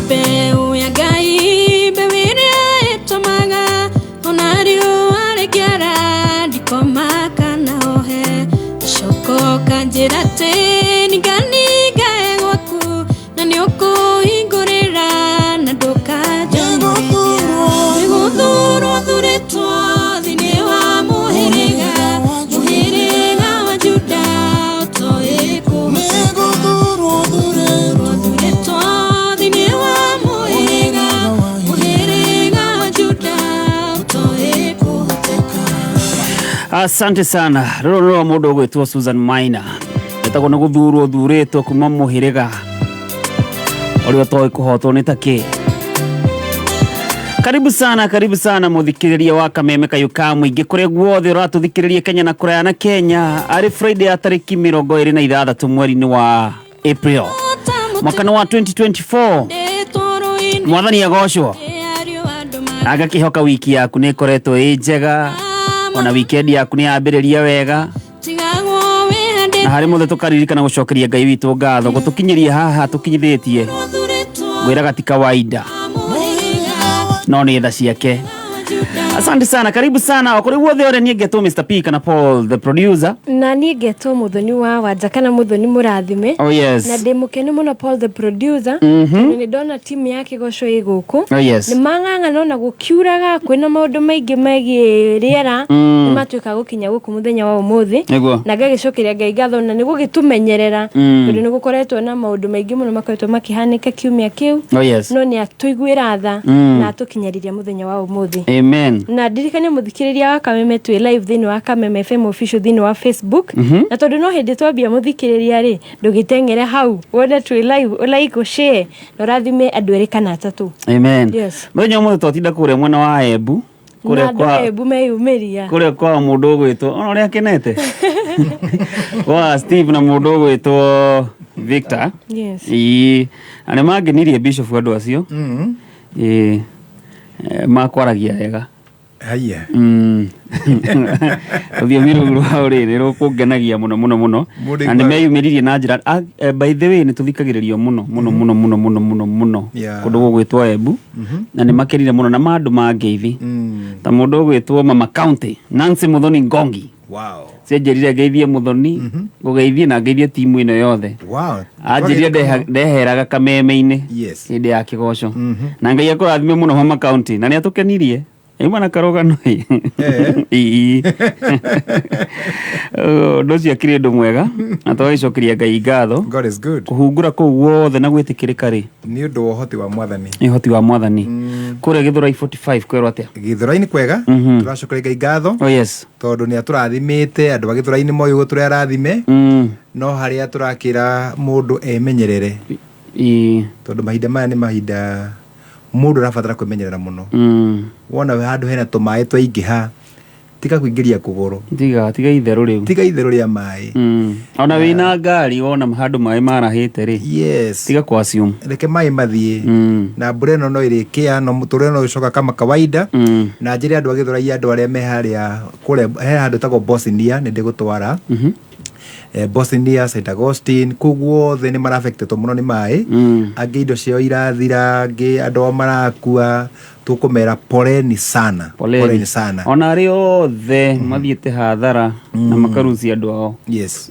Mbeũ ya Ngai, mbeũ ĩrĩa ĩtũmaga ona riũa rĩkĩara ndikoma kana hohe. Coka ũkanjĩra atĩ ninganingae gwaku na nĩ ũkũhingũrĩra na ndũkanjonorithia. Nĩgũthurwo thurĩtwo thĩinĩ wa mũhĩrĩga, mũhĩrĩga wa Juda ũtoĩ kũhoteka. Thurĩtwo thĩinĩ wa mũhĩrĩga, mũhĩrĩga wa Juda ũtoĩ kũhoteka. Asante sana. Rũrũ nĩ rwa mũndũ ũgwĩtwo Susan Maina, etagwo nĩ gũthurwo thurĩtwo kuma mũhĩrĩga ũrĩa ũtoĩ kũhotwo nĩ takĩ. Karibu sana, karibu sana mũthikĩrĩria wa Kameme Kayũ ka Mũingĩ kũrĩa guothe ũratũthikĩrĩria Kenya na kũraya na Kenya. Arĩ Friday ya tarĩki 26 mweri-inĩ wa April mwaka nĩ wa 2024. Mwathani agocwo. Agakĩhoka wiki yaku nĩ ĩkoretwo ĩ njega, ona weekend yaku nĩ yambĩrĩria wega, na harĩ mũthĩ tũkaririkana gũcokeria Ngai witũ ngatho gũtũkinyĩria haha tũkinyithĩtie. Ngwĩraga ti kawaida, no nĩ tha ciake. Asante sana, karibu sana o kũrĩ guothe ũrĩ. Niĩ ngetwo Mr P kana Paul the producer. Na niĩ ngetwo Mũthoni wa Wanja kana Mũthoni Mũrathime. Oh yes. Na ndĩ mũkenu mũno, Paul the producer, tondũ nĩ ndona timu ya Kĩgoco ĩ gũkũ. Oh yes. Nĩ mang'ang'ana ona gũkiuraga, kwĩna maũndũ maingĩ megiĩ rĩera, nĩ matuĩka gũkinya gũkũ mũthenya wa ũmũthĩ. Na ngagĩcokeria Ngai ngatho na nĩ gũgĩtũmenyerera, tondũ nĩ gũkoretwo na maũndũ maingĩ mũno makoretwo makĩhanĩka kiumia kĩu, Oh yes. no nĩ atũiguĩra tha na atũkinyarĩria mũthenya wa ũmũthĩ. Amen. Na ndirikanie mũthikĩrĩria wa Kameme twĩ live thĩinĩ wa Kameme FM Official thĩinĩ wa Facebook, na tondũ no hĩndĩ twambia, mũthikĩrĩria rĩ, ndũgĩteng'ere hau wone twĩ live, ũlike, ũshare na ũrathime andũ erĩ kana atatũ. Amen. Yes. Mũthenya ũmũthĩ twatinda kũrĩa mwena wa Embu na kũrĩa andũ kwa Embu meyumĩria. Kũrĩa kwa mũndũ ũgwĩtwo, ona ũrĩa akenete, kwa Steve na mũndũ ũgwĩtwo Victor. Ĩĩ, na nĩ mangenirie, Bishop, andũ acio. Ĩĩ, makwaragia wega. Haya. Rũthiomi rũu rwao rĩ, nĩ rũkũngenagia mũno mũno mũno. Mũndũ Na nĩ meyumĩririe na njĩra by the way, nĩ tũthikagĩrĩrio mũno mũno mũno mũno mũno mũno mũno kũndũ gũgwĩtwo Embu, na nĩ makenire mũno na mandũ mangeithi, ta mũndũ ũgwĩtwo Mama County Nancy Muthoni Ngongi. Cianjĩrire ngeithie Muthoni, ngũgeithie na ngeithie timu ĩno yothe. Anjĩrire ndeheraga kameme-inĩ hĩndĩ ya kĩgoco, na Ngai akũrathime mũno, Mama County, na nĩ atũkenirie auma na karũgano. Ĩĩ. Ũndũ ũcio akĩrĩ ũndũ mwega na tũgagĩcokeria Ngai ngatho. God is good. Kũhungura kũu guothe na gwĩtĩkĩrĩka rĩ, nĩ ũndũ wa ũhoti wa Mwathani. Nĩ ũhoti wa Mwathani. Kũrĩa Gĩthũrai 45 kwerwo atĩa? Gĩthũrai-inĩ kwega. Tũracokeria Ngai ngatho tondũ nĩ atũrathimĩte. Andũ a Gĩthũrai-inĩ moĩ ũguo tũrĩ arathime, no harĩa tũrakĩra mũndũ emenyerere, tondũ mahinda maya nĩ mahinda mũndũ arabatara kwĩmenyerera mũno. Wona handũ hena tũmaĩ twaingĩha, tiga kũingĩria kũgũrũ. Tiga, tiga itherũ rĩu. Tiga itherũ rĩa maĩ. Ona wĩna ngari, wona handũ maĩ marahĩte rĩ, tiga kũ assume. Reke maĩ mathiĩ. Na mbura ĩno no ĩrĩkĩa, no mũtũrĩre no ũcoka kama kawaida. Na njĩre andũ a Gĩthũrai, andũ arĩa me harĩa kũrĩa he handũ tagwo Bosnia, nĩ ndĩgũtwara Bosnia, St Augustine, kũu guothe nĩ maraffectetwo mũno nĩ maĩ. Angĩ indo ciao irathira, angĩ andũ ao marakua. Tũkũmera poleni sana. Poleni sana. Ona arĩa othe mathiĩte hathara na makarucia andũ ao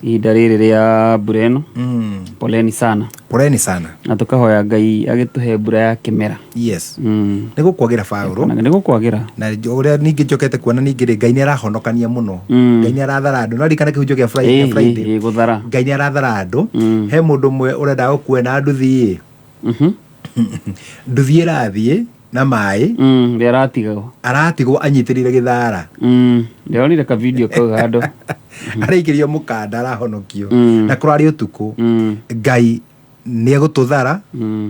ihinda rĩrĩ rĩa mbura ĩno, poleni sana. Poleni sana. Na tũkahoya Ngai agĩtũhe mbura ya kĩmera. Nĩ gũkwagĩra, Paũlũ. Na nĩ gũkwagĩra. Na ũrĩa ningĩ njokete kuona ningĩ rĩ, Ngai nĩ arahonokania mũno. Ngai nĩ arathara andũ. No ririkana kĩhunjio kĩa Friday, Friday. Gũthara. Ngai nĩ arathara andũ. He mũndũ ũmwe ũrenda gũkua na nduthi ĩ, nduthi ĩrathiĩ na maĩ. Rĩa aratigwo. Aratigwo anyitĩrĩire gĩthara. Ndĩronire ka video kau handũ. Araikĩrio mũkanda, arahonokio, na kũrarĩ ũtukũ. Ngai nĩ egũtũthara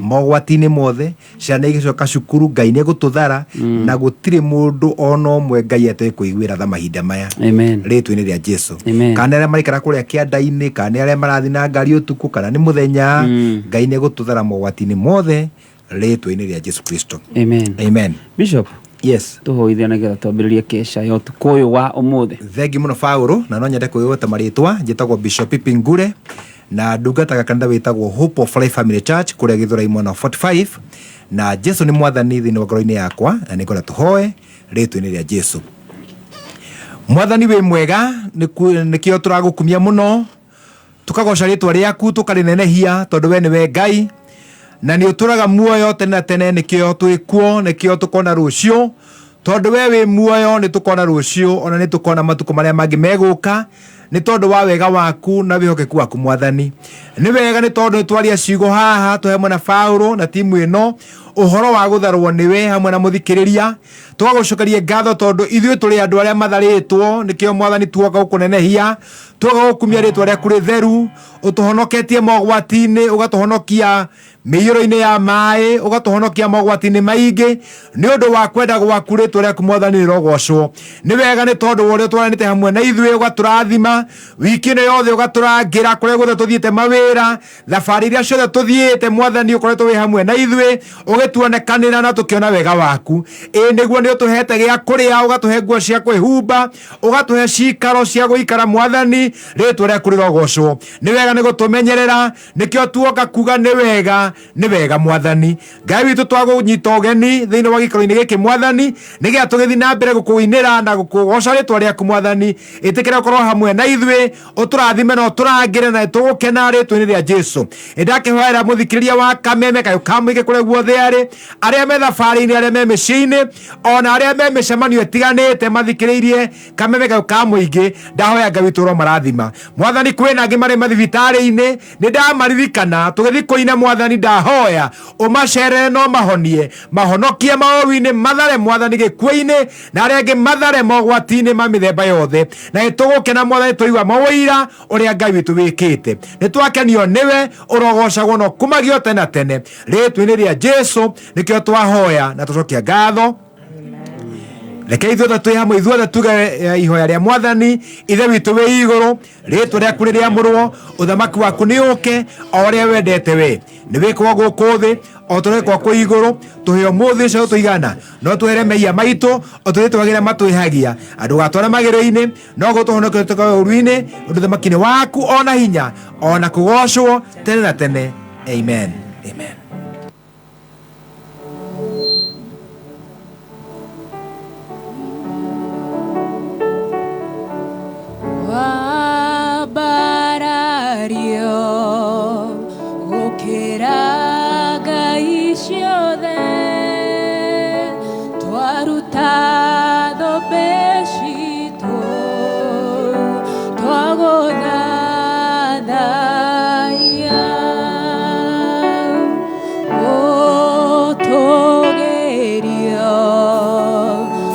mogwati-inĩ mothe. Ciana igĩcoka cukuru, Ngai nĩ egũtũthara, na gũtirĩ mũndũ ona ũmwe Ngai atekũiguĩra tha mahinda maya. Amen. Rĩtwa-inĩ rĩa Jesu. Amen. Kana nĩ arĩa maraikara kũrĩa kĩanda-inĩ, kana nĩ arĩa marathiĩ na ngari ũtukũ, kana nĩ mũthenya, Ngai nĩ egũtũthara mogwati-inĩ mothe rĩtwa-inĩ rĩa Jesu Kristo. Amen. Amen. Bishop, Yes. tũhoithia nĩgetha twambĩrĩrie kesha ya ũtukũ ũyũ wa ũmũthĩ. Thengi mũno, Paũlũ, na no nyende kwĩgweta marĩtwa. Njĩtagwo Bishop Pipi Ngure. Na ndungataga kanitha wĩtagwo Hope of Life Family Church kũrĩa Gĩthũrai mwena wa 45. Na Jesu nĩ mwathani thĩinĩ wa ngoro-inĩ yakwa, na nĩngwenda tũhoe rĩtwa-inĩ rĩa Jesu. Mwathani wĩ mwega, nĩkĩo tũragũkumia mũno, tũkagoca rĩtwa rĩaku, tũkarĩnenehia, tondũ we nĩwe Ngai na nĩ ũtũraga muoyo tene na tene. Nĩkĩo twĩkuo, nĩkĩo tũkona rũciũ, tondũ we wĩ muoyo nĩ tũkona rũciũ, ona nĩ tũkona matukũ marĩa mangĩ megũka, nĩ tondũ wa wega waku na wĩhokeku waku. Mwathani nĩ wega, nĩ tondũ nĩ twaria ciugo haha tũhe hamwe na Paũlũ na timu ĩno ũhoro wa gũtharwo nĩwe hamwe na mũthikĩrĩria. Tũgagũcokeria ngatho tondũ ithuĩ tũrĩ andũ arĩa matharĩtwo. Nĩkĩo Mwathani tuoka gũkũnenehia, tuoka gũkumia rĩtwa rĩaku rĩtheru. Ũtũhonoketie mogwati-inĩ, ũgatũhonokia mĩiyũro-inĩ ya maĩ, ũgatũhonokia mogwati-inĩ maingĩ nĩ ũndũ wa kwenda gwaku. Rĩtwa rĩaku Mwathani rĩrogocwo. Nĩ wega nĩ tondũ wa ũrĩa ũtwaranĩte hamwe na ithuĩ, ũgatũrathima wiki ĩno yothe, ũgatũrangĩra kũrĩa guothe tũthiĩte mawĩra, thabarĩ iria ciothe tũthiĩte. Mwathani ũkoretwo wĩ hamwe na ithuĩ, ũgĩtuonekanĩra na tũkĩona wega waku. Ĩ nĩguo, nĩ ũtũhete gĩa kũrĩa, ũgatũhe nguo cia kwĩhumba, ũgatũhe cikaro cia gũikara. Mwathani rĩtwa rĩaku rĩrogocwo. Nĩ wega nĩ gũtũmenyerera, nĩkĩo tuoka kuga nĩ wega, nĩ wega. Mwathani Ngai witũ, twagũnyita ũgeni thĩinĩ wa gĩikaro-inĩ gĩkĩ Mwathani, nĩgetha tũgĩthiĩ na mbere gũkũinĩra na gũkũgoca rĩtwa rĩaku. Mwathani ĩtĩkĩra gũkorwo hamwe na ithuĩ, ũtũrathime na ũtũrangĩre, na tũgũkena rĩtwa-inĩ rĩa Jesu. Ĩndakĩhoera mũthikĩrĩria wa Kameme Kayũ ka Mũingĩ kũrĩa guothe arĩ, arĩa me thabarĩ-inĩ, arĩa me mĩciĩ-inĩ, ona arĩa me mĩcemanio ĩtiganĩte mathikĩrĩirie Kameme Kayũ ka Mũingĩ, ndahoya Ngai witũ ũromarathima. Mwathani, kwĩna angĩ marĩ mathibitarĩ-inĩ, nĩ ndamaririkana tũgĩthiĩ kũina. Mwathani ndahoya ũmacerere no mahonie, mahonokie maũru-inĩ, mathare Mwathani gĩkuũ-inĩ, na arĩa angĩ mathare mogwati-inĩ ma mĩthemba yothe. Na nĩ tũgũkena Mwathani tũigua mawũira ũrĩa Ngai witũ wĩkĩte. Nĩ twakenio nĩwe, ũrogocagwo na ũkumagio tene na tene. Rĩtwa-inĩ rĩa Jesu nĩkĩo twahoya na tũcokia ngatho. Reke ithuothe twĩ hamwe, ithuothe tuge ihoya rĩa Mwathani. Ithe witũ wĩ igũrũ, rĩtwa rĩaku rĩrĩamũrwo, ũthamaki waku nĩ ũke, o ũrĩa wendete we nĩ wĩkwo gũkũ thĩ o ta ũrĩa wĩkwo kũu igũrũ. Tũhe ũmũthĩ ũcio tũigana, no twehere mehia maitũ o tũrĩa twagĩra matwĩhagia, ndũgatware magerio-inĩ, no gũtũhonokia tũtoke ũũru-inĩ, ũndũ ũthamaki nĩ waku, ona hinya, ona kũgocwo tene na tene. Amen, amen. Wambarario gũkĩra ngai ciothe, twaruta thũmbĩ citũ, twagũthathaiya. Ũtũgĩrio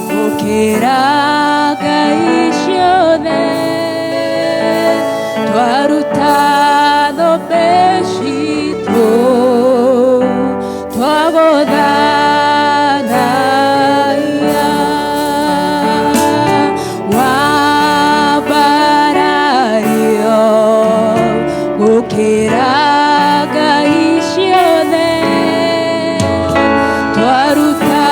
gũkĩra ngai ciothe, twaruta thũmbĩ citũ, twagũthathaiya. Wambarario gũkĩra ngai ciothe, twaruta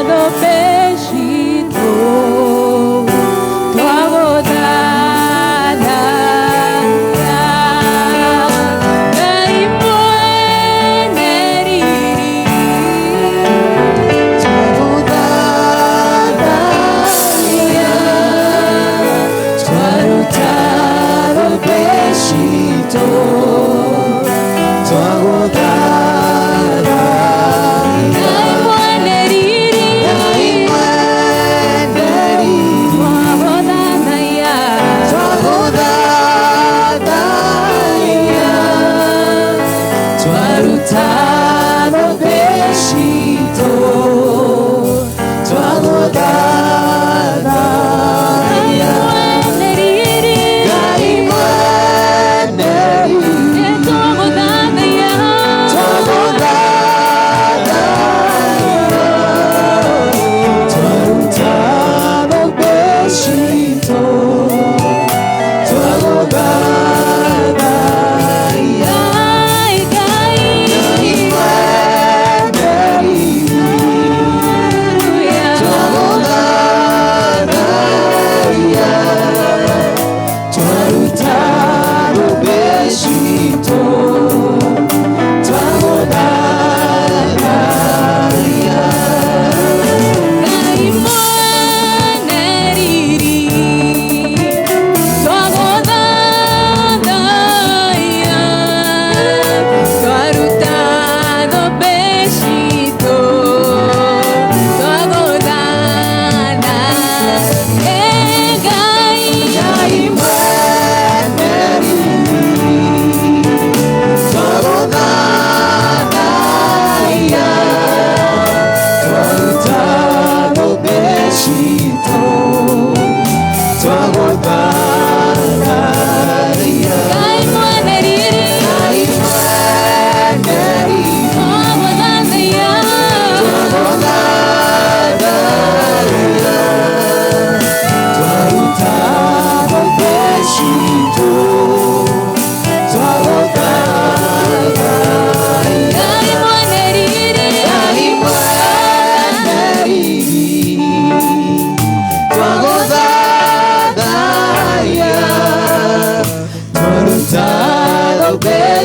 thũmbĩ citũ, twagũthathaiya. Ngai mwene riri, twagũthathaiya, twaruta thũmbĩ citũ, Ngai mwene riri, twagũthathaiya, twaruta thũmbĩ citũ, Ngai mwene riri, twagũthathaiya,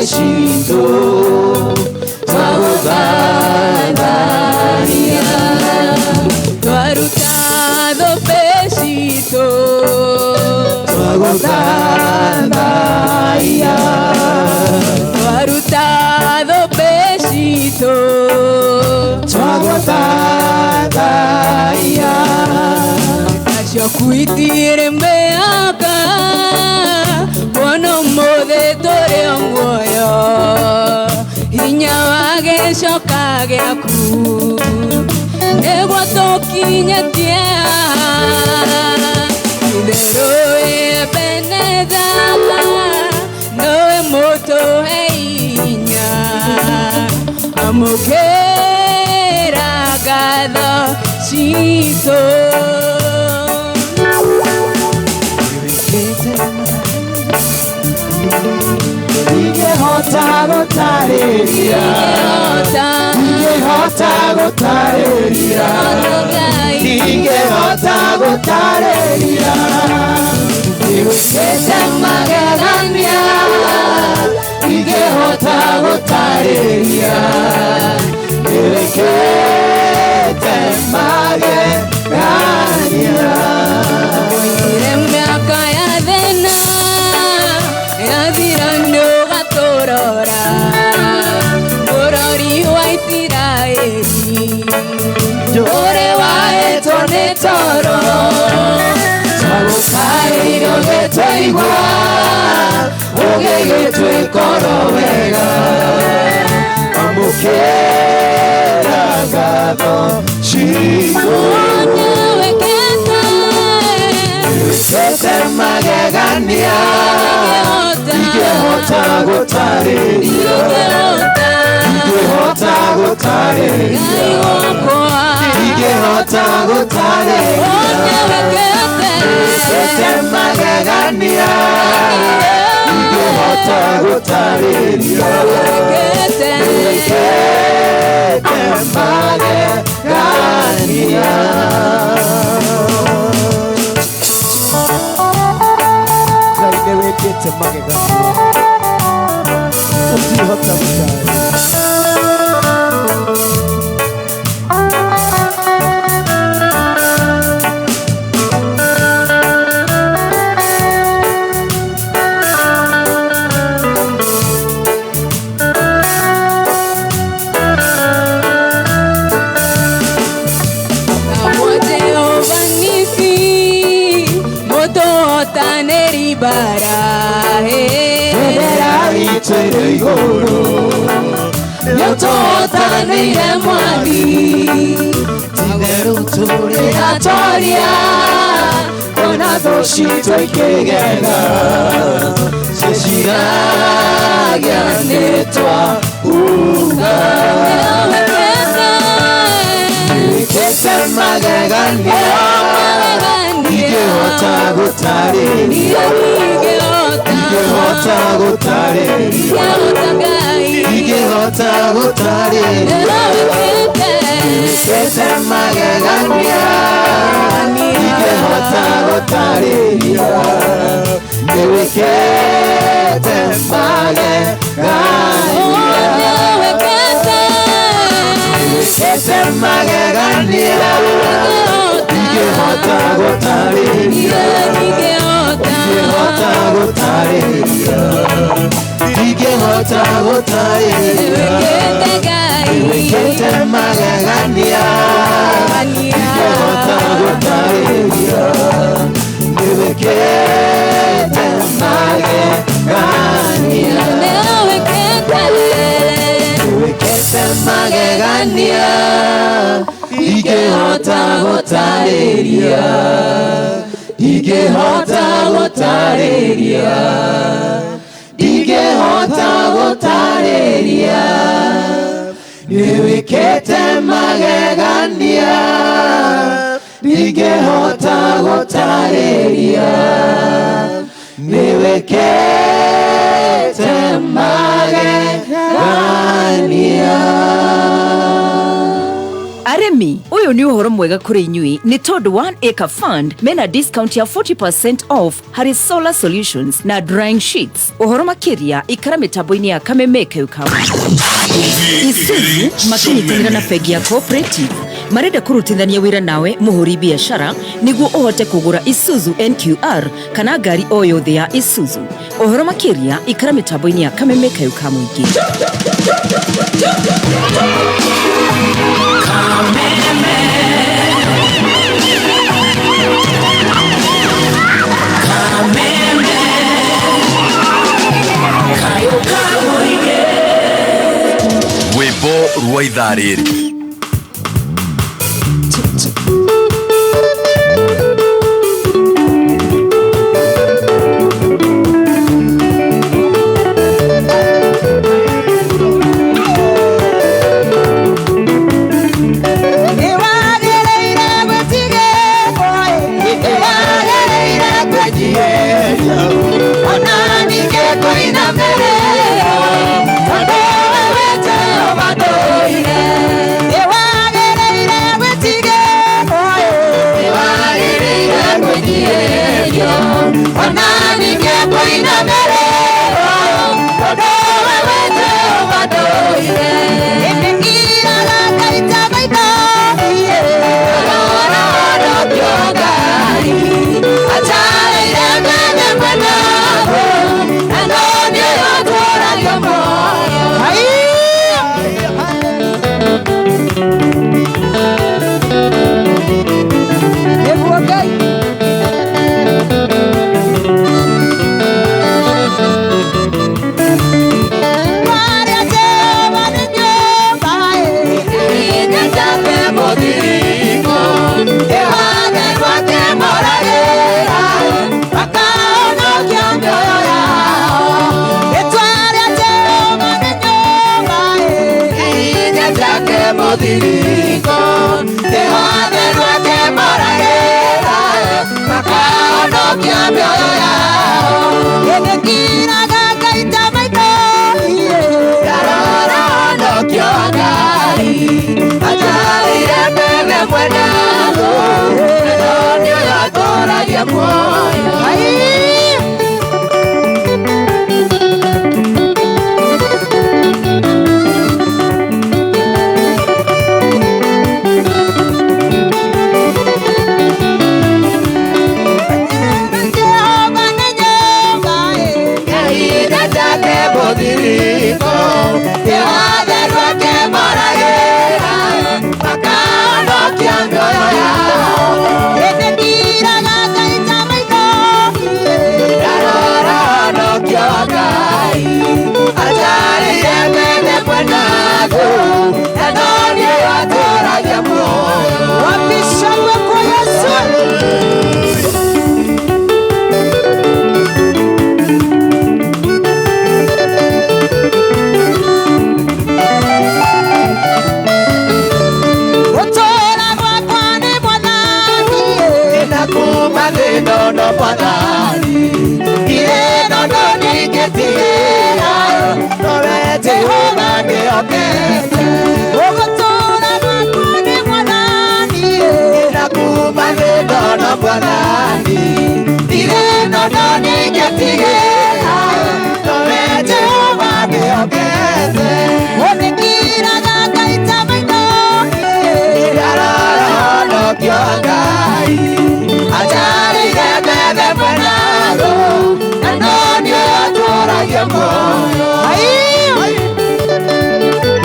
citũ twagũthathaiya. Twaruta thũmbĩ citũ twagũthathaiya. Twaruta thũmbĩ citũ twagũthathaiya. Nacio kuitirĩ mĩaka kuona ũmũthĩ tũrĩ o muoyo hinya wa gĩcoka gĩaku nĩguo tũkinyĩtie haha. Itherũ Ebeneza nowe mũtũhe hinya amũkĩra ngatho citũ. Ingĩhota gũtarĩria, ingĩhota gũtarĩria, ingĩhota gũtarĩria. Nĩwĩkĩte magegania, ingĩhota gũtarĩria. Nĩwĩkĩte magegania. Oigire mĩaka ya thĩna yathira nĩũgatũrora bũrũri wa Isiraeli ũrĩ waĩtwo nĩ toro. Twagũkaĩire ũgĩtũigua, ũgĩgĩtwĩka oro wega. Amũkĩra ngatho citũ. Nĩwĩkĩte Nĩwĩkĩte magegania, ingĩhota gũtarĩria, ingĩhota gũtarĩria, ingĩhota gũtarĩria. Nĩwĩkĩte magegania, ingĩhota gũtarĩria. Nĩwĩkĩte magegania. Ngai nĩwĩkĩte magegania ũtihota gũtarĩria. Bendera itũ ĩrĩ igũrũ, Nĩũtũhotanĩire Mwathi. Itherũ tũrĩ atoria, ona thũ citũ ikĩgega, ciĩciragia nĩ twauga. Nĩwĩkĩte magegania, ingĩhota gũtarĩria, ingĩhota gũtarĩria, ingĩhota gũtarĩria. Nĩwĩkĩte magegania, ingĩhota gũtarĩria. Nĩwĩkĩte magegania. Nĩwĩkĩte magegania, ingĩhota gũtarĩria, ingĩhota gũtarĩria, ingĩhota gũtarĩria. Nĩwĩkĩte magegania, ingĩhota gũtarĩria. Nĩwĩkĩte magegania. Nĩwĩkĩte magegania, ingĩhota gũtarĩria, ingĩhota gũtarĩria, ingĩhota gũtarĩria. Nĩwĩkĩte magegania, ingĩhota gũtarĩria. Nĩwĩkĩte magegania. Arĩmi Arĩmi, ũyũ nĩ ũhoro mwega kũrĩ inyuĩ nĩ tondũ One Acre Fund mena discount ya 40% off harĩ solar solutions na drying sheets. Ũhoro makĩria ikara mĩtambo-inĩ ya Kameme Keuka. Isuzu makĩnyitanĩra na bengi ya Cooperative marenda kũrutithania wĩra nawe mũhũri biacara nĩguo ũhote kũgũra Isuzu NQR kana ngari o yothe ya Isuzu. Ũhoro makĩria ikara mĩtambo-inĩ ya Kameme Keuka mũingĩ. Rwĩmbo rwa ithaa rĩrĩ.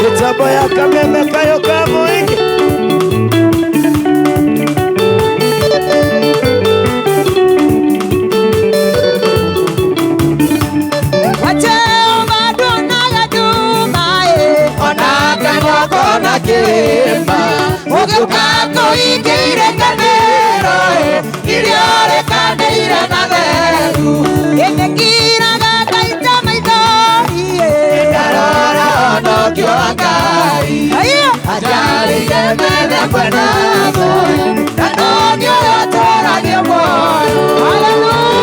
Mitambo ya Kameme kayo ka mũingĩ. Hallelujah.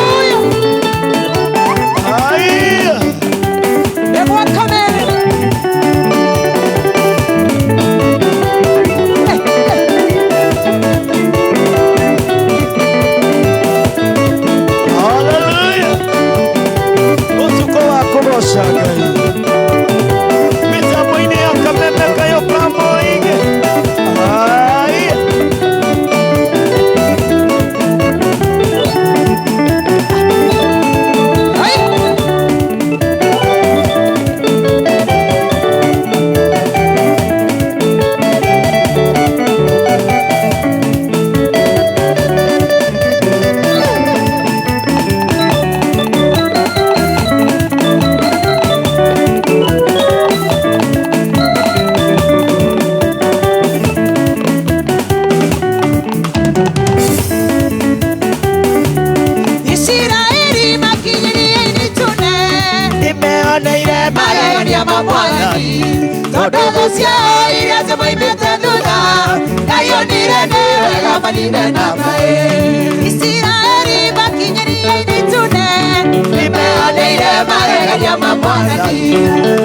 Nĩmeyoneire magegania ma Mwathani tondũ thũ ciao iria ciamoimĩte thutha Ngai onire nĩ wega manine na mbaĩ. Isiraeli makinyĩria itune nĩmeyoneire magegania ma Mwathani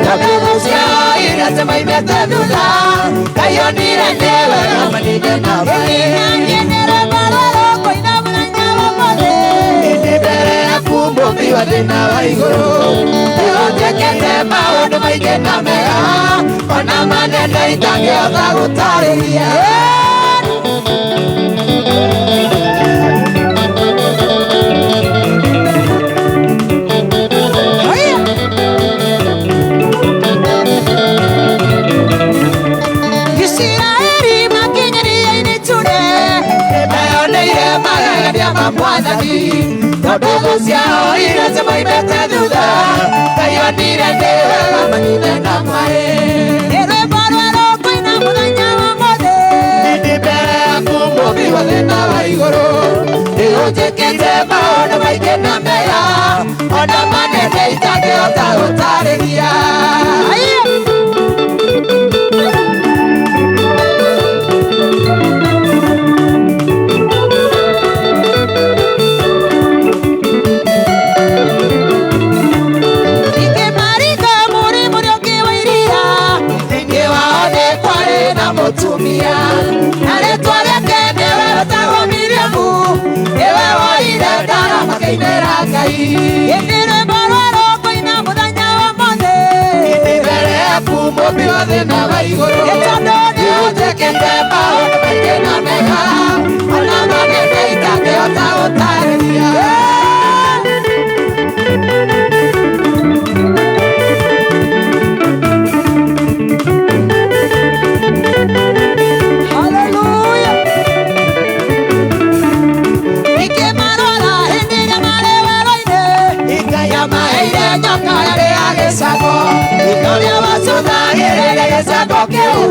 tondũ thũ ciao iria ciamoimĩte thutha Ngai onire nĩ wega manine na mbaĩ. Mũmbi wa thĩ na wa igũrũ nĩũnjĩkĩte maũndũ maingĩ na mega ona manene itangĩhota gũtarĩria. Isiraeli makinyĩria itune nĩmeyoneire magegania ma Mwathani tondũ thũ ciao iria ciamoimĩte thutha Ngai onire nĩ wega manine na mbaĩ. Nĩ rwĩmbo rwerũ ngũina mũthenya wa ũmũthĩ ndĩ mbere yaku Mũmbi wa thĩ na wa igũrũ nĩũnjĩkĩte maũndũ maingĩ na mega ona manene itangĩhota gũtarĩria. Mũtumia na rĩtwa rĩake nĩwe wetagwo Miriamu nĩwe woire ndara makĩinĩra Ngai. Ĩndĩ rwĩmbo rwerũ ngũina mũthenya wa ũmũthĩ ndĩ mbere yaku Mũmbi wa thĩ na wa igũrũ nĩũnjĩkĩte maũndũ maingĩ na mega ona manene itangĩhota gũtarĩria. Ũrĩa wacũthagĩrĩria gĩcango kĩu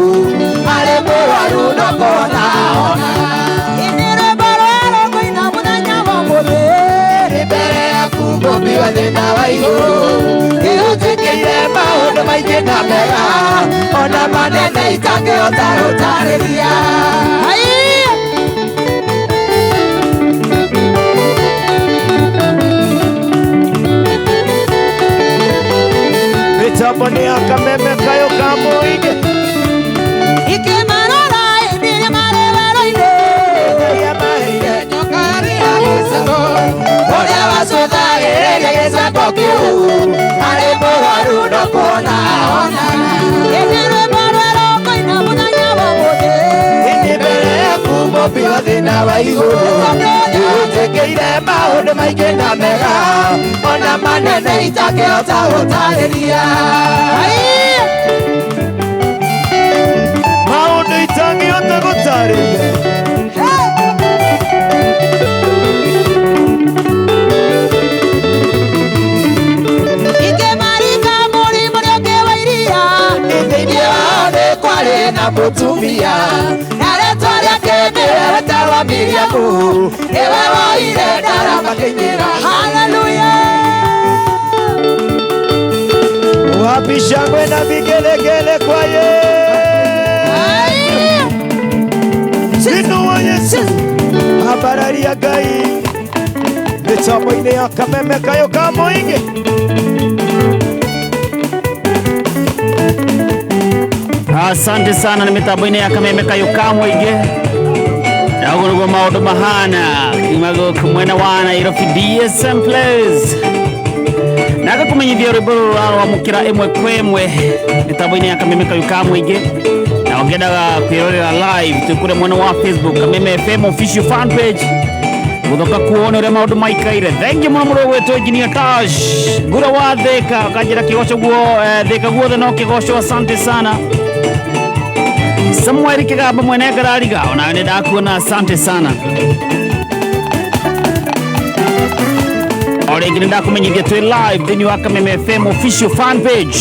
arĩ mũrwaru no kuona onaga. Ĩndĩ rwĩmbo rwerũ ngũina mũthenya wa ũmũthĩ ndĩ mbere yaku Mũmbi wa thĩ na wa igũrũ nĩũnjĩkĩire maũndũ maingĩ na mega ona manene itangĩhota gũtarĩria. Mitambo nĩ ya Kameme kayũ ka mũingĩ Ikĩmarora hĩndĩ ĩrĩa marĩ werũ-inĩ Ngai amaheire nyoka yarĩ ya gĩcango ũrĩa wacũthagĩrĩria gĩcango kĩu arĩ mũrwaru no kuona onaga. Ĩndĩ rwĩmbo rwerũ ngũina mũthenya wa ũmũthĩ ndĩ mbere yaku Mũmbi wa thĩ na wa igũrũ nĩũnjĩkĩire maũndũ maingĩ na mega ona manene itangĩhota gũtarĩria. Maũndũ itangĩhota gũtarĩria. Ikĩmaringa mũrĩmo ũrĩa ũngĩ wa iria thĩinĩ wao nĩ kwarĩ na mũtumia na rĩtwa rĩake nĩwe wetagwo Miriamu nĩwe woire ndara makĩinĩra Haleluya. Wapi shangwe na vigelegele kwa Yesu. Inua Yesu habari ya Ngai mitambo-inĩ ya Kameme kayũ ka mũingĩ. Asante sana na mitambo-inĩ ya Kameme kayũ ka mũingĩ. Na ũguo nĩguo maũndũ mahana kiuma gũkũ mwena wa Nairobi DSM Place. Na agakumenyithia rwĩmbo rũrũ rũramũkĩra ĩmwe kwa ĩmwe mĩtambo-inĩ ya Kameme kayũ ka mũingĩ. Na ũngĩendaga kwĩrorera live twĩ kũrĩa mwena wa Facebook Kameme FM official fan page gũthoka kuona ũrĩa maũndũ maikaire. Thengiũ mũno mũrũ gwĩtwo Engineer Tash Ngura wa Thĩka akanjĩra kĩgoco guo Thĩka guothe no kĩgoco. Asante sana Samuel Kigamba mwene ngarariga onawe nĩ ndakuona, asante sana. O rĩngĩ nĩ ndakumenyithia twĩ live thĩinĩ wa Kameme FM official fan page.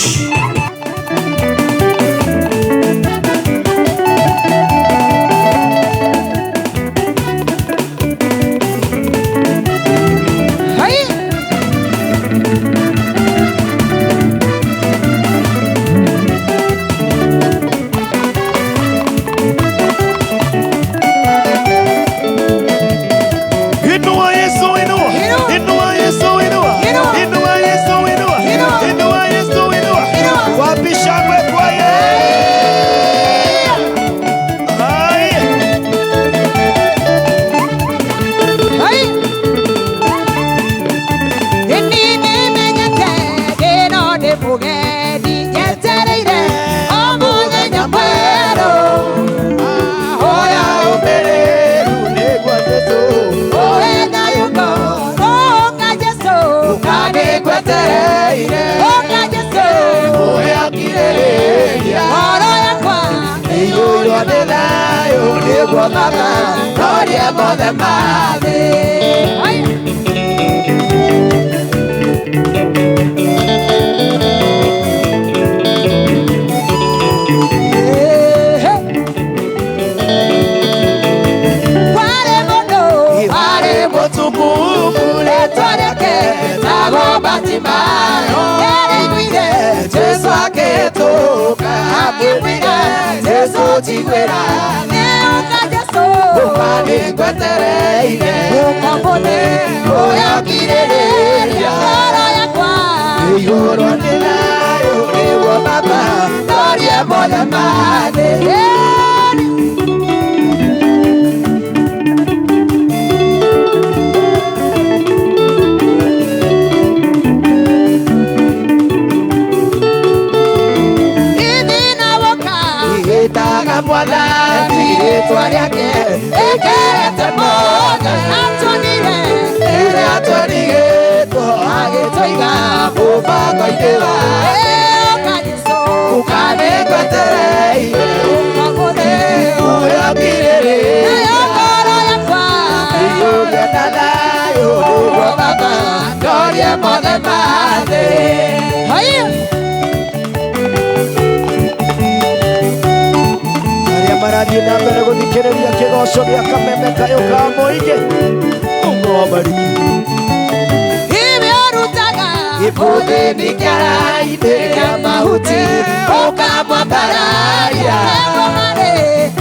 Baba torie mothe mathĩ. Jesu akĩtũka akĩmwĩra Jesu njiguĩra Nĩũka Jesu ũka nĩngwetereire ũkambone ũrĩa ũkirĩrĩria ngoro yakwa ĩiyũrwo nĩ thayũ nĩguo Baba torie mothe mathĩ. Mwathani rĩtwa rĩake ĩkĩrĩte mothe atwonire rĩrĩa twarigĩtwo agĩtũiga mũbango-inĩ wake. Ũka Jesu ũka nĩngwetereire ũkambone ũrĩa ũkirĩrĩria nayo ngoro yakwa ĩiyũrie na thayũ nĩguo Baba ndorie mothe mathĩ. Haya. Marathiĩ na mbere gũthikĩrĩria kĩgoco gĩa kameme kayũ ka mũingĩ. Mungu awabariki. Iwe ũrutaga Gĩbũthĩ-inĩ kĩara-inĩ kĩa mahuti ũkamwambararia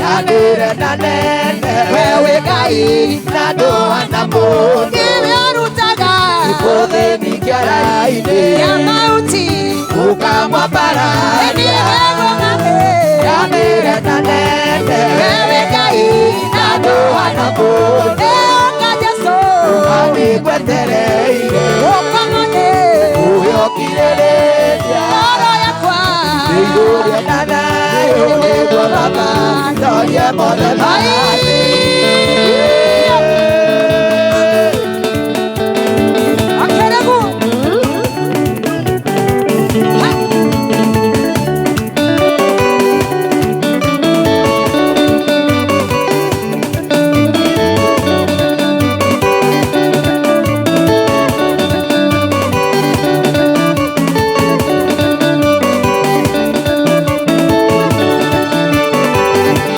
na ndĩre na nene we wĩ Ngai na ndũhana mũndũ. Iwe ũrutaga Gĩbũthĩ-inĩ kĩara-inĩ kĩa mahuti ũkamwambararia na ndĩre na nene we wĩ Ngai na ndũhana mũndũ. Ũka Jesu ũka nĩngwetereire ũkang'one ũrĩa ũkirĩrĩria ngoro yakwa ĩiyũrie na thayũ nĩguo Baba ndorie mothe mathĩ. Akeregu.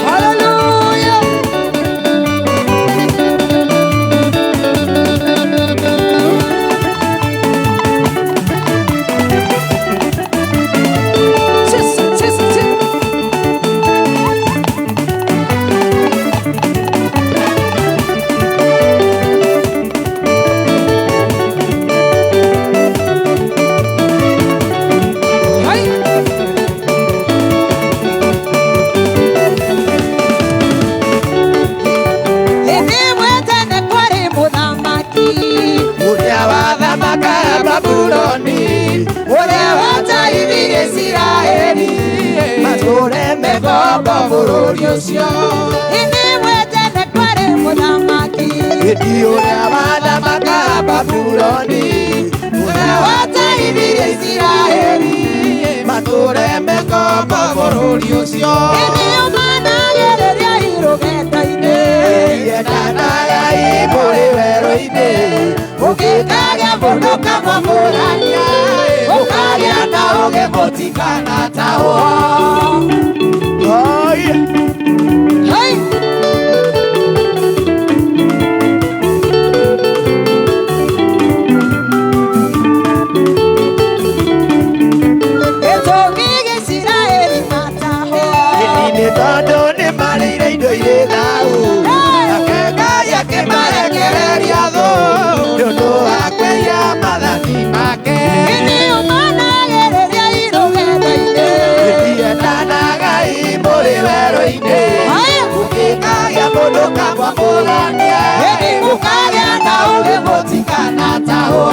Hallelujah. Jesus, Jesus, Jesus. Hai. Hĩndĩ ĩmwe tene kwarĩ mũthamaki ũrĩa wathamaka Babuloni ũrĩa wateithirie Isiraeli matũũre mĩgombo bũrũri ũcio. Hĩndĩ ĩmwe tene kwarĩ mũthamaki Hĩndĩ ũrĩa wathamaka Babuloni ũrĩa wateithirie Isiraeli matũũre mĩgombo bũrũri ũcio. Hĩndĩ ĩyo managĩrĩria irũgendo-inĩ Yendanaga mũrĩ werũ-inĩ ũkĩkagĩa mũndũ kamwamũrania ũkagĩa na ũgĩ mũtikanatahwo. Hai. Gĩtũmi gĩciraĩri matahwo Nĩ tondũ nĩ marĩire indo irĩ thahu nake Ngai akĩmarekereria thũ nĩ ũndũ wa kwĩhia maathani make. Hĩndĩ ĩyo managĩrĩria irũgendo-inĩ Yendanaga mũrĩ werũ-inĩ ũkĩkagĩa mũndũ kamwamũrania ũkagĩa na ũgĩ mũtikanatahwo.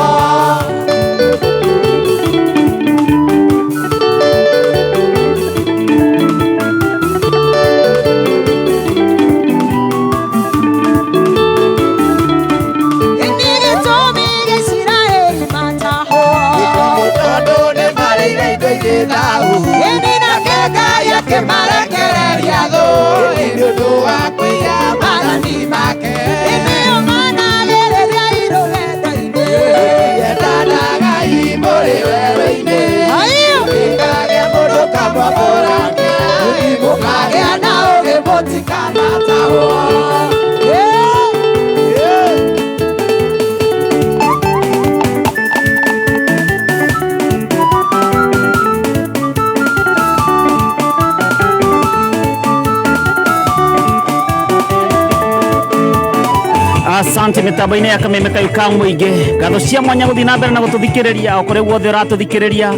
Hĩndĩ gĩtũmi gĩciraĩri matahwo Nĩ tondũ nĩ marĩire indo irĩ thahu Hĩndĩ nake Ngai akĩmarekereria thũ nĩ ũndũ wa kwĩhia Asante mitambo-inĩ ya Kameme Kayũ ka Mũingĩ. Ngatho cia mwanya gũthiĩ na mbere na gũtũthikĩrĩria o kũrĩa guothe ũratũthikĩrĩria,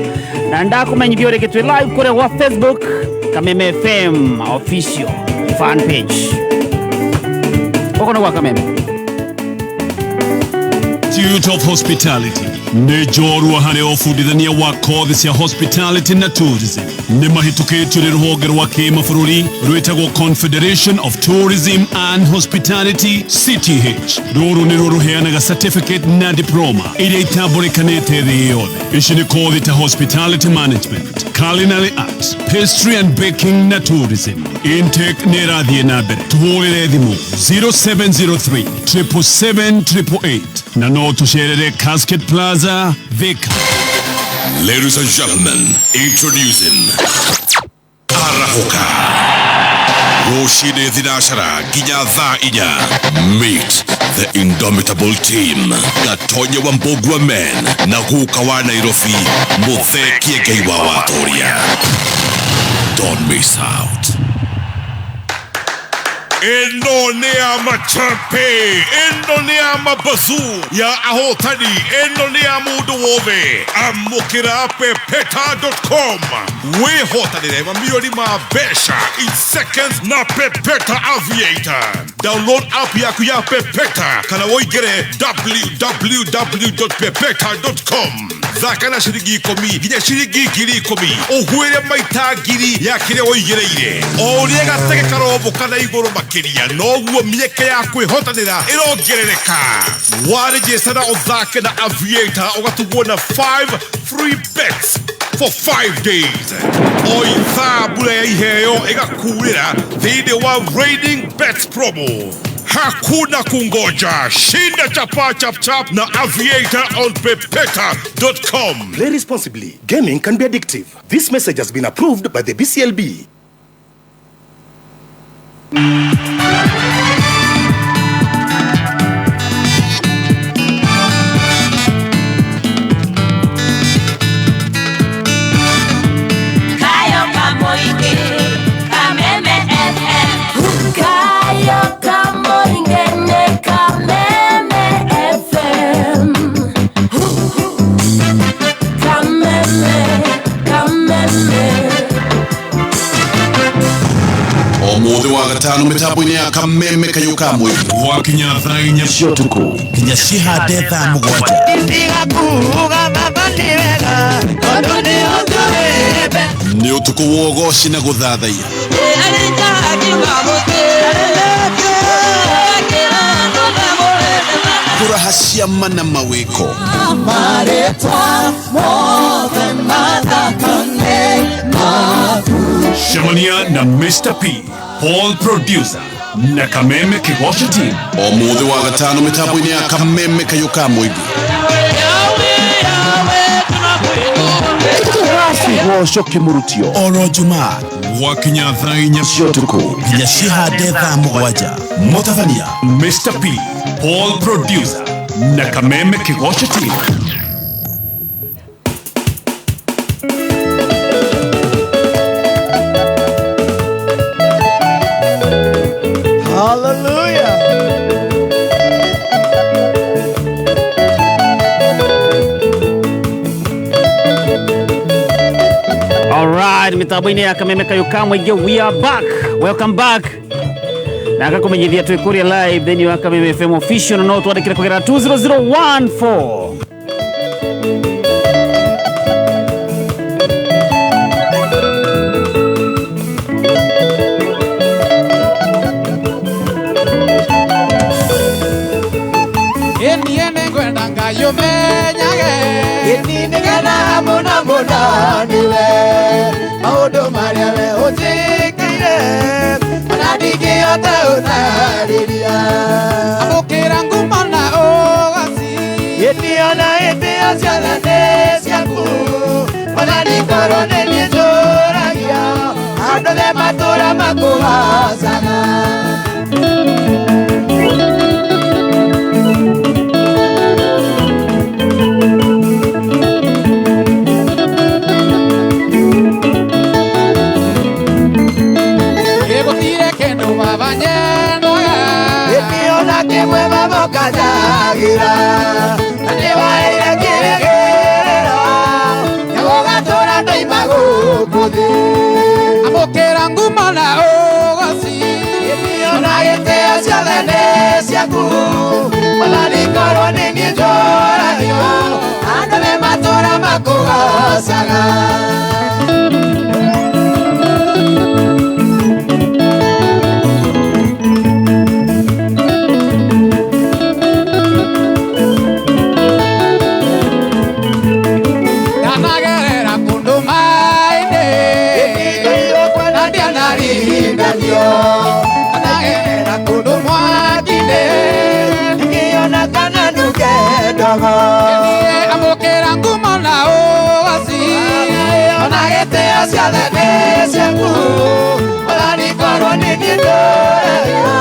na ndakũmenyithia ũrĩngĩ twĩ live kũrĩa gwa Facebook Kameme FM official fan page. Gũkũ nĩ gwa Kameme. Institute of Hospitality nĩ njorua harĩ ũbundithania wa kothi cia hospitality na tourism. Nĩ mahĩtũkĩtio nĩ rũhonge rwa kĩmabũrũri rwĩtagwo Confederation of Tourism and Hospitality, CTH. Rũrũ nĩruo rũheanaga certificate na diploma iria itambũrĩkanĩte thĩ yothe. Ici nĩ kothi ta hospitality management, culinary arts, pastry and baking na tourism. Intake nĩ ĩrathiĩ na mbere. Tũhũrĩre thimũ 0703 777 na no tũcerere Casket Plaza, Thika. Ladies and gentlemen, introducing Arahoka. Rũcinĩ thinacara nginya thaa 4. Meet the indomitable team. Gatonye wa Mbogua Men na guka wa Nairobi, Muthee Kiengei wa Watoria. Don't miss out. Ĩno nĩ ya machampe, ĩno nĩ ya mabazu ya ahotani, ĩno nĩ ya mũndũ wothe. Amũkĩra pepeta.com wĩhotanĩre mamirioni ma mbeca in seconds na Pepeta Aviator. Download app yaku ya Pepeta kana woingĩre www.pepeta.com. Thaka na ciringi 10 nginya ciringi 10,000, ũgwĩre maita 1,000 ya kĩrĩa woigĩrĩire. O ũrĩa gatege karombũka na igũrũ makĩria, noguo mĩeke ya kwĩhotanĩra ĩrongerereka. Warĩnjĩca na ũthake na Aviator ũgatugwo na 5 free bets for 5 days. O ithaa mbura ya iheo ĩgakurĩra thĩinĩ wa Raining Bets promo. Hakuna kungoja. Shinda chapa chap chap na Aviator on pepeta.com. Play responsibly. Gaming can be addictive. This message has been approved by the BCLB. Kayo Kamoinge, Kameme FM. Kayo Kamoinge, ne Kameme FM. Kameme, Kameme. Ũmũthĩ wa gatano mĩtambo-inĩ ya Kameme Kayũ ka Mũingĩ. Gwakinya thaa 4 cia ũtukũ nginya cihande thaa 7. Nĩ ũtukũ wa ũgoci na gũthathaiya. Kũraha ciama na mawĩko. Cemania na Mr. P, Paul Producer na Kameme Kĩgoco team. Ũmũthĩ wa gatano mĩtambo-inĩ ya Kameme Kayũ ka Mũingĩ. Kĩgoco kĩmũrutio oro Jumaa gwakinya thaa 4 cia ũtukũ nginya cihande thaa 7. Mũtabania Mr. P, Paul Producer na Kameme Kĩgoco team. Hallelujah. All right, mitambo-inĩ ya Kameme Kayũ ka Mũingĩ, we are back. Welcome back. Na ngakũmenyithia twĩ kũrĩa live thĩinĩ wa Kameme FM official, na no twandĩkĩre kũgerera 20014. Ĩniĩ nĩngwenda Ngai ũmenyage. Ĩni nĩngenaga mũno mũno nĩwe. Maũndũ marĩa we ũnjĩkĩire, ona ndingĩhota gũtarĩria. Amũkĩra ngumo na ũgoci. Ĩni ona ĩtĩo ciothe nĩ ciaku. Ona ndikorwo nĩ niĩ njũragia, andũ othe matũũra makũgocaga. makũgocaga. Ndanagerera kũndũ maĩ-inĩ na ndianaringanio, ndanagerera kũndũ mwaki-inĩ ngĩona kana nunge ndogo. Niĩ amũkĩra ngumo na ũwaci ona gĩtĩo ciothe nĩ ciaku, Mwathani korwo nĩ niĩ ndũraga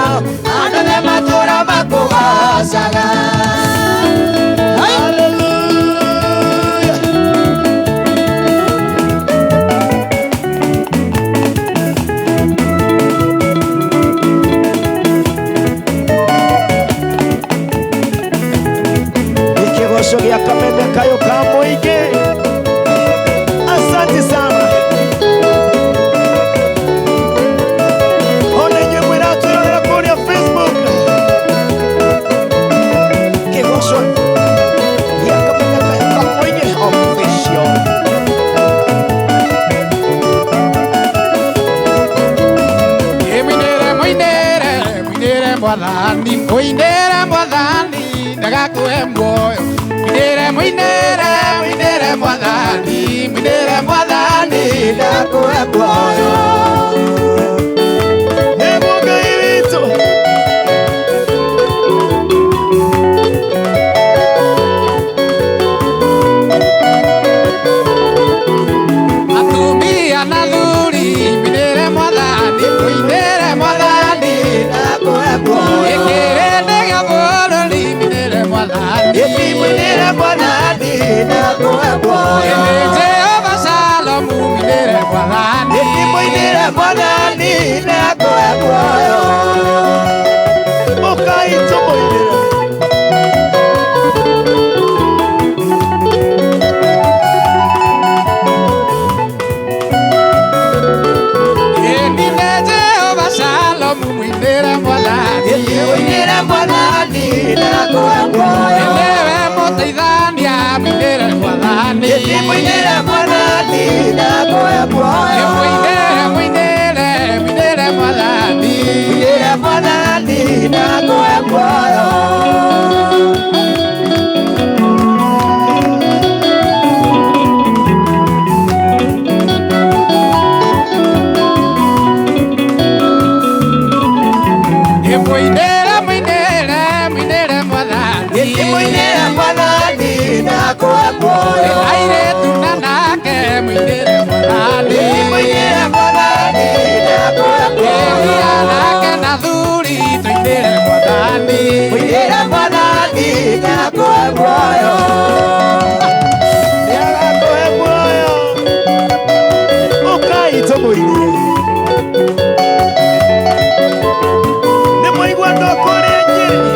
andũ othe matũũra makũgocaga. Hallelujah. Ikigoco gĩa kameme kayo ka mũingĩ. Asante sana. Ona inyuĩ mwĩratwĩrorera kũrĩa Facebook. Kĩgoco gĩa kameme kayo ka mũingĩ official. Mũinĩre, mũinĩre, mũinĩre Mwathani, mũinĩre Mwathani ndagakũhe muoyo. Mũinĩre, mũinĩre, mũinĩre Mwathani, mũinĩre Mwathani ndagakũhe muoyo. Nĩguo Ngai witũ. Atumia na athuri, mũinĩre Mwathani, mũinĩre Mwathani ndagakũhe muoyo. Gĩkĩrĩndĩ gĩa bũrũri, mũinĩre Mwathani, mũinĩre Mwathani ndagakũhe muoyo. Jehova Shalom, mũinĩre Mwathani, mũinĩre Mwathani ndagakũhe muoyo. Ũkai tũmũinĩre. Nine Jehova Shalom, mũinĩre Mwathani, mũinĩre Mwathani ndagakũhe muoyo. Nĩwe mũteithania, mũinĩre Mwathani, mũinĩre Mwathani ndagakũhe muoyo. Mũinĩre, mũinĩre, mũinĩre Mwathani, mũinĩre Mwathani ndagakũhe muoyo. Mũinĩre, mũinĩre, mũinĩre Mwathani, mũinĩre Mwathani ndagakũhe muoyo. Airĩtu na anake, mũinĩre Mwathani, mũinĩre Mwathani ndagakũhe muoyo. Anake na athuri, tũinĩre Mwathani, mũinĩre Mwathani ndagakũhe muoyo. Nĩagakũhe muoyo. Ũkai tũmũinĩre. Nĩ mwaigua andũ a kũrĩa Nyĩrĩ.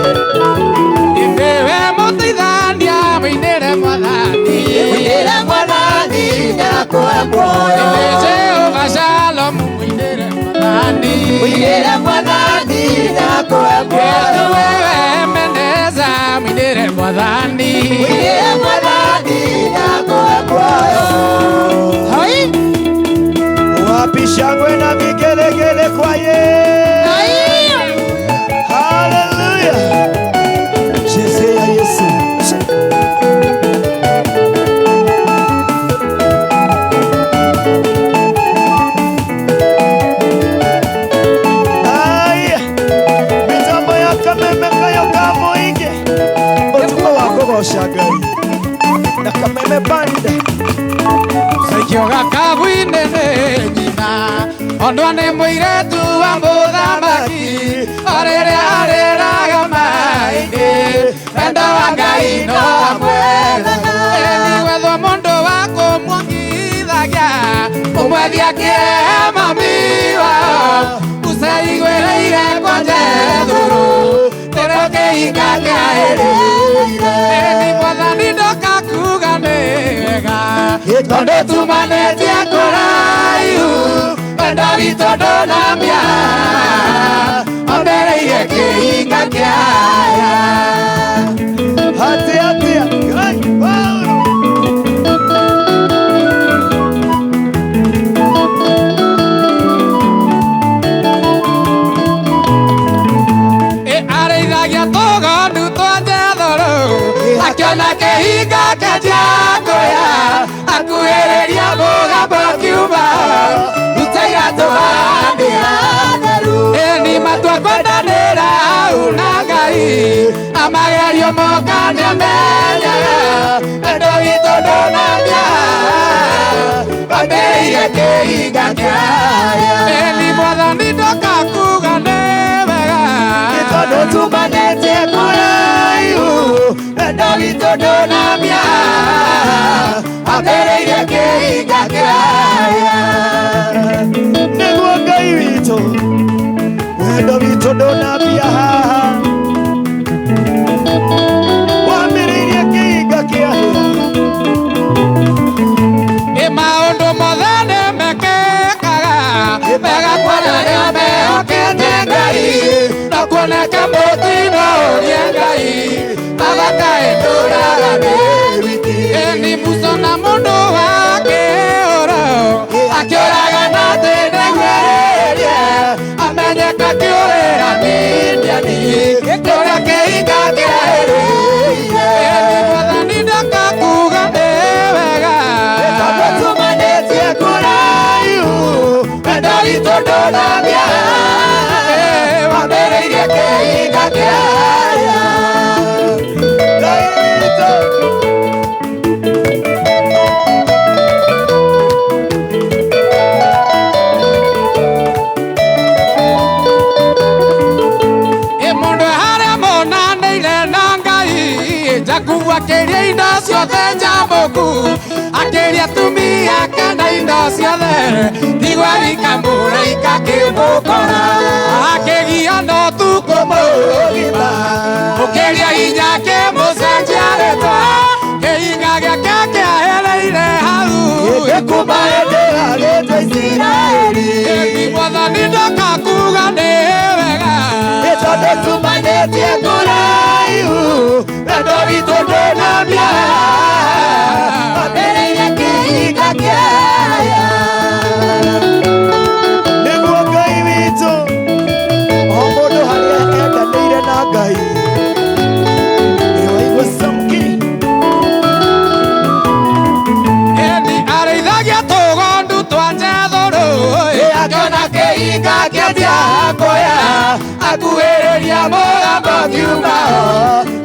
Nĩwe mũteithania, mũinĩre Mwathani, mũinĩre Mwathani ndagakũhe muoyo. Jehova Shalom, mũinĩre Mwathani, mũinĩre Mwathani ndagakũhe muoyo. Wewe Ebeneza, mũinĩre Mwathani, mũinĩre Mwathani ndagakũhe muoyo. Hai. Wapi shangwe na vigelegele kwa Yesu. Hallelujah. Chezea Yesu. Aya, mitambo ya kameme kayo ka mũingĩ. Ũtukũ wa kũgoca Ngai na kameme banda. Caikio gakabu-inĩ nĩ nyina, ondwa nĩ mũirĩtu wa mũthamaki, o rĩrĩa arĩraga maĩ-inĩ, wendo wa Ngai no amwethaga. Ĩni gwethwo mũndũ wa kũmuongithagia, ũmwethia kĩrehe mami wao, ũcaigwĩrĩire kwa Jethuro, kĩrĩa kĩhinga kĩaĩrĩire. Ĩni Mwathani ndoka kuga nĩ wega, tondũ tumanĩtie kũraihu, wendo witũ ndũnamia, ombereirie kĩhinga kĩaya. Atia, atia. Ngai, Paulo. Akuhĩrĩria mũgambo kiuma ruta iratũ handĩ hatheru ĩni matua kwendanĩra hau na Ngai amagerio moka nĩamenyaga wendo witũ ndũnambia wambĩrĩirie kĩhinga kĩaya ĩni mwathani ndoka kuga nĩ wega nĩ tondũ tumanĩtie kũraihu wendo witũ ndũnambia wambĩrĩirie kĩhinga kĩaya nĩguo Ngai witũ wendo witũ ndũnambia haha wambĩrĩirie kĩhinga kĩaya ĩ maũndũ mothe nĩmekĩkaga mega kwa arĩa mehokete Ngai no kuoneke mũtino ũrĩa Ngai magakaĩ ndũraga nĩ wiki ĩni Musa na mũndũ wake ũro akĩũraga na atĩ nĩguĩrĩrie amenyeka kĩũrĩra Midiani kĩũrĩa kĩhinga kĩahĩrĩire ĩni mwathani ndoka kuga nĩ wega tondũ tumanĩtie kũraihu wendo witũ ndũnambia wambĩrĩirie kĩhinga kĩaya Ngai witũ ĩ mũndũ harĩa monanĩire na Ngai Jakubu akĩria indo ciothe njamũku akĩria atumia ake na indo ciothe ndigwa wika mũraika kĩmũkora akĩgia no ũtukũ mũgima ũkĩria hinya kĩmũcenjia rĩtwa kĩhinga gĩake kĩahereire hau kuma hĩndĩ agĩtwo Isiraeli ĩni mwathani ndoka kuga nĩ wega nĩ tondũ tumanĩtie kũraihu wendo witũ ndũnambia wambĩrĩirie kĩhinga kĩaya nĩguo Ngai witũ o mũndũ harĩa endanĩire na Ngai nĩwaigua samkiri ĩni arĩithagia tũgondu twa Jethũrũ akĩona kĩhinga kĩambia kuoya akuhĩrĩria mũgambo kiuma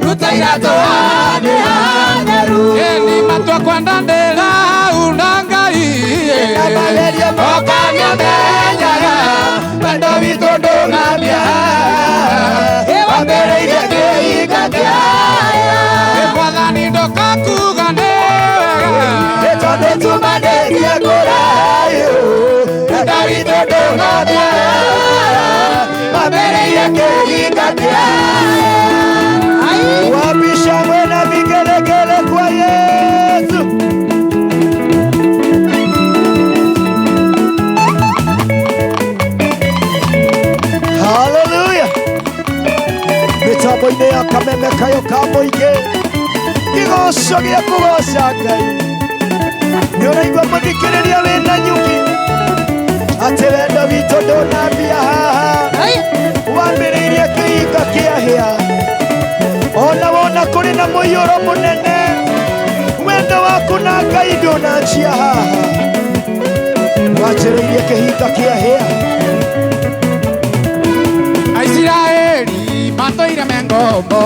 ruta iratũ handĩ hatheru ĩni matua kwendanĩra hau na Ngai magerio moka nĩamenyaga wendo witũ ndũnambia wambĩrĩirie kĩhinga kĩaya mwathani ndoka kuga nĩ wega nĩ tondũ tumanĩtie kũraihu wendo witũ ndũnambia wambĩrĩirie kĩhinga kĩaya Wapi shangwe na vigelegele kwa Yesu. Hallelujah. Mitambo-inĩ ya kameme kayo ka mũingĩ kĩgoco gĩa kũgoca Ngai nĩ ũraigua mũthikĩrĩria wĩna nyuki atĩ wendo witũ ndũnambia haha wambĩrĩirie kĩhinga kĩahĩa ona wona kũrĩ na mũiyũro mũnene wendo waku na Ngai ndũnanjia haha wanjĩrĩirie kĩhinga kĩahĩa Aisiraeli matũire me ngombo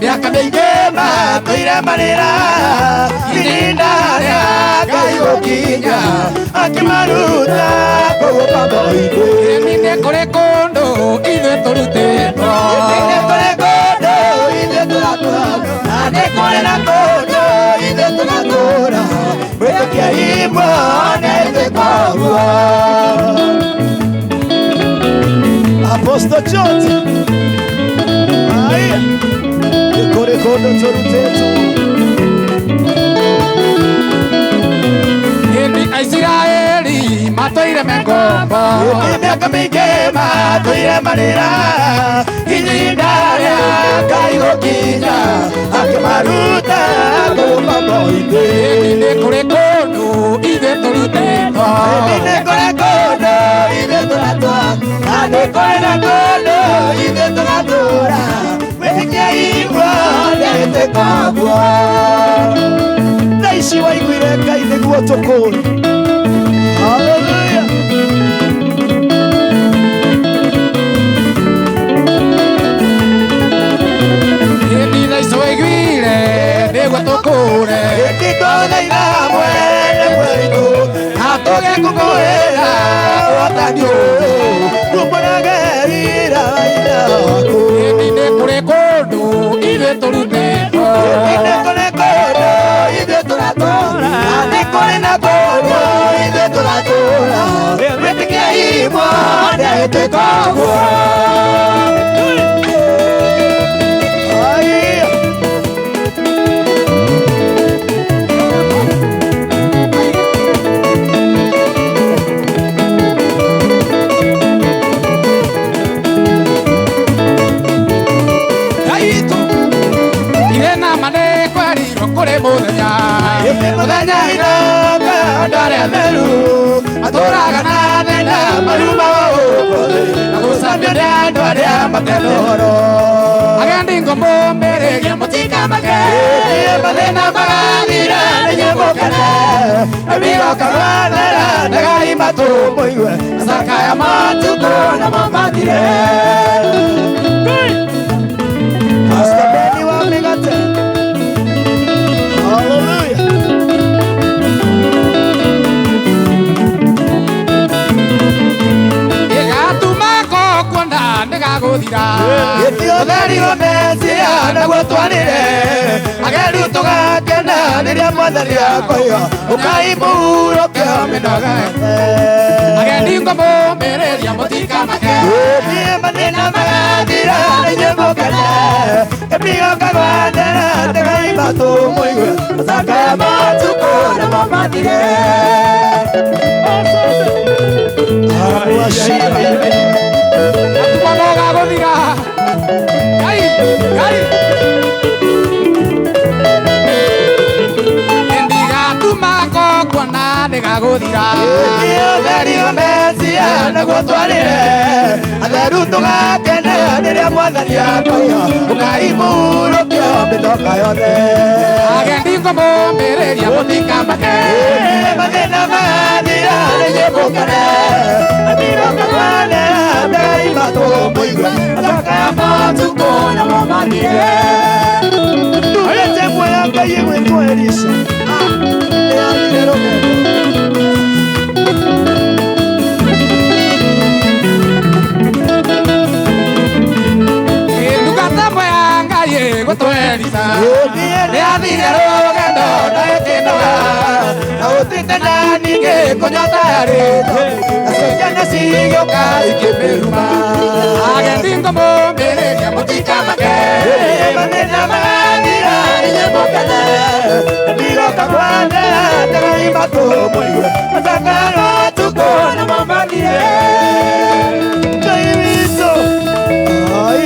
mĩaka mĩingĩ matũire marĩra ihinda rĩa Ngai gũkinya akĩmaruta kũu ngombo-inĩ ĩni nĩ kũrĩ kũndũ ithuĩ tũrutĩtwo nĩ kũrĩ kũndũ ithuĩ tũratũra na nĩ kũrĩ na kũndũ ithuĩ tũratũra mwĩtĩkiai muone ithuĩ koguo Apostle George Aya nĩ kũrĩ kũndũ tũrutĩtwo ĩni Aisiraeli matũire me ngombo mĩaka mĩingĩ matũire marĩra ihinda rĩa Ngai gũkinya akĩmaruta kũu ngombo-inĩ ĩni nĩ kũrĩ kũndũ ithuĩ tũrutĩtwo ĩni nĩ kũrĩ kũndũ ithuĩ tũratũra na nĩ kũrĩ na kũndũ ithuĩ tũratũra wĩtĩkiai muone ithuĩ koguo Tha ici waiguire Ngai nĩguo tũkũũre. Hallelujah. Hĩndĩ tha ici waiguire nĩguo tũkũũre. Hĩndĩ twathaitha mwene witũ na tũgĩkũngũĩra ũhotani ũyũ tumbũrage wĩra wa ithe waku. Hĩndĩ nĩ kũrĩ kũndũ ithuĩ tũrutĩtwo. Hĩndĩ nĩ kũrĩ kũndũ ithuĩ tũratũũra. Nĩ kũrĩ na kũndũ ithuĩ tũratũũra. Wĩtĩkiai mwana ĩtwĩka ũguo. Ndaitu irĩ na ma nĩ kwerirwo kũrĩ mũthenya. Mũthenya inoka andũ arĩa atheru matũũraga na thĩna maruma gũkũ thĩ na gũcambio nĩ andũ arĩa matena ũhoro. Agendi ngũmũmbĩrĩrie mũtikamake. Mathĩna magathira na inyuĩ mũkene. Ĩmiroka rwathera tegai matũ mũigue macakaya matukũ namo mathire. Pastor Benny wa Mĩgate. Hallelujah. Ĩgatuma kuona nĩgagũthira. Hĩndĩ ũtherirwo Mesia naguo twarĩre ageru tũgakena rĩrĩa Mwathani akoiga ũkai mũhurũke mĩnoga. Agendi ngũmũmbĩrĩria mũtikamake. Niĩ mathĩna magathira na inyuĩ mũkene. Ĩmigoka gwathera tegai matũ mũigue macakaya matukũ namo mathire. Gatuma nogagũthira. Ngai, Ngai. Hĩndĩ gatuma kuona nĩgagũthira. Hĩndĩ ũtherirwo Mesia naguo twarĩre atheru tũgakena rĩrĩa Mwathani akoiga ũkai mũhurũke mĩnoga yothe. Agendi ngũmũmbĩrĩria mũtikamake. Mathĩna magathira na inyuĩ mũkene. Ĩmiroka gwathera tegai matũ mũigue macakaya matukũ namo mathire. Ndungata ĩmwe ya Ngai ĩgwĩtwo Elisha nĩyathire rũgendo. Ndungata ĩmwe ya Ngai ĩgwĩtwo Elisha nĩyathire rũgendo na ĩkĩnoga na ũtĩte na ningĩ kũnyota yarĩtwo nacio ciana cigĩũka ikĩmĩruma. Agendi ngũmũmbĩrĩria mũtikamake. Mathĩna magathira inyuĩ mũkene. Ĩmiroka gwathera tegai matũ mũigue macakaya matukũ namo mathire. Ngai witũ. Ai.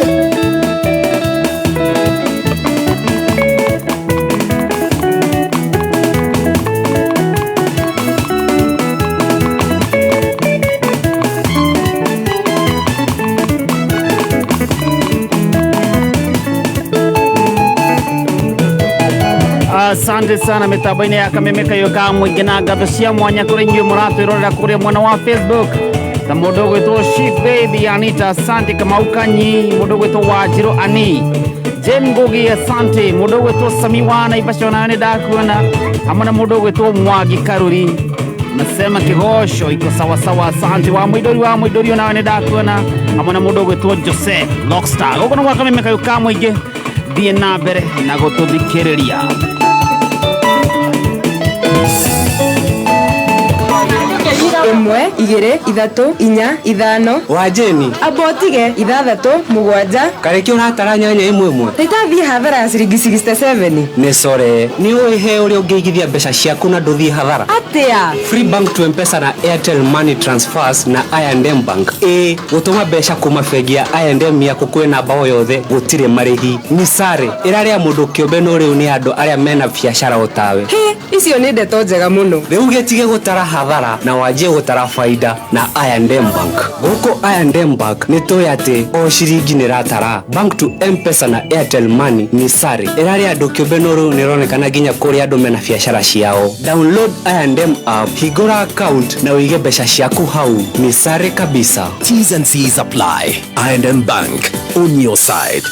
Asante sana mitambo-inĩ ya Kameme Kayũ ka mũingĩ na ngatho cia mwanya kũrĩ inyuĩ mũratwĩrorera kũrĩa mwena wa Facebook ta mũndũ ũgwĩtwo Chief Baby Anita, asante. Kamau Kanyi, mũndũ ũgwĩtwo Wanjirũ Ani, Jane Ngugi, asante. Mũndũ ũgwĩtwo Sami wa Naivasha, onawe nĩ ndakuona hamwe na mũndũ ũgwĩtwo Mwangi Karuri, nasema kĩgoco iko sawasawa, asante. Wa Mũindũri wa Mũindũri, onawe nĩ ndakuona hamwe na mũndũ ũgwĩtwo Jose Lockstar. Gũkũ nĩ gwa Kameme Kayũ ka mũingĩ, thiĩ na mbere na gũtũthikĩrĩria. Ĩmwe, igĩrĩ, ithatũ, inya, ithano. Wa Jeni. Amba ũtige, ithathatũ, mũgwanja. Karĩkĩ ũratara nyanya ĩmwe ĩmwe. Rĩtathiĩ hathara ya ciringi 67. Nĩ core. Nĩ ũĩ he ũrĩa ũngĩigithia mbeca ciaku na ndũthiĩ hathara? Atĩa? Free Bank to M-Pesa na Airtel Money Transfers na I&M Bank. Ĩ, gũtũma mbeca kuma bengi ya I&M yaku kwĩ namba o yothe gũtirĩ marĩhi. Nĩ sare. Ĩrarĩa mũndũ kĩũmbe no rĩu nĩ andũ arĩa mena biacara o tawe. Hĩ, icio nĩ ndeto njega mũno. Rĩu gĩtige gũtara hathara na wanjie gũtara Bara faida na I&M Bank. Gũkũ I&M Bank nĩ tũĩ atĩ o ciringi nĩ ratara. Bank to M-Pesa na Airtel Money ni sare. Ĩrarĩ andũ kĩũmbe no rĩu nĩronekana nginya kũrĩa andũ mena biacara ciao. Download I&M app, hingũra account na ũige mbeca ciaku hau. Ni sare kabisa. T's and C's apply. I&M Bank, on your side.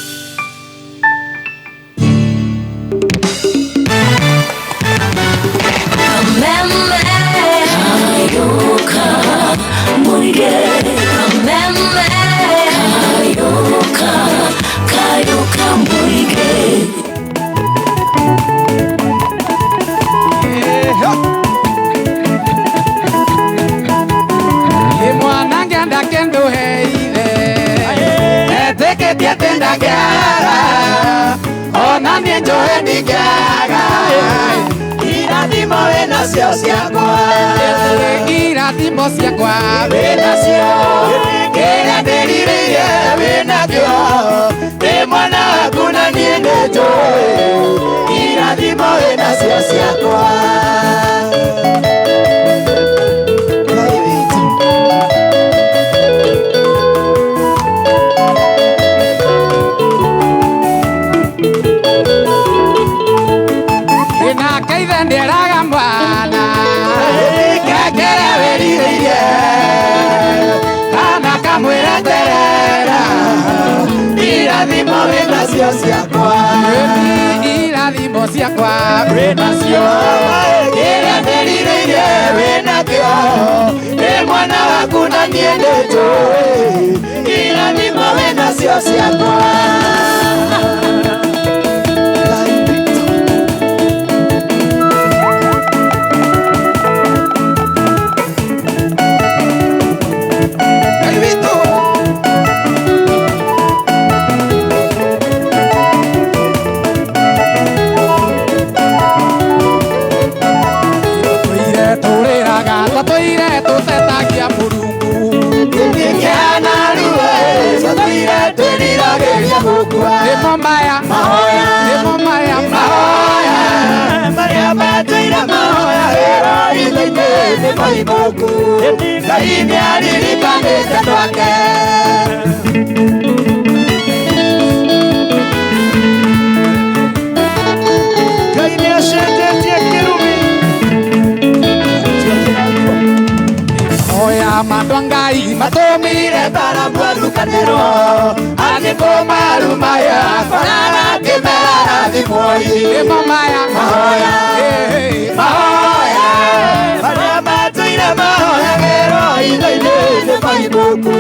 Irathimo ciakwa wĩnacio kĩrĩa ndĩrirĩire wĩnakĩo ndĩ mwana waku na niĩ nĩnjũĩ irathimo wĩnacio ciakwa. Irathimo wĩnacio ciakwa, irathimo ciakwa wĩnacio kĩrĩa ndĩrirĩire wĩnakĩo ndĩ mwana waku na niĩ nĩnjũĩ irathimo wĩnacio ciakwa. Ngai nĩaririkanĩte twake. Ngai nĩacenjetie kĩrumi. Oya mandũ Ngai matũmire Barabu athukanĩrwo athiĩ kũmarumaya barara kĩmera rathimwoi. Nĩmo maya mahoya, mahoya marĩa matũire mahoyagĩrwo itho-inĩ nĩ maimũku.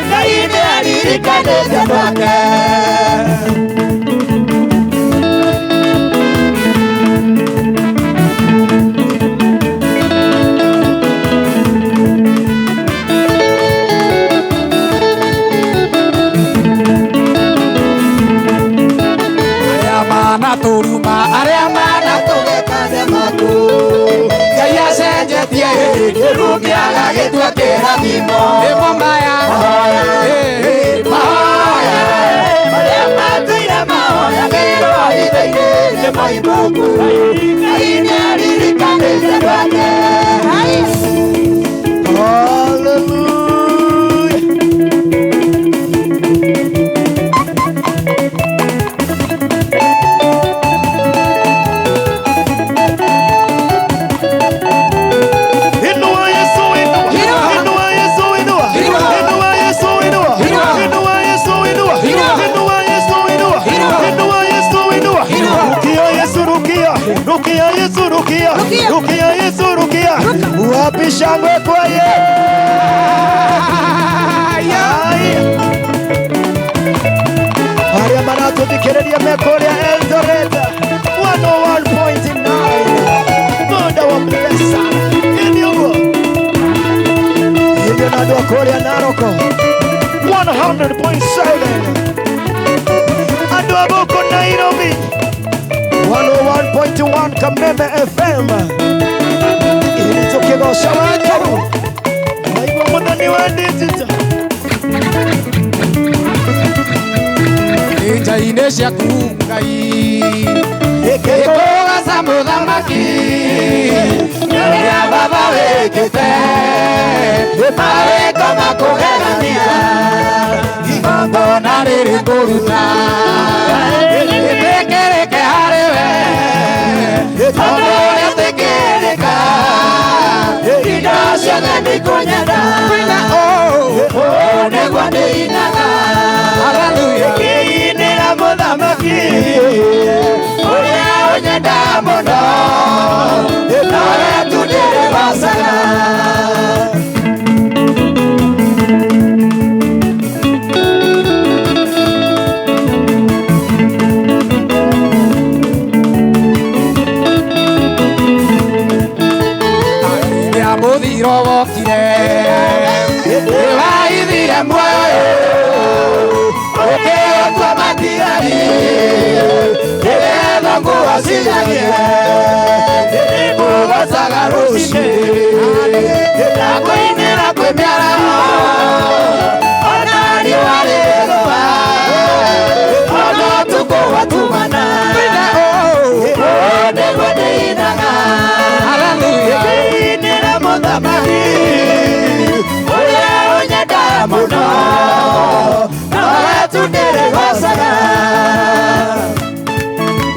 Ngai nĩaririkanĩte twake. Turuma aria manatũgeka nĩ maku Ngai acenjetie kĩrumi agagĩtua kĩrathimo. Nĩmo maya mahoya, mahoya marĩa matũire mahoyagĩrwo itho-inĩ nĩ maimũku. Ngai nĩaririkanĩte twake. Rukia Yesu, rukia, rukia Yesu, rukia. Wapi shangwe kwa ye? Arĩa maratũthikĩrĩria me kũrĩa Eldoret 101.9 Muda wa blessa. Ĩni ũguo hĩndĩ na andũ a kũrĩa Narok 100.7 andũ a gũkũ Nairobi 101.1 Kameme FM. Ili tukigosha watu naigua muthoni wa digital nja-inĩ ciaku Ngai ĩkũgaca mũthamaki ũrĩa baba wĩkĩte. Mawĩko makũgegania igongona rĩrĩ ngũruta rĩtĩkĩrĩke harĩ we tondũ rĩtĩkĩrĩka indo ciothe nĩikũnyenda ũũ nĩguo ndĩinaga ngĩinĩra mũthamaki ũrĩa ũnyenda mũno nowe tu ndĩrĩgocaga. Mũthiro wokire nĩwaithire muoyo ũkĩũtua matigari nĩgetha ngũgocithagie nĩngũgocaga rũciinĩ na kũinĩra kwĩ mĩaraho ona riũa rĩgũa ona ũtukũ watumana ũũ nĩguo ndĩinaga ngĩinĩra mũthamaki ũrĩa ũnyenda mũno nowe tu ndĩrĩgocaga.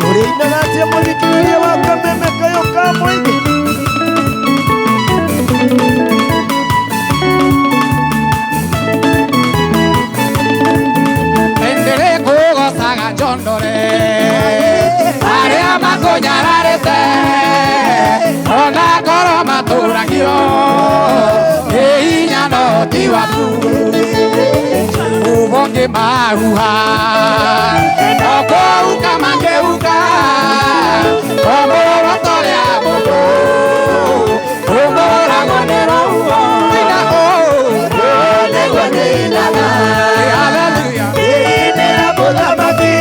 Ũrĩinaga atĩa mũthikĩrĩria wa Kameme kayũ ka mũingĩ? Ndĩrĩkũgocaga njondore arĩa makũnyararĩte ona ngoro matũragio nĩ hinya no ti waku huho ngĩmahuha no kũhuka mangĩhuka o muoroto rĩa mũndũ ũmũragwo nĩ rũhuho. Ũũ nĩguo ndĩinaga ngĩinĩra mũthamaki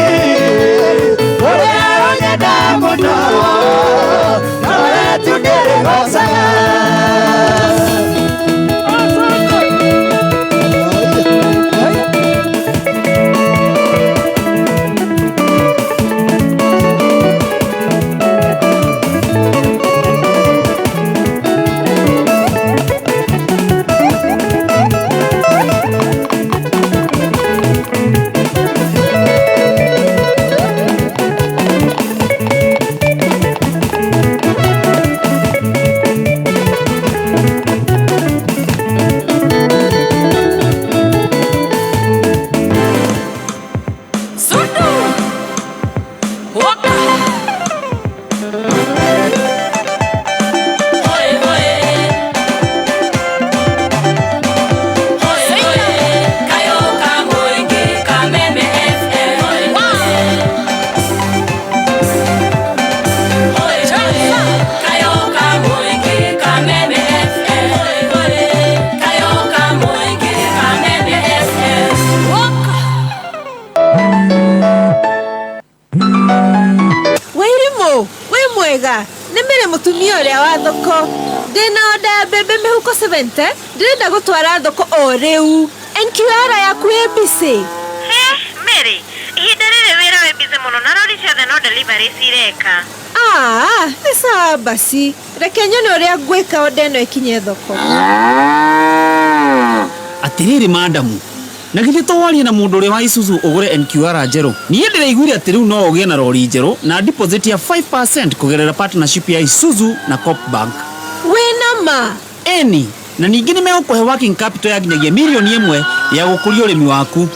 ũrĩa ũnyenda mũno nowe tu ndĩrĩgocaga. Mũtumia ũrĩa wa thoko ndĩna oda ya mbembe mĩhuko 70 ndĩrenda gũtwara thoko o rĩu. NQR yaku ĩ busy? Mary, ihinda rĩrĩ wĩra wĩ busy mũno na rori ciothe no delivery cireka. Ah, nĩ sawa basi, reke nyone ũrĩa ngwĩka oda ĩno ĩkinye thoko. Atĩrĩrĩ madamu, na githĩ to warie na mũndũ ũrĩa wa Isuzu ũgũre NQR njerũ? Niĩ ndĩraiguire atĩ rĩu no ũgĩe na rori njerũ na deposit ya 5% kũgerera partnership ya Isuzu na Coop Bank. Wĩna ma? Ĩni, na ningĩ nĩ megũkũhe working capital ya nginyagia mirioni 1 ya gũkũria ũrĩmi waku.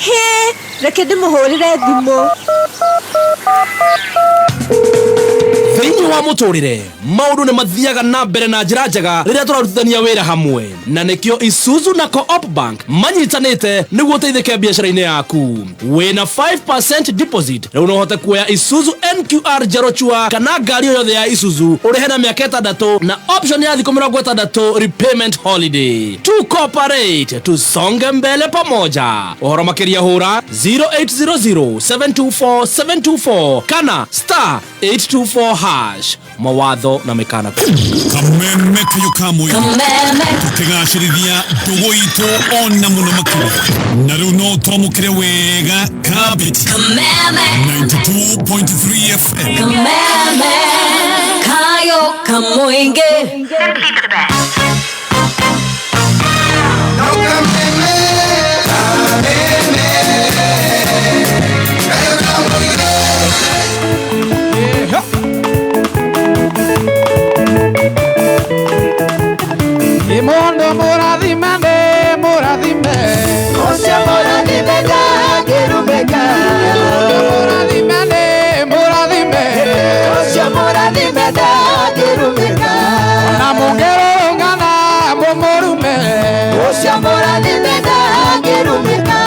Hĩ, reke ndĩmũhũrĩre thimũ. Thĩinĩ wa mũtũrĩre maũndũ nĩ mathiaga na mbere na njĩra njega rĩrĩa tũrarutithania wĩra hamwe, na nĩkĩo Isuzu na Co-op Bank manyitanĩte nĩguo ũteithĩke biacara-inĩ yaku. Wĩna 5% deposit rĩu no ũhote kuoya Isuzu NQR njerũ chua kana ngari o yothe ya Isuzu ũrĩhe na mĩaka 6 na option ya thikũ 60 repayment holiday. To cooperate tusonge mbele pamoja. Ũhoro makĩria hũra 0800 724 724 kana star 824 hash. Mawatho na mĩkana. Kameme kayũ ka mũingĩ tũkĩgacĩrithia ndũgũ itũ ona mũno makĩria, na rĩu no twamũkĩre wega kabiti. Kameme 92.3 FM. Kameme kayo ka mũingĩ. Simply the best. Mũndũ mũrathime nĩ mũrathime. Ũcio mũrathime ndangĩrumĩka. Mũndũ mũrathime nĩ mũrathime. Ũcio mũrathime ndangĩrumĩka. Ona mũngĩrũrũngana mũmũrume. Ũcio mũrathime ndangĩrumĩka.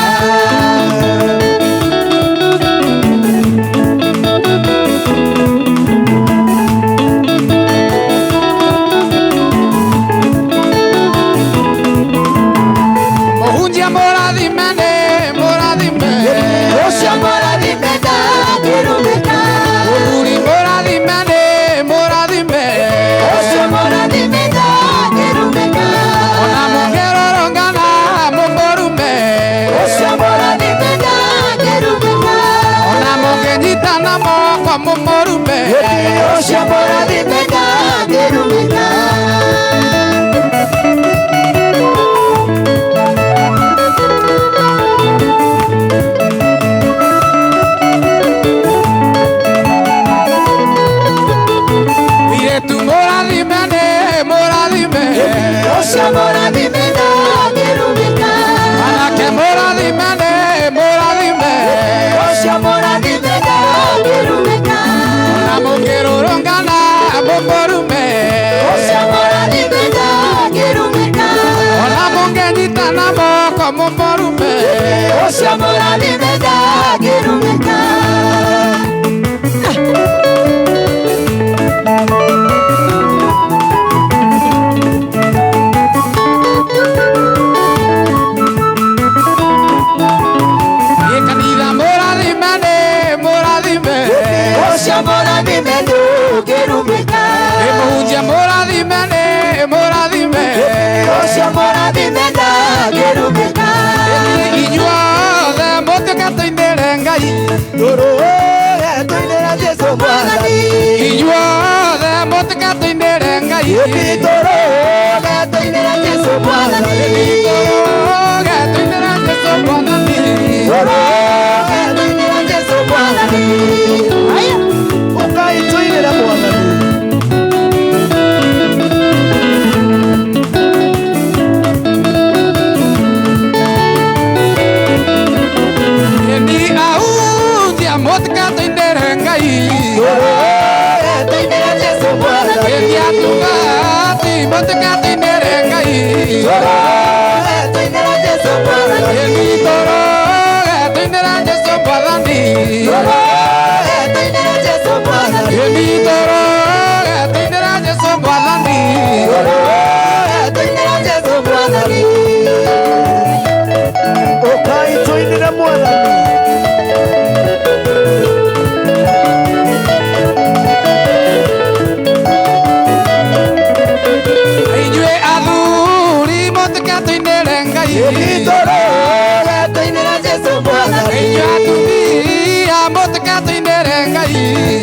Mũhunjia mũrathime nĩ mũrathime. Ũcio mũrathime ndangĩrumĩka. Mũthuri mũrathime nĩ mũrathime. Ũcio mũrathime ndangĩrumĩka. Ona mũngĩrũrũngana mũmũrume. Ũcio mũrathime ndangĩrumĩka. Ona mũngĩnyitana moko mũmũrume. Ũcio mũrathime ndangĩrumĩka. Mũirĩtu mũrathime nĩ mũrathime. Ũcio mũrathime ndangĩrumĩka. Mwanake mũrathime nĩ mũrathime. Ũcio mũrathime ndangĩrumĩka. Ona mũngĩrũrũngana mũmũrume. Ũcio mũrathime ndangĩrumĩka. Ona mũngĩnyitana moko mũmũrume. Ũcio mũrathime ndangĩrumĩka. Ĩ kanitha mũrathime nĩ mũrathime. Ũcio mũrathime ndũngĩrumĩka. Ĩ mũhunjia mũrathime nĩ mũrathime. Ũcio mũrathime ndangĩrumĩka. Inyuothe mũtuĩke tũinĩre Ngai. Tũrũge tũinĩre Jesũ mwathani. Inyuothe mũtuĩke tũinĩre Ngai. Tũrũge tũinĩre Jesũ mwathani. Tũrũge tũinĩre Jesũ mwathani. Tũrũge tũinĩre Jesũ mwathani. Ũkai tũinĩre mwathani. Ni ahunjia mũtuĩke tũinĩre Ngai. Tũrũge tũinĩre Jesũ mwathani. Ĩ atungati mũtuĩke tũinĩre Ngai. Tũrũge tũinĩre Jesũ mwathani. Ĩ tũrũge tũinĩre Jesũ mwathani. Tũrũge tũinĩre Jesũ mwathani. Ĩ tũrũge tũinĩre Jesũ mwathani. Tũrũge tũinĩre Jesũ mwathani. Ũkai tũinĩre mwathani. Inyuĩ athuri mũtuĩke tũinĩre Ngai. Tũrũge tũinĩre Jesũ mwathani. Inyuĩ atumia mũtuĩke tũinĩre Ngai.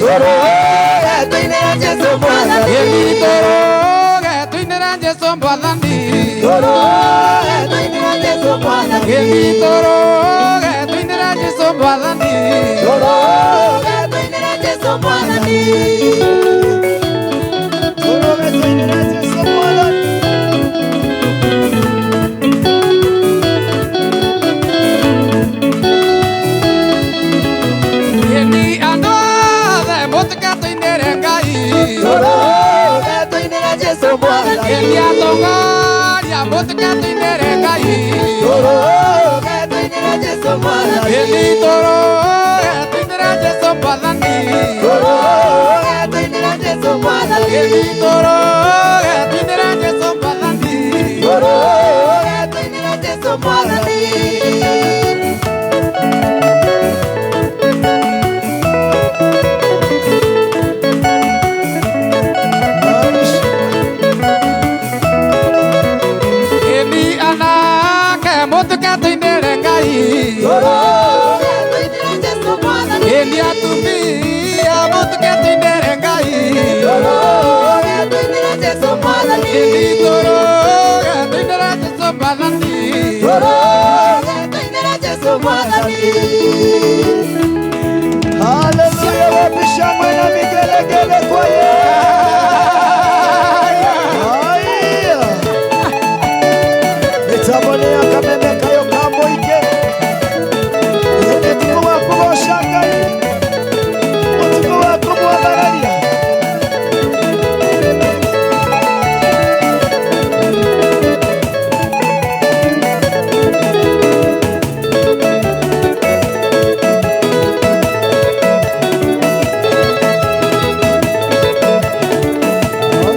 Tũrũge tũinĩre Jesũ mwathani. Tũrũge tũinĩre Jesũ mwathani. Tũrũge tũinĩre Jesũ mwathani. Tũrũge tũinĩre Jesũ mwathani. Tũrũge tũinĩre Jesũ mwathani. Tũrũge tũinĩre Jesũ mwathani. Ni andũ othe mũtuĩke tũinĩre Ngai. Tũrũge tũinĩre Jesũ mwathani. Ni atongoria mũtuĩke tũinĩre Ngai. Tũrũge tũinĩre Jesũ mwathani. Ni tũrũge tũinĩre Jesũ mwathani. Tũrũge tũinĩre Jesũ mwathani. Ni tũrũge tũinĩre Jesũ mwathani. Tũrũge tũinĩre Jesũ mwathani. Ni anake mũtuĩke tũinĩre Ngai. Tũrũge tũinĩre Jesũ mwathani. Ni atumia mũtuĩke tũinĩre Ngai. Tũrũge tũinĩre Jesũ mwathani. Ni tũrũge tũinĩre Jesũ mwathani. Tũrũge tũinĩre Jesũ mwathani. Haleluya, wapi shangwe na vigelegele kwa Yesu. Haya. Mĩtambo-inĩ ya Kameme kayũ ka mũingĩ. Nĩ ũtukũ wa kũgoca Ngai, ũtukũ wa kũmwambararia.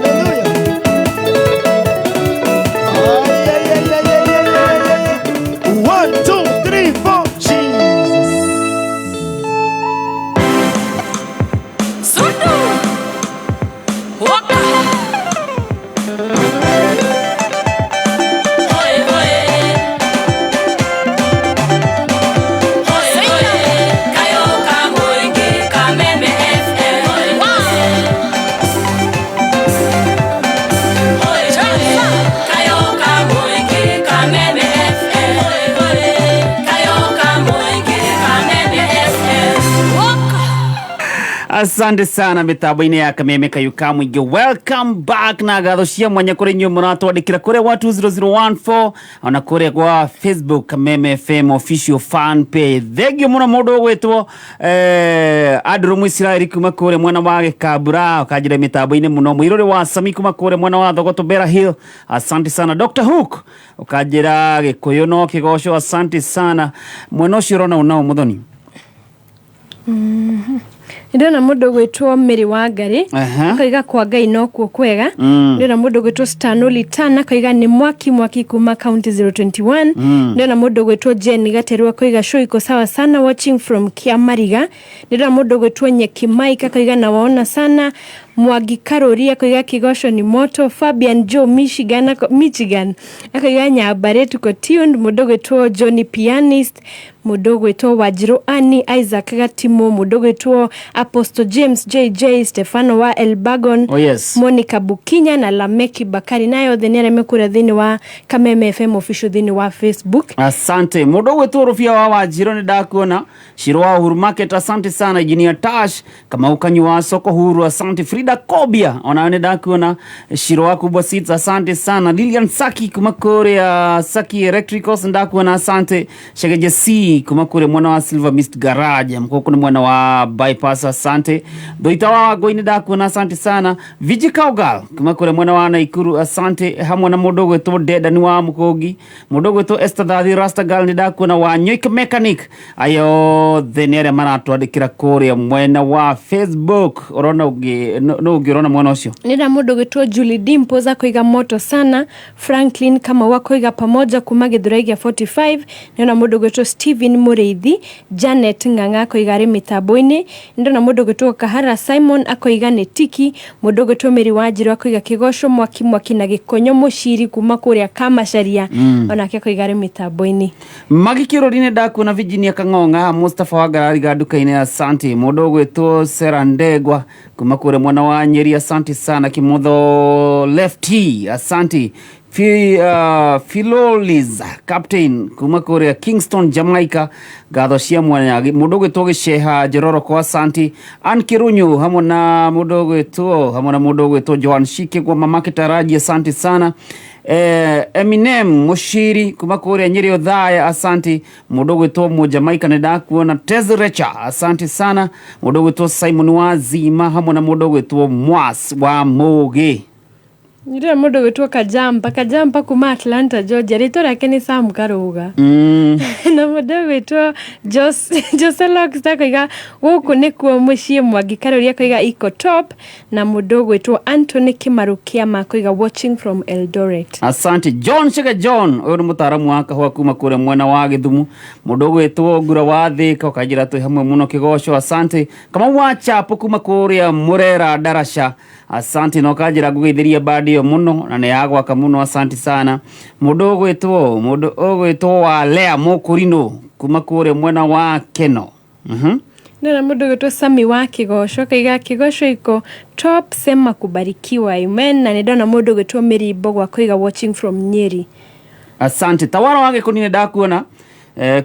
Hallelujah. Ay, ay, ay, ay, ay, ay, ay, ay. 1, 2, 3, 4, Jesus. Sundu. Waka. Hoi hoi. Hoi hoi. Kayo ka muingi Kameme FM. Hoi hoi. Hoi hoi. Kayo ka muingi Kameme FM. Hoi hoi. Kayo ka muingi Kameme FM. Waka. Asante sana mitambo-inĩ ya Kameme Kayũ ka Mũingĩ. Welcome back na ngatho cia mwanya kũrĩ inyuĩ mũratwandĩkĩra kũrĩa gwa 20014 ona kũrĩa gwa Facebook Kameme FM official fan page. Thengiũ mũno mũndũ ũgwĩtwo Andrew Mũisiraeli kuma kũrĩa mwena wa Gĩkambura, ũkanjĩra mĩtambo-inĩ mũno. Mũirũrĩ wa Sami kuma kũrĩa mwena wa Thogoto Bera Hill, asante sana. Dr Hook ũkanjĩra Gĩkũyũ no kĩgoco, asante sana. Mwena ũcio ũrona ũnao Mũthoni? Ndĩrona mũndũ ũgwĩtwo Mary Wangari akauga kwa Ngai nokuo kwega. Ndĩrona mũndũ ũgwĩtwo Stanley Tan akauga nĩ mwaki mwaki kuma county 021. Ndĩrona mũndũ ũgwĩtwo Jen Gateru akauga show iko sawa sana, watching from Kiamariga. Ndĩrona mũndũ ũgwĩtwo Nyeki Mike akauga na waona sana. Mwangi Karori akauga kigoco ni moto. Fabian Joe Michigan Michigan akauga Nyambare tuko tuned. Mũndũ ũgwĩtwo Johnny Pianist, mũndũ ũgwĩtwo Wanjirũ Annie, Isaac Gatimo, mũndũ ũgwĩtwo Apostle James JJ, Stefano wa Elbagon, Oh, yes. Monica Bukinya na Lameki Bakari, nayo othe nĩ arĩa mekũrĩa thĩinĩ wa Kameme FM official thĩinĩ wa Facebook. Asante. Mũndũ ũgwĩtwo Rũbia wa Wanjirũ nĩ ndakuona. Shiro wa Uhuru Market, asante sana. Engineer Tash Kamau Kanyu wa Soko Huru, asante. Frida Kobia onawe nĩ ndakuona. Shiro wa Kubwa Seeds, asante sana. Lilian Saki kuma kũrĩa Saki Electricals ndakuona, asante. Shegeje C kuma kũrĩa mwena wa Silver Mist Garage, mkoko nĩ mwena wa Bypass, asante. Ndoita wa Wangũi nĩ ndakuona, asante sana. Viji Kaugal kuma kũrĩa mwena wa Naikuru, asante. Hamwe na mũndũ ũgwĩtwo Dedani wa Mũkũngi, mũndũ ũgwĩtwo Esther Thathi Rastagal nĩ ndakuona, wa Nyoik Mechanic. Aya othe nĩ arĩa maratwandĩkĩra kũrĩa mwena wa Facebook. Ũrona ũngĩ no ũngĩ ũrona mwena ũcio? Nĩna mũndũ ũgwĩtwo Julie Dimples akoiga moto sana. Franklin Kamau akoiga pamoja kuma Gĩthurai gĩa 45. Nĩona mũndũ ũgwĩtwo Steven Mũrĩithi, Janet Ng'ang'a akoiga arĩ mĩtambo-inĩ. Ndĩrona mũndũ ũgwĩtwo Kahara Simon akoiga nĩ tiki. Mũndũ ũgwĩtwo Mary Wanjirũ akoiga kĩgoco mwaki mwaki na gĩkonyo mũciri kuma kũrĩa Kamacaria, onake akoiga arĩ mĩtambo-inĩ. Magi Kĩrori nĩ ndakuona, Virginia Kang'ong'a, Mustafa wa Ngarariga nduka-inĩ, asante. Mũndũ ũgwĩtwo Sera Ndegwa kuma kũrĩa mwena wa Nyeri, asante sana. Kimotho Lefty, asante. Philolis Captain kuma kũrĩa Kingston Jamaica, ngatho cia mwanya. Mũndũ ũgwĩtwo Gĩceha Njororoko, asante. Ann Kirunyu hamwe na mũndũ ũgwĩtwo hamwe na mũndũ ũgwĩtwo Joan Shike kwa mamake Taraji, asante sana. Eminem Mushiri kuma kũrĩa Nyeri Othaya, asante. Mũndũ ũgwĩtwo Mũjamaika nĩ ndakuona. Tezrecha, asante sana. Mũndũ ũgwĩtwo Simon Wazima hamwe na mũndũ ũgwĩtwo Mwas wa Mũgĩ. Ndĩrona mũndũ ũgwĩtwo Kajamba Kajamba kuma Atlanta Georgia, rĩtwa rĩake nĩ Sam Karũga. Na mũndũ ũgwĩtwo Joselox akoiga gũkũ nĩkuo mũciĩ. Mwangi Karũri akoiga iko top, na mũndũ ũgwĩtwo Anthony Kĩmaru Kĩama akoiga watching from Eldoret. Asante. John Shege John, ũyũ nĩ mũtaaramu wa kahũa kuma kũrĩa mwena wa Gĩthumu. Mũndũ ũgwĩtwo Ngura wa Thĩka ũkanjĩra twĩ hamwe mũno kĩgoco, asante. Kamau wa Chapo kuma kũrĩa Mũrera Ndaraca, asante, na ũkanjĩra ngũgeithĩria bandi ĩyo mũno na nĩ ya gwaka mũno, asante sana. Mũndũ ũgwĩtwo wa Lea Mũkũrinũ kuma kũrĩa mwena wa Keno. Ndĩrona mũndũ ũgwĩtwo Sami wa Kĩgoco akaiga Kĩgoco iko top, sema kubarikiwa, amen. Na nĩ ndona mũndũ ũgwĩtwo Mary Mbogwa akoiga watching from Nyeri. Asante. Tawara wa Gĩkũni nĩ ndakuona.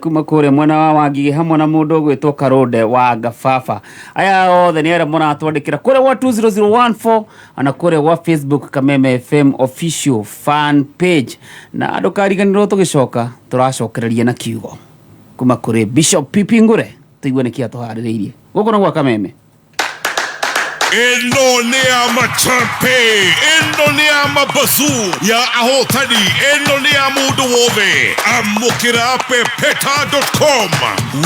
Kuma kũrĩa mwena wa Wangigĩ hamwe na mũndũ ũgwĩtwo Karũnde wa Ngababa. Aya othe nĩ arĩa mũratwandĩkĩra kũrĩa gwa 20014 ona kũrĩa gwa Facebook Kameme FM official fan page. Na ndũkariganĩrwo tũgĩcoka tũracokereria na kiugo kuma kũrĩ Bishop Pipi Ngure tũigue nĩkĩ atũharĩrĩirie. Gũkũ nĩ gwa Kameme. Ĩno nĩ ya machampe, ĩno nĩ ya mabazu ya ahotani, ĩno nĩ ya mũndũ wothe. Amũkĩra pepeta.com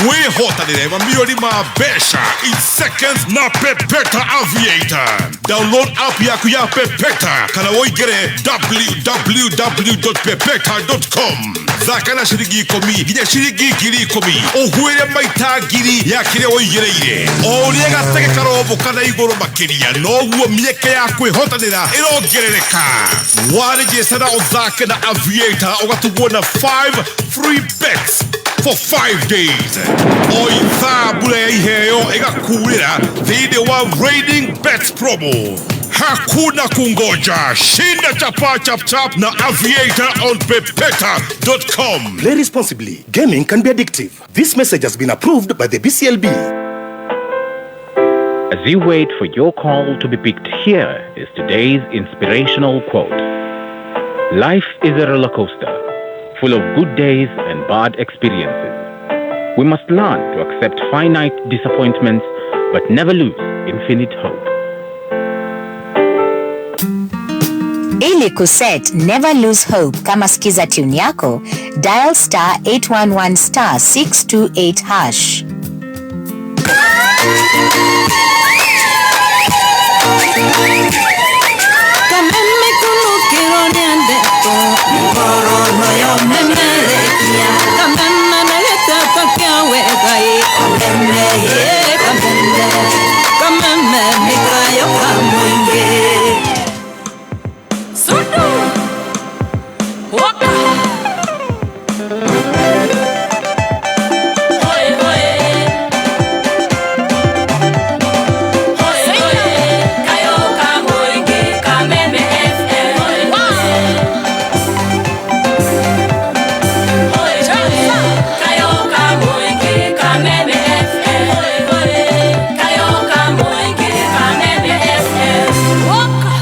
wĩhotanĩre mamirioni ma mbeca in seconds na Pepeta Aviator. Download app yaku ya Pepeta kana ũingĩre www.pepeta.com. Thaka na ciringi ikũmi nginya ciringi 10,000 ũgwĩre maita ngiri ya kĩrĩa ũigĩrĩire. O ũrĩa gatege karombũka na igũrũ makĩria noguo mĩeke ya kwĩhotanĩra ĩrongerereka. Warĩnjĩca na ũthake na Aviator ũgatugwo na 5 free bets for 5 days. O ithaa mbura ya iheo ĩgakurĩra thĩinĩ wa Raining Bets promo. Hakuna kungoja, shinda chapa chap chap na Aviator on pepeta.com. Play responsibly. Gaming can be addictive. This message has been approved by the BCLB. As you wait for your call to be picked, here is today's inspirational quote. Life is a roller coaster, full of good days and bad experiences. We must learn to accept finite disappointments, but never lose infinite hope. Ili kuset Never Lose Hope kama skiza tune yako, dial star 811 star 628 hash. Kameme kunukirwo nĩ ndeto ngoro yo memerekia kameme na gĩteto kĩa wega ĩ kameme ĩ kameme kameme nĩ kayũ ka mũingĩ. Sudu waka Hoi hoi hoi hoi kayo ka mũingĩ Kameme FM. Hoi hoi kayo ka mũingĩ Kameme FM. Hoi hoi kayo ka mũingĩ Kameme FM. Waka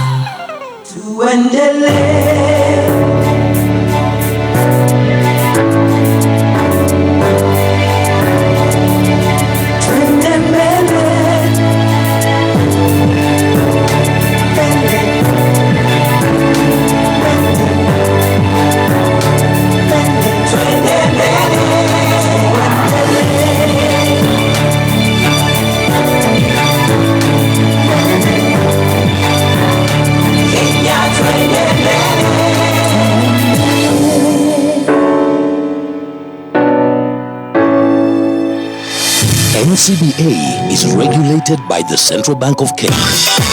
Tuendelee. Twende mbele. Mbele. Mbele. Twende mbele. Kenya twende mbele. NCBA is regulated by the Central Bank of Kenya.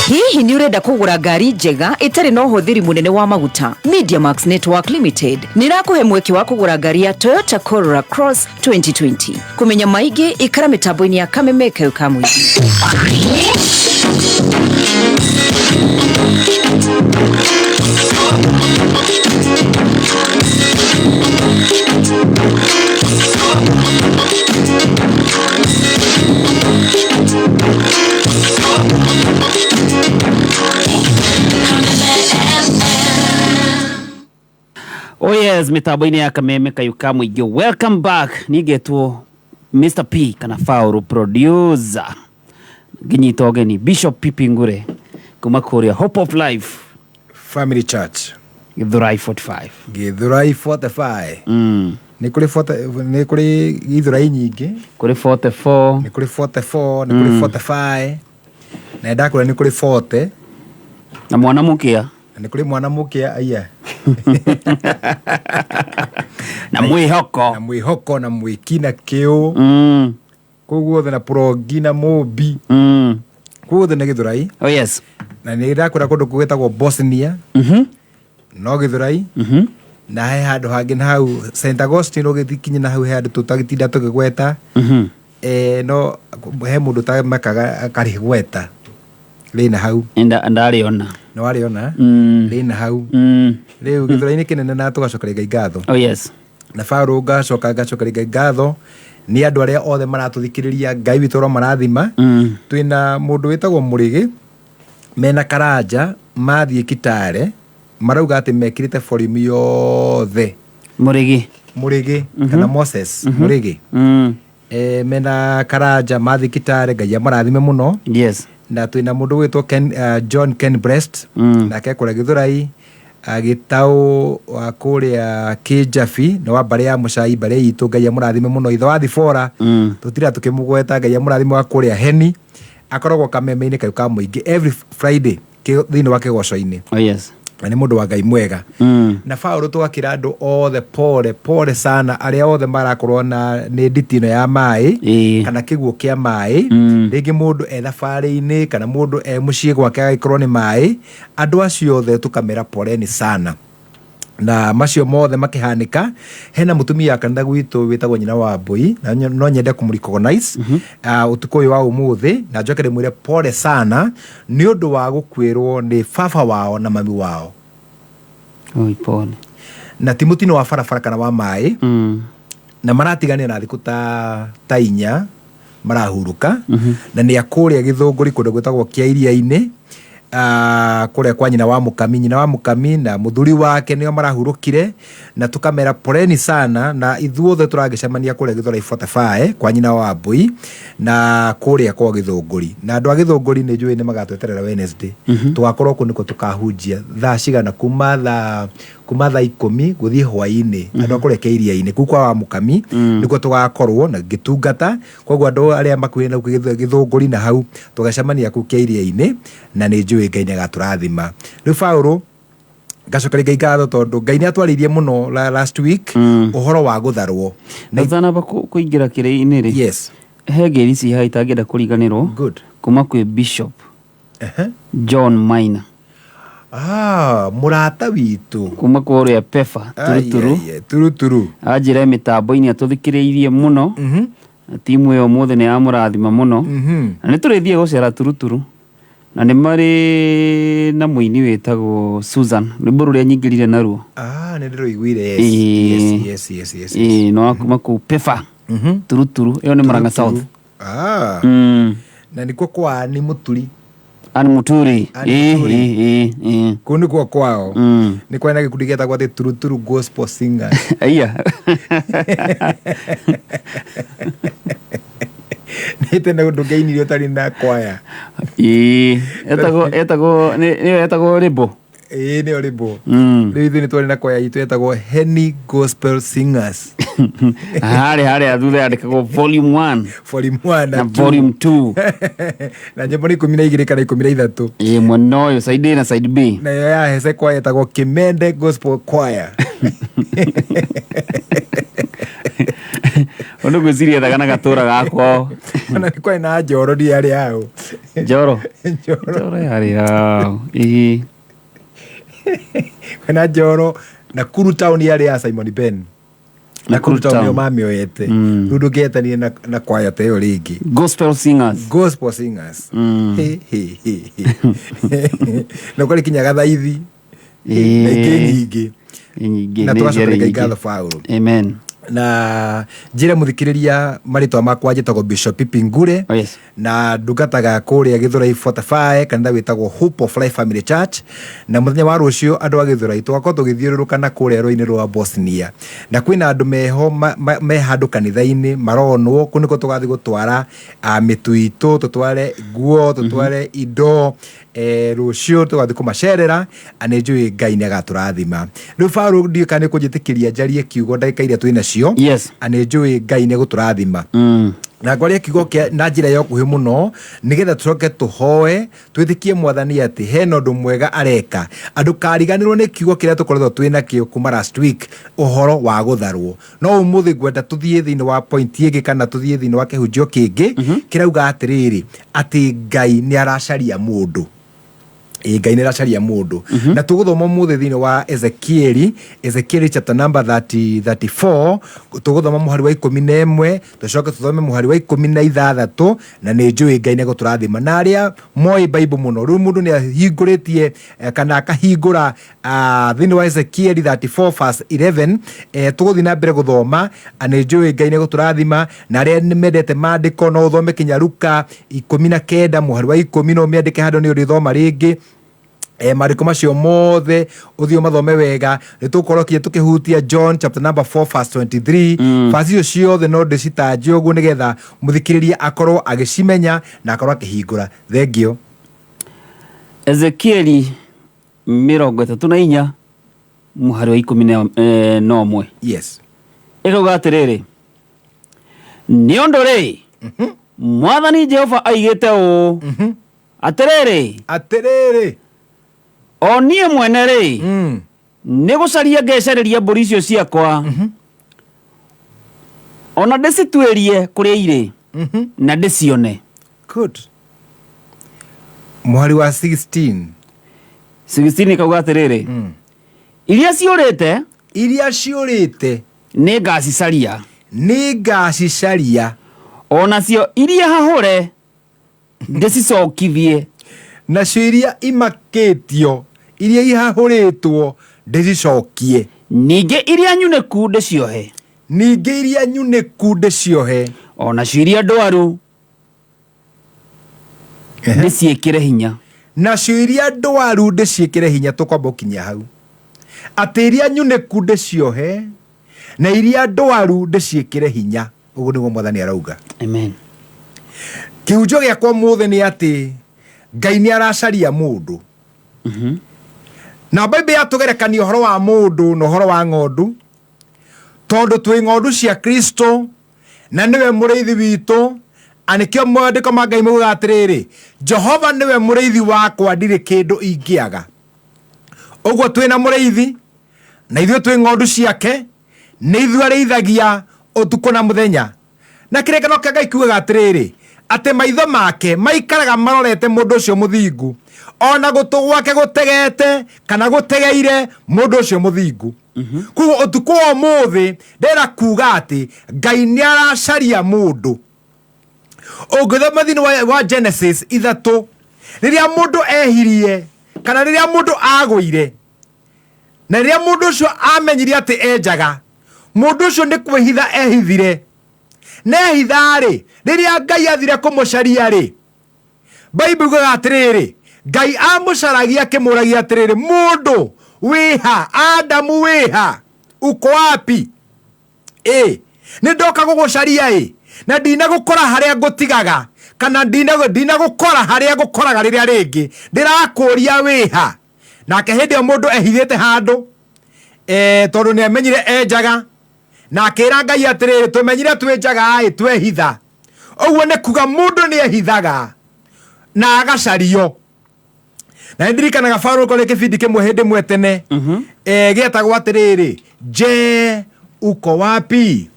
Hihi nĩ ũrenda kũgũra ngari njega ĩtarĩ na ũhũthĩri mũnene wa maguta? MediaMax Network Limited nĩ ĩrakũhe mweke wa kũgũra ngari ya Toyota Corolla Cross 2020. Kũmenya maingĩ ikara mĩtambo-inĩ ya Kameme Kayũ ka Mũingĩ. Oh yes, mitambo-inĩ ya Kameme Kayũ ka Mũingĩ. Welcome back. Nigetwo Mr. P kana Faulu producer. Nginyita ũgeni Bishop Pipi Ngure kuma kũrĩa Hope of Life Family Church Githurai 45. Githurai 45. Nĩ kũrĩ 40, nĩ kũrĩ Githurai nyingĩ. Kũrĩ 44. Nĩ kũrĩ 44, nĩ kũrĩ 45. Na ndakũrĩa nĩ kũrĩ 40. Na mwana mũkĩa. Na nĩ kũrĩ mwana mũkĩa aya. Na mwĩhoko. Na mwĩhoko na mwĩki na kĩũ. Kũu guothe na progi na mũmbi. Kũu guothe nĩ Githurai. Oh yes. Na nĩ ndakũra kũndũ gwĩtagwo Bosnia. No Githurai. Na he handũ hangĩ na hau St Augustine ũgĩthikinya na hau he handũ tũtagĩtinda tũkĩgweta. No he mũndũ ũtamakaga akarĩgweta. Rĩna hau. Ndarĩona. Nĩ warĩona? Rĩna hau. Rĩu Githurai nĩ kĩnene na tũgacokeria Ngai ngatho. Oh yes. Na Paũlũ ngacoka ngacokeria Ngai ngatho nĩ andũ arĩa othe maratũthikĩrĩria. Ngai witũ ũromarathima. Twĩna mũndũ wĩtagwo Mũrĩgĩ mena Karanja mathiĩ Kitale, marauga atĩ mekĩrĩte volume yothe. Mũrĩgĩ. Mũrĩgĩ kana Moses Mũrĩgĩ. Mena Karanja mathiĩ Kitale, Ngai amarathime mũno. Yes. Na twĩna mũndũ wĩtwo Ken, John Ken Brest. Nake kũrĩa Gĩthũrai Gĩtaũ wa kũrĩa Kĩnjabi nĩ wa mbarĩ ya Mũcai, mbarĩ itũ, Ngai amũrathime mũno. Ithe wa Thibora tũtira tũkĩmũgweta, Ngai amũrathime, wa kũrĩa Heni, akoragwo kameme-inĩ kau ka mũingĩ every Friday thĩinĩ wa kĩgoco-inĩ. Oh, yes. Na nĩ mũndũ wa Ngai mwega. Na Paũlũ tũgakĩra andũ othe pole pole sana, arĩa othe marakorwo na nĩ nditi ĩno ya maĩ kana kĩguũ kĩa maĩ. Rĩngĩ mũndũ e thabarĩ-inĩ kana mũndũ e mũciĩ gwake agagĩkorwo nĩ maĩ, andũ acio othe tũkamera poleni sana. Na macio mothe makĩhanĩka, hena mũtumia wa kanitha gwitũ wĩtagwo nyina wa Mbũi, na no nyende kũmũ-recognize ũtukũ ũyũ wa ũmũthĩ, na njoke ndĩmwĩre pole sana nĩ ũndũ wa gũkuĩrwo nĩ baba wao na mami wao. Oi, pole. Na ti mũtino wa barabara kana wa maĩ. Na maratiganire na thikũ ta 4 marahurũka. Na nĩ akũrĩa Gĩthũngũri kũndũ gwĩtagwo kĩa iria-inĩ, kũrĩa kwa nyina wa Mũkami. Nyina wa Mũkami na mũthuri wake nĩo marahurũkire, na tũkamera poleni sana. Na ithuothe tũragĩcemania kũrĩa Gĩthũrai 45 kwa nyina wa Mbũi na kũrĩa kwa Gĩthũngũri. Na andũ a Gĩthũngũri nĩ njũĩ nĩ magatweterera Wednesday. Tũgakorwo kũu nĩkuo tũkahunjia thaa cigana, kuma thaa 10 gũthiĩ hwaĩ-inĩ. Andũ a kũrĩa kĩa iria-inĩ kũu kwa wa Mũkami nĩkuo tũgakorwo na ngĩtungata. Koguo andũ arĩa makuhĩ na Gĩthũngũri na hau tũgacemania kũu kĩa iria-inĩ, na nĩ njũĩ Ngai nĩ agatũrathima. Rĩu Paũlũ ngacokeria Ngai ngatho tondũ Ngai nĩ atwarĩirie mũno last week ũhoro wa gũtharwo. Na ũtanamba kũingĩra kĩrĩa-inĩ rĩ, Yes. He ngeri ici haha itangĩenda kũriganĩrwo. Good. Kuma kwĩ Bishop John Maina. Ah, mũrata witũ. Kuma kũrĩa Pefa Turuturu. Ai, ai, ai, Turuturu. Anjĩra mĩtambo-inĩ atũthikĩrĩirie mũno. Na timu ĩyo ũmũthĩ nĩ yamũrathima mũno. Na nĩ tũrĩthiĩ gũcera Turuturu. Na nĩ marĩ na mũini wĩtagwo Susan, rwĩmbo rũrĩa nyingĩrire naruo. Ah, nĩ ndĩrũiguire, yes. Yes. Ĩĩ, no kuma kũu Pefa Turuturu, ĩyo nĩ Murang'a South. Ah. Na nĩkuo kwa ni Mũturi. Ani Muturi. Ani Muturi. Ĩĩ. Kũu nĩkuo kwao. Nĩ kwarĩ na gĩkundi gĩetagwo atĩ Turuturu Gospel Singers. Aya. Nĩ tene ũndũ ngĩinire ũtarĩ na kwaya. Ĩĩ, etagwo nĩyo etagwo Rĩbo. Ĩĩ, nĩyo Rĩbo. Rĩu ithuĩ nĩ twarĩ na kwaya itũ yetagwo Heni Gospel Singers. Harĩa thutha yandĩkagwo volume 1. Volume 1 na volume 2. Na nyĩmbo nĩ 12 kana 13. Ĩĩ, mwena ũyũ side A na side B. Nayo ya Hese kwaya yetagwo Kimende Gospel Choir. Ũndũ ngwĩciria ethaga na gatũra gakwao. Ona nĩ kwarĩ na Njoro, ndi yarĩ yao. Njoro. Njoro. Njoro yarĩ yao. Ĩĩ. Kwĩna Njoro na Kuru Town yarĩ ya Simon Ben. Nakuru Town nĩo mamĩoete. Rĩu ndũngĩetanie na kwaya ta ĩyo rĩngĩ. Gospel Singers. Gospel Singers. He, he, he, he. Na kwarĩ kinya Gathaithi na ingĩ nyingĩ. Nyingĩ. Na nĩ tũgacokeria njerĩ Ngai nyingĩ. ngatho Paũlũ. Amen. Na njĩre mũthikĩrĩria marĩtwa makwa njĩtagwo Bishop Pipi Ngure. Oh, yes. Na ndungataga kũrĩa Gĩthũrai 45 kanitha wĩtagwo Hope of Life Family Church. Na mũthenya wa rũciũ andũ a Gĩthũrai tũgakorwo tũgĩthiũrũrũka na kũrĩa rũĩ-inĩ rwa Bosnia, na kwĩna andũ meho me handũ kanitha-inĩ maronwo. Kũu nĩkuo tũgathiĩ gũtwara mĩtu itũ, tũtware nguo, tũtware indo. Rũciũ tũgathiĩ kũmacerera, na nĩ njũĩ Ngai nĩ agatũrathima. Rĩu Paũlũ ndiũĩ kana nĩ kũnjĩtĩkĩria njarie kiugo ndagĩka iria twĩ nacio. Yes. Na nĩ njũĩ Ngai nĩ egũtũrathima. Na ngwaria kiugo kĩa na njĩra ya ũkuhĩ mũno nĩgetha tũcoke tũhoe twĩtĩkie Mwathani atĩ hena ũndũ mwega areka. Andũ kariganĩrwo nĩ kiugo kĩrĩa tũkoretwo twĩ nakĩo kuma last week, ũhoro wa gũtharwo. No ũmũthĩ ngwenda tũthiĩ thĩinĩ wa point ĩngĩ kana tũthiĩ thĩinĩ wa kĩhunjio kĩngĩ kĩrauga atĩrĩrĩ, atĩ Ngai nĩ aracaria mũndũ. Ĩ, Ngai nĩ aracaria mũndũ. Na tũgũthoma ũmũthĩ thĩinĩ wa Ezekieli, Ezekieli chapter number 30, 34, tũgũthoma mũhari wa 11, tũcoke tũthome mũhari wa 16, na nĩ njũĩ Ngai nĩ egũtũrathima. Na arĩa moĩ Bible mũno, rĩu mũndũ nĩ ahingũrĩtie kana akahingũra thĩinĩ wa Ezekieli 34 verse 11, tũgũthiĩ na mbere gũthoma, nĩ njũĩ Ngai nĩ egũtũrathima. Na arĩa mendete maandĩko no ũthome kinya Luka 19 mũhari wa 10, no ũmĩandĩke handũ nĩ ũrĩthoma rĩngĩ. Maandĩko macio mothe ũthiĩ ũmathome wega. Nĩ tũgũkorwo kinya tũkĩhutia John chapter number 4 verse 23. Verse icio ciothe no ndĩcitanjie ũguo nĩgetha mũthikĩrĩria akorwo agĩcimenya na akorwo akĩhingũra. Thengio. Ezekieli 34 mũhari wa 11. Yes. Ĩkauga atĩrĩrĩ, nĩ ũndũ rĩ, Mwathani Jehova aigĩte ũũ, atĩrĩrĩ, atĩrĩrĩ, o niĩ mwene rĩ, nĩ gũcaria ngecarĩria mbũri icio ciakwa, ona ndĩcituĩrie kũrĩa irĩ, na ndĩcione. Good. Mũhari wa 16. 16 ĩkauga atĩrĩrĩ, iria ciũrĩte, iria ciũrĩte, nĩ ngacicaria, nĩ ngacicaria, o nacio iria hahũre ndĩcicokithie, nacio iria imakĩtio, iria ihahũrĩtwo ndĩcicokie, ningĩ iria nyunĩku ndĩciohe, ningĩ iria nyunĩku ndĩciohe, o nacio iria ndwaru ndĩciĩkĩre hinya, nacio iria ndwaru ndĩciĩkĩre hinya. Tũkwamba gũkinyia hau atĩ iria nyunĩku ndĩciohe na iria ndwaru ndĩciĩkĩre hinya. Ũguo nĩguo Mwathani arauga. Amen. Kĩhunjio gĩakwa ũmũthĩ nĩ atĩ Ngai nĩ aracaria mũndũ. Na Bible yatũgerekania ũhoro wa mũndũ na ũhoro wa ng'ondu, tondũ twĩ ng'ondu cia Kristo na nĩwe mũrĩithi witũ. A nĩkĩo maandĩko ma Ngai maugaga atĩrĩrĩ, Jehova nĩwe mũrĩithi wakwa, ndirĩ kĩndũ ingĩaga. Ũguo twĩna mũrĩithi na ithuĩ twĩ ng'ondu ciake, nĩ ithuĩ arĩithagia ũtukũ na mũthenya. Na kĩrĩkanĩro kĩa Ngai kiugaga atĩrĩrĩ, atĩ maitho make maikaraga marorete mũndũ ũcio mũthingu, ona gũtũ gwake gũtegete kana gũtegeire mũndũ ũcio mũthingu. Koguo ũtukũ wa ũmũthĩ ndĩrenda kuga atĩ Ngai nĩ aracaria mũndũ. Ũngĩthoma thĩinĩ wa Genesis 3, rĩrĩa mũndũ ehirie kana rĩrĩa mũndũ agũire, na rĩrĩa mũndũ ũcio amenyire atĩ enjaga, mũndũ ũcio nĩ kwĩhitha ehithire. Na ehitha-rĩ, rĩrĩa Ngai athire kũmũcaria-rĩ, Bible yugaga atĩrĩrĩ, Ngai amũcaragia akĩmũragia atĩrĩrĩ, mũndũ wĩha, Adamu wĩha, uko wapi? Ĩ, nĩ ndoka gũgũcaria ĩ, na ndinagũkora harĩa ngũtigaga, kana ndinagũkora harĩa ngũkoraga rĩrĩa rĩngĩ, ndĩrakũria wĩha. Nake hĩndĩ ĩyo mũndũ ehithĩte handũ, tondũ nĩ amenyire enjaga, na akĩra Ngai atĩrĩrĩ, tũmenyire twĩ njaga ĩ, twehitha. Ũguo nĩ kuga mũndũ nĩ ehithaga na agacario. Na nĩ ndirikanaga Farũ kũrĩ kĩbindi kĩmwe hĩndĩ ĩmwe tene, gĩetagwo atĩrĩrĩ, Je uko wapi?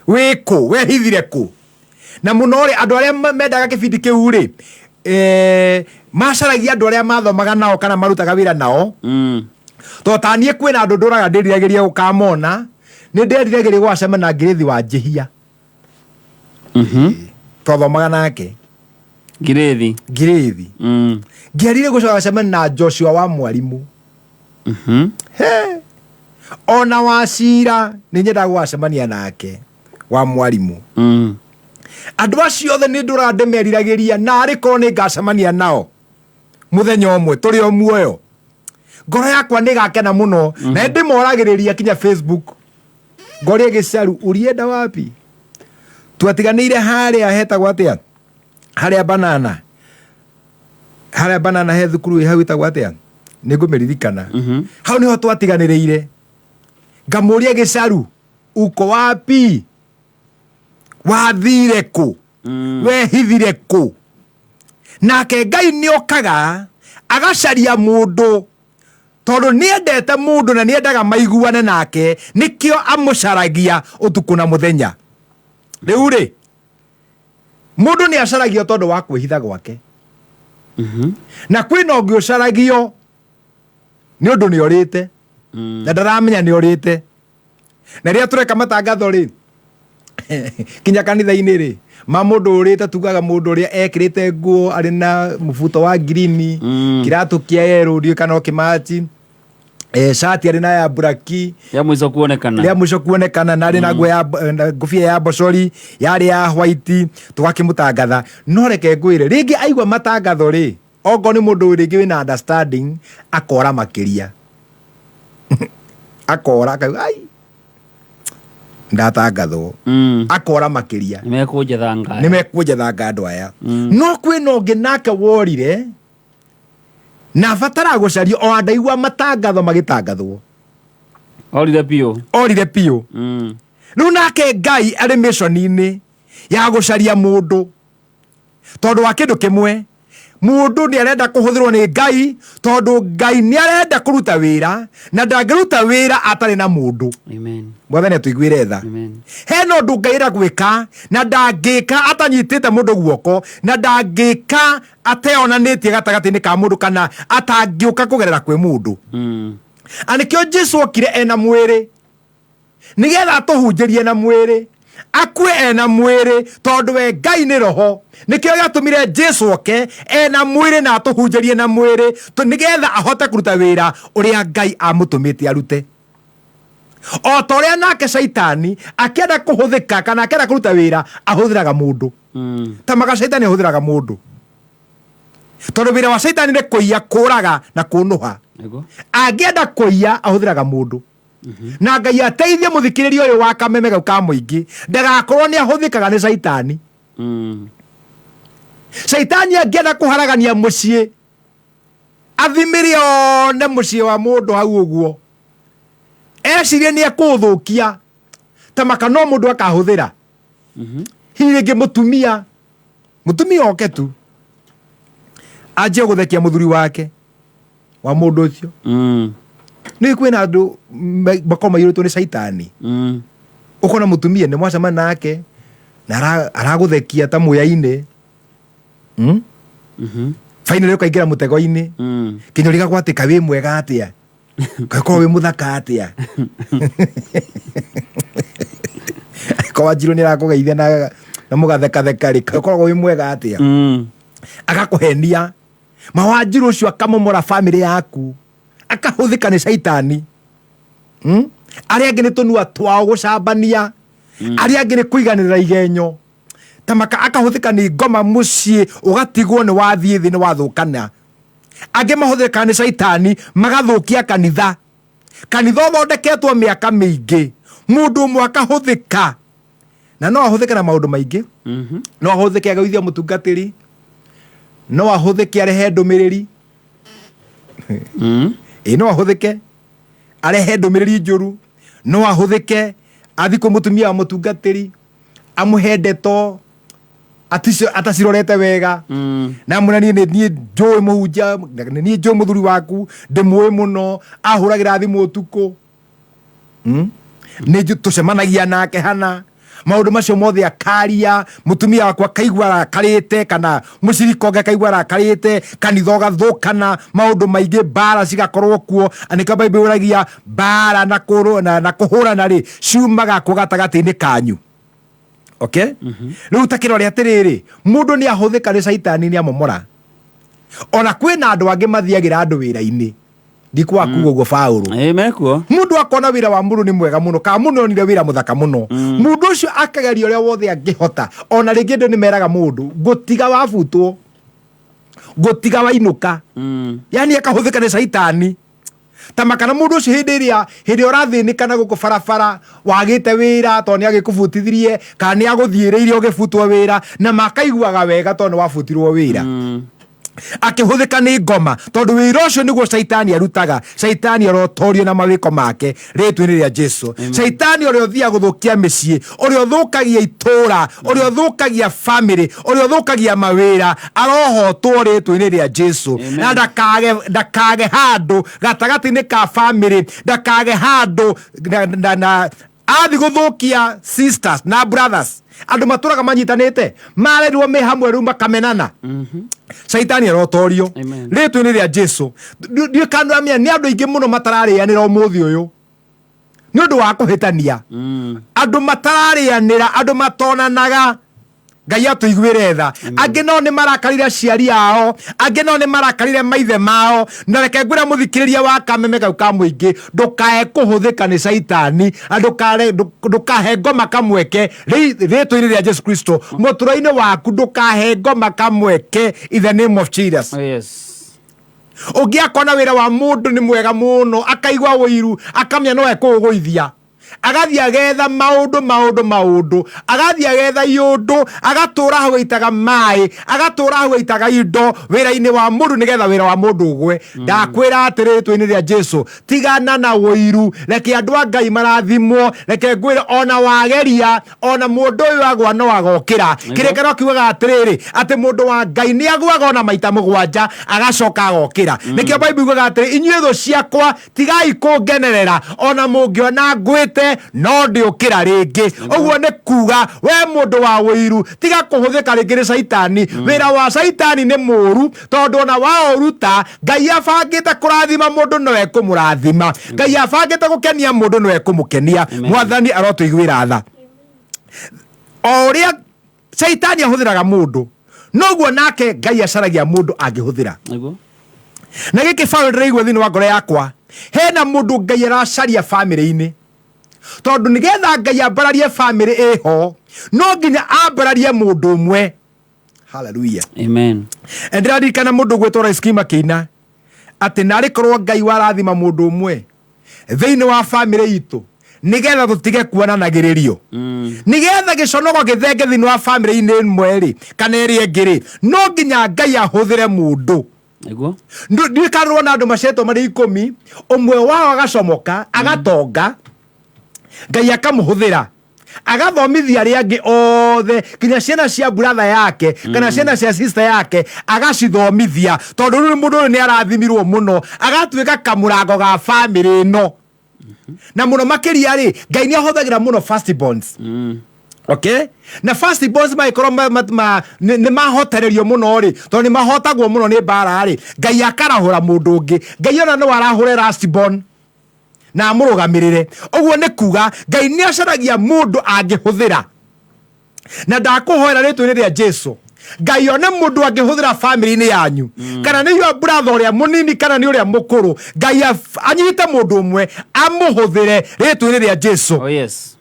Wĩ kũ? Wehithire kũ? Na mũno rĩ, andũ arĩa mendaga kĩbindi kĩu rĩ, macaragia andũ arĩa mathomaga nao kana marutaga wĩra nao. Tondũ ta niĩ kwĩna andũ ndũraga ndĩriragĩria gũkamona, nĩ ndĩriragĩria gũgacemania na Ngĩrĩthi wa Njĩhia. Twathomaga nake. Ngĩrĩthi. Ngĩrĩthi. Ngĩerire gũcoka gũcemania na Joshua wa Mwarimu. He. Ona wa Cira nĩ nyendaga gũgacemania nake wa Mwarimu. Andũ acio othe nĩ ndũraga ndĩmeriragĩria, na arĩ korwo nĩ ngacemania nao mũthenya ũmwe tũrĩ o muoyo, ngoro yakwa nĩ ĩgakena mũno. Na ndĩmoragĩrĩria kinya Facebook, ngoria Gĩcaru, ulienda wapi? Twatiganĩire harĩa hetagwo atĩa, harĩa banana, harĩa banana he thukuru ĩ hau ĩtagwo atĩa, nĩ ngũmĩririkana. Hau nĩho twatiganĩrĩire. Ngamũria Gĩcaru, uko wapi? Wathire kũ? Wehithire kũ? Nake Ngai nĩokaga agacaria mũndũ, tondũ nĩendete mũndũ na nĩendaga maiguane nake, nĩkĩo amũcaragia ũtukũ na mũthenya. Rĩu rĩ, mũndũ nĩacaragio tondũ wa kwĩhitha gwake. Na kwĩna ũngĩ ũcaragio nĩ ũndũ nĩ orĩte na ndaramenya nĩ orĩte. Na rĩrĩa tũreka matangatho rĩ, kinya kanitha-inĩ rĩ, ma mũndũ ũrĩte tugaga mũndũ ũrĩa ekĩrĩte nguo arĩ na mũbuto wa ngirini, kĩratũ kĩa yerũ, ndiũĩ kana ũkĩmachi, cati arĩ na ya buraki ya mwico kuonekana, rĩa mũico kuonekana, na arĩ na nguo ya na ngũbia ya mbocori yarĩ ya white, tũgakĩmũtangatha. No reke ngwĩre, rĩngĩ aigua matangatho rĩ, okorwo nĩ mũndũ rĩngĩ wĩna understanding, akora makĩria, akora akauga ai ndatangathwo, akora makĩria, nĩmekũnjethanga, nĩmekũnjethanga andũ aya. No kwĩna ũngĩ nake worire na abatara gũcario o andaigua matangatho magĩtangathwo, orire biũ, orire biũ. Rĩu nake Ngai arĩ mission-inĩ ya gũcaria mũndũ, tondũ wa kĩndũ kĩmwe, mũndũ nĩ arenda kũhũthĩrwo nĩ Ngai, tondũ Ngai nĩ arenda kũruta wĩra na ndangĩruta wĩra atarĩ na mũndũ. Amen. Mwathani atũiguĩre tha. Hena ũndũ Ngai arenda gwĩka na ndangĩka atanyitĩte mũndũ guoko, na ndangĩka ateonanĩtie gatagatĩ-inĩ ka mũndũ, kana atangĩũka kũgerera kwĩ mũndũ. Na nĩkĩo Jesu okire ena mwĩrĩ, nĩgetha atũhunjĩrie na mwĩrĩ, akue ena mwĩrĩ, tondũ we Ngai nĩ roho. Nĩkĩo gĩatũmire Jesu oke ena mwĩrĩ na atũhunjĩrie na mwĩrĩ, nĩgetha ahote kũruta wĩra ũrĩa Ngai amũtũmĩte arute. O ta ũrĩa nake Caitani akĩenda kũhũthĩka kana akĩenda kũruta wĩra ahũthĩraga mũndũ. Ta maka Caitani ahũthĩraga mũndũ, tondũ wĩra wa Caitani nĩ kũiya, kũraga na kũnũha. Angĩenda kũiya ahũthĩraga mũndũ. Na Ngai ateithie mũthikĩrĩria ũyũ wa kameme gau ka mũingĩ ndagakorwo nĩ ahũthĩkaga nĩ Caitani. Caitani angĩenda kũharagania mũciĩ, athimĩre one mũciĩ wa mũndũ hau ũguo, ecirie nĩ ekũũthũkia, ta maka no mũndũ akahũthĩra. Hihi rĩngĩ mũtumia oke tu anjie gũthekia mũthuri wake wa mũndũ ũcio. Nĩ kwĩna andũ makoragwo maiyũrĩtwo nĩ caitani. Ũkona mũtumia nĩ mwacemania nake na aragũthekia ta muya-inĩ, Finally ũkaingĩra mũtego-inĩ, kinya ũrigagwo atĩ kaĩ wĩ mwega atĩa, kakorwo wĩ mũthaka atĩa, ko Wanjirũ nĩ arakũgeithia na mũgathekatheka rĩ, kakoragwo wĩ mwega atĩa, agakũhenia mawanjirũ ũcio, akamomora family yaku, akahũthĩka nĩ caitani. Arĩa angĩ nĩ tũnua twao gũcambania, arĩa angĩ nĩ kũiganĩrĩra igenyo, ta maka akahũthĩka nĩ ngoma, mũciĩ ũgatigwo nĩ wathiĩ thĩ, nĩ wathũkana. Angĩ mahũthĩkaga nĩ caitani magathũkia kanitha, kanitha ũthondeketwo mĩaka mĩingĩ, mũndũ ũmwe akahũthĩka. Na no ahũthĩke na maũndũ maingĩ. No ahũthĩke agũithia mũtungatĩri, no ahũthĩke arehe ndũmĩrĩri, ĩ no ahũthĩke arehe ndũmĩrĩri njũru, no ahũthĩke athi kwĩ mũtumia wa mũtungatĩri amũhe ndeto atacirorete wega, na amwĩra niĩ nĩ niĩ njũĩ mũhunjia, nĩ niĩ njũĩ mũthuri waku, ndĩmũĩ mũno, ahũragĩra thimũ ũtukũ, Nĩ tũcemanagia nake hana maũndũ macio mothe, akaria mũtumia wakwa akaigua arakarĩte, kana mũcirika ũngĩ akaigua arakarĩte, kanitha ũgathũkana, maũndũ maingĩ, mbara cigakorwo kuo. Nĩkĩo Bible yũragia mbara na kũhũrana rĩ ciumaga kũ gatagatĩ-inĩ kanyu? Okay, rĩu ta kĩrore atĩrĩrĩ, mũndũ nĩ ahũthĩka nĩ caitani, nĩ amomora. Ona kwĩna andũ angĩ mathiagĩra andũ wĩra-inĩ, ndikwaga kuga ũguo Paũlũ. Ĩ mekuo. Mũndũ akona wĩra wa mũndũ nĩ mwega mũno, kana mũndũ onire wĩra mũthaka mũno, mũndũ ũcio akageria ũrĩa wothe angĩhota. Ona rĩngĩ andũ nĩ meraga mũndũ ngũtiga wabutwo, ngũtiga wainũka, yani akahũthĩka nĩ caitani. Ta makana mũndũ ũcio hĩndĩ ĩrĩa ũrathĩnĩka na gũkũ barabara wagĩte wĩra, tondũ nĩ agĩkũbutithirie kana nĩ agũthiĩrĩire ũgĩbutwo wĩra, na makaiguaga wega tondũ nĩ wabutirwo wĩra, akĩhũthĩka nĩ ngoma, tondũ wĩra ũcio nĩguo caitani arutaga. Caitani arotorio na mawĩko make rĩtwa-inĩ rĩa Jesu. Caitani ũrĩa ũthiaga gũthũkia mĩciĩ, ũrĩa ũthũkagia itũũra, ũrĩa ũthũkagia family, ũrĩa ũthũkagia mawĩra, arohotwo rĩtwa-inĩ rĩa Jesu. Na ndakage handũ gatagatĩ-inĩ ka family, ndakage handũ na Athi gũthũkia sisters na brothers, andũ matũraga manyitanĩte, marerirwo me hamwe rĩu makamenana. Caitani arotorio rĩtwa-inĩ rĩa Jesu. Ndiũĩ kana nĩũramenya nĩ andũ aingĩ mũno matararĩanĩra ũmũthĩ ũyũ nĩ ũndũ wa kũhĩtania. Andũ matararĩanĩra, andũ matonanaga. Ngai atũiguĩre tha. Angĩ nao nĩ marakarire aciari ao, angĩ nao nĩ marakarire maithe mao. Na reke ngwĩre mũthikĩrĩria wa Kameme kau ka mũingĩ, ndũkae kũhũthĩka nĩ caitani, na ndũkahe ngoma kamweke rĩtwa-inĩ rĩa Jesu Kristo. Mũtũrĩre-inĩ waku ndũkahe ngoma kamweke in the name of Jesus. Oh, yes. Ũngĩ akona wĩra wa mũndũ nĩ mwega mũno, akaigua ũiru, akamenya no ekũũgũithia, agathiĩ agetha maũndũ maũndũ maũndũ, agathiĩ agetha iũndũ, agatũra hau aitaga maĩ, agatũra hau aitaga indo wĩra-inĩ wa mũndũ nĩgetha wĩra wa mũndũ ũgwe. Ndakwĩra atĩrĩ rĩtwa-inĩ rĩa Jesu, tigana na ũiru, reke andũ a Ngai marathimwo. Reke ngwĩre, ona wageria, ona mũndũ ũyũ agwa no agokĩra. Kĩrĩkanĩro kiugaga atĩrĩrĩ, atĩ mũndũ wa Ngai nĩ agwaga ona maita mũgwanja agacoka agokĩra. Nĩkĩo Bible yugaga atĩrĩ, inyuĩ thũ ciakwa tigai kũngenerera, ona mũngĩona ngwĩte no ndĩũkĩra rĩngĩ. Ũguo nĩ kuga we mũndũ wa ũiru, tiga kũhũthĩka rĩngĩ nĩ caitani. Wĩra wa caitani nĩ mũũru, tondũ ona waũruta, Ngai abangĩte kũrathima mũndũ no ekũmũrathima, Ngai abangĩte gũkenia mũndũ no ekũmũkenia. Mwathani arotũiguĩra tha. O ũrĩa caitani ahũthĩraga mũndũ, noguo nake Ngai acaragia mũndũ angĩhũthĩra. Na gĩkĩ Paũlũ ndĩraigua thĩinĩ wa ngoro yakwa, hena mũndũ Ngai aracaria bamĩrĩ-inĩ, tondũ nĩgetha Ngai ambararie bamĩrĩ ĩho, no nginya ambararie mũndũ ũmwe. Hallelujah. Amen. Ndĩraririkana mũndũ gwĩtwo Rice Kim akĩina atĩ narĩ korwo Ngai warathima mũndũ ũmwe thĩinĩ wa bamĩrĩ itũ, nĩgetha tũtige kuonanagĩrĩrio, nĩgetha gĩconoko gĩthenge thĩinĩ wa bamĩrĩ-inĩ ĩmwe rĩ kana ĩrĩa ĩngĩ rĩ, no nginya Ngai ahũthĩre mũndũ. Ndiũĩ kana nĩwona andũ macetwo marĩ ikũmi, ũmwe wao agacomoka, agatonga, Ngai akamũhũthĩra agathomithia arĩa angĩ othe, nginya ciana cia brother yake kana ciana cia sister yake agacithomithia, tondũ rĩu mũndũ ũyũ nĩ arathimirwo mũno, agatuĩka kamũrango ga bamĩrĩ ĩno. Na mũno makĩria rĩ, Ngai nĩ ahũthagĩra mũno first borns. Okay? Na first borns magĩkorwo nĩ mahotererio mũno rĩ, tondũ nĩ mahotagwo mũno nĩ mbara rĩ, Ngai akarahũra mũndũ ũngĩ. Ngai ona no arahũre last born na amũrũgamĩrĩre. Ũguo nĩ kuga Ngai nĩ acaragia mũndũ angĩhũthĩra. Na ndakũhoera rĩtwa-inĩ rĩa Jesu, Ngai one mũndũ angĩhũthĩra bamĩrĩ-inĩ yanyu, kana nĩ your brother ũrĩa mũnini kana nĩ ũrĩa mũkũrũ, Ngai anyite mũndũ ũmwe amũhũthĩre rĩtwa-inĩ rĩa Jesu. Oh, yes.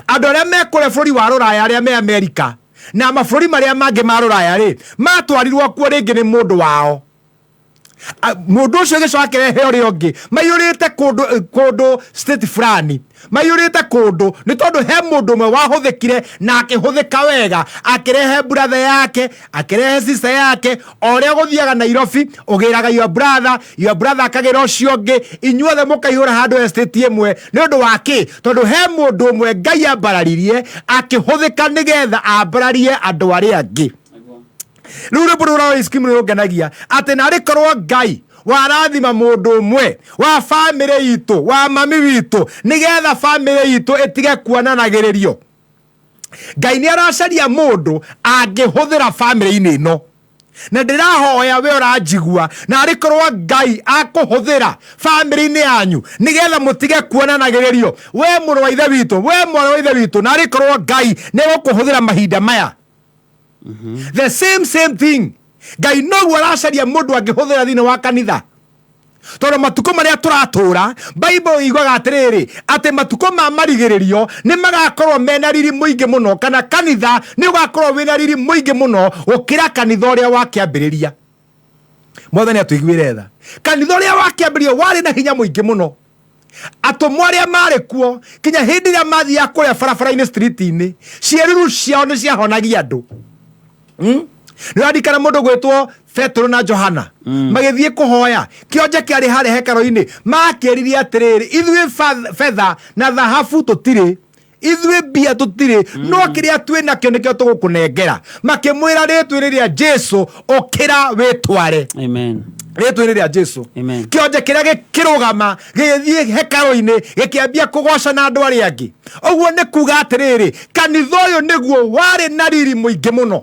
Andũ arĩa me kũrĩa bũrũri wa Rũraya, arĩa me Amerika na mabũrũri marĩa mangĩ ma Rũraya rĩ, matwarirwo kuo rĩngĩ nĩ mũndũ wao. Mũndũ ũcio gĩcoka akĩrehe ũrĩa ũngĩ, maiyũrĩte kũndũ state fulani, maiyũrĩte kũndũ nĩ tondũ he mũndũ ũmwe wahũthĩkire na akĩhũthĩka wega, akĩrehe brother yake, akĩrehe sister yake. O ũrĩa gũthiaga Nairobi, ũgĩraga your brother, your brother akagĩra ũcio ũngĩ, inyuothe mũkaihũra handũ estate ĩmwe. Nĩ ũndũ wa kĩ? Tondũ he mũndũ ũmwe Ngai ambararirie akĩhũthĩka nĩgetha ambararie andũ arĩa angĩ. Rĩu rwĩmbo rũrũ rwa Ice Cream nĩrũngenagia, atĩ narĩ korwo Ngai warathima mũndũ ũmwe wa bamĩrĩ itũ, wa mami witũ, nĩgetha bamĩrĩ itũ ĩtige kuonanagĩrĩrio. Ngai nĩ aracaria mũndũ angĩhũthĩra bamĩrĩ-inĩ ĩno. Na ndĩrahoya we ũranjigua, narĩ korwo Ngai akũhũthĩra bamĩrĩ-inĩ yanyu nĩgetha mũtige kuonanagĩrĩrio. We mũrũ wa ithe witũ, we mwarĩ wa ithe witũ, narĩ korwo Ngai nĩ egũkũhũthĩra mahinda maya. The same thing, Ngai noguo aracaria mũndũ angĩhũthĩra thĩinĩ wa kanitha, tondũ matukũ marĩa tũratũra, Bible yugaga atĩrĩrĩ, atĩ matukũ ma marigĩrĩrio nĩ magakorwo mena riri mũingĩ mũno, kana kanitha nĩ ũgakorwo wĩna riri mũingĩ mũno gũkĩra kanitha ũrĩa wa kĩambĩrĩria. Mwathani atũiguĩre tha. Kanitha ũrĩa wa kĩambĩrĩria warĩ na hinya mũingĩ mũno. Atũmwo arĩa marĩ kuo, kinya hĩndĩ ĩrĩa mathiaga kũrĩa barabara-inĩ, street-inĩ, ciĩruru ciao nĩ ciahonagia andũ. Nĩ ũrarikana mũndũ gwĩtwo Petero na Johana magĩthiĩ kũhoya kĩonje kĩarĩ harĩa hekarũ-inĩ, makĩririe atĩrĩrĩ, ithuĩ betha na thahabu tũtirĩ, Ithuĩ mbia tũtirĩ, no kĩrĩa twĩ nakĩo nĩkĩo tũgũkũnengera. Makĩmwĩra rĩtwa-inĩ rĩa Jesu, ũkĩra wĩtware. Amen. Rĩtwa-inĩ rĩa Jesu. Amen. Kĩonje kĩrĩa gĩkĩrũgama gĩgĩthiĩ hekarũ-inĩ gĩkĩambia kũgoca na andũ arĩa angĩ. Ũguo nĩ kuga atĩrĩrĩ, kanitha ũyũ nĩguo warĩ na riri mũingĩ mũno.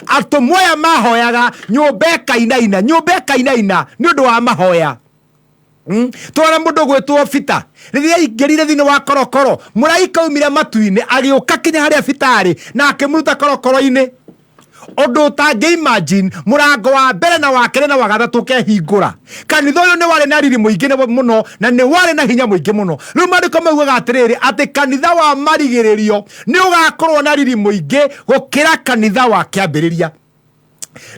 Atũmwo aya mahoyaga nyũmba ĩkainaina, nyũmba ĩkainaina nĩ ũndũ wa mahoya. Twana mũndũ gwĩtwo Bita rĩrĩa aingĩrire thĩinĩ wa korokoro, mũraika aumire matu-inĩ agĩũka kinya harĩa Bita arĩ na akĩmũruta korokoro-inĩ. Ũndũ ũtangĩ imagine, mũrango wa mbere na wa kerĩ na wa gatatũ ũkehingũra. Kanitha ũyũ nĩ warĩ na riri mũingĩ mũno na nĩ warĩ na hinya mũingĩ mũno. Rĩu maandĩko maugaga atĩrĩrĩ, atĩ kanitha wa marigĩrĩrio nĩ ũgakorwo na riri mũingĩ gũkĩra kanitha wa kĩambĩrĩria.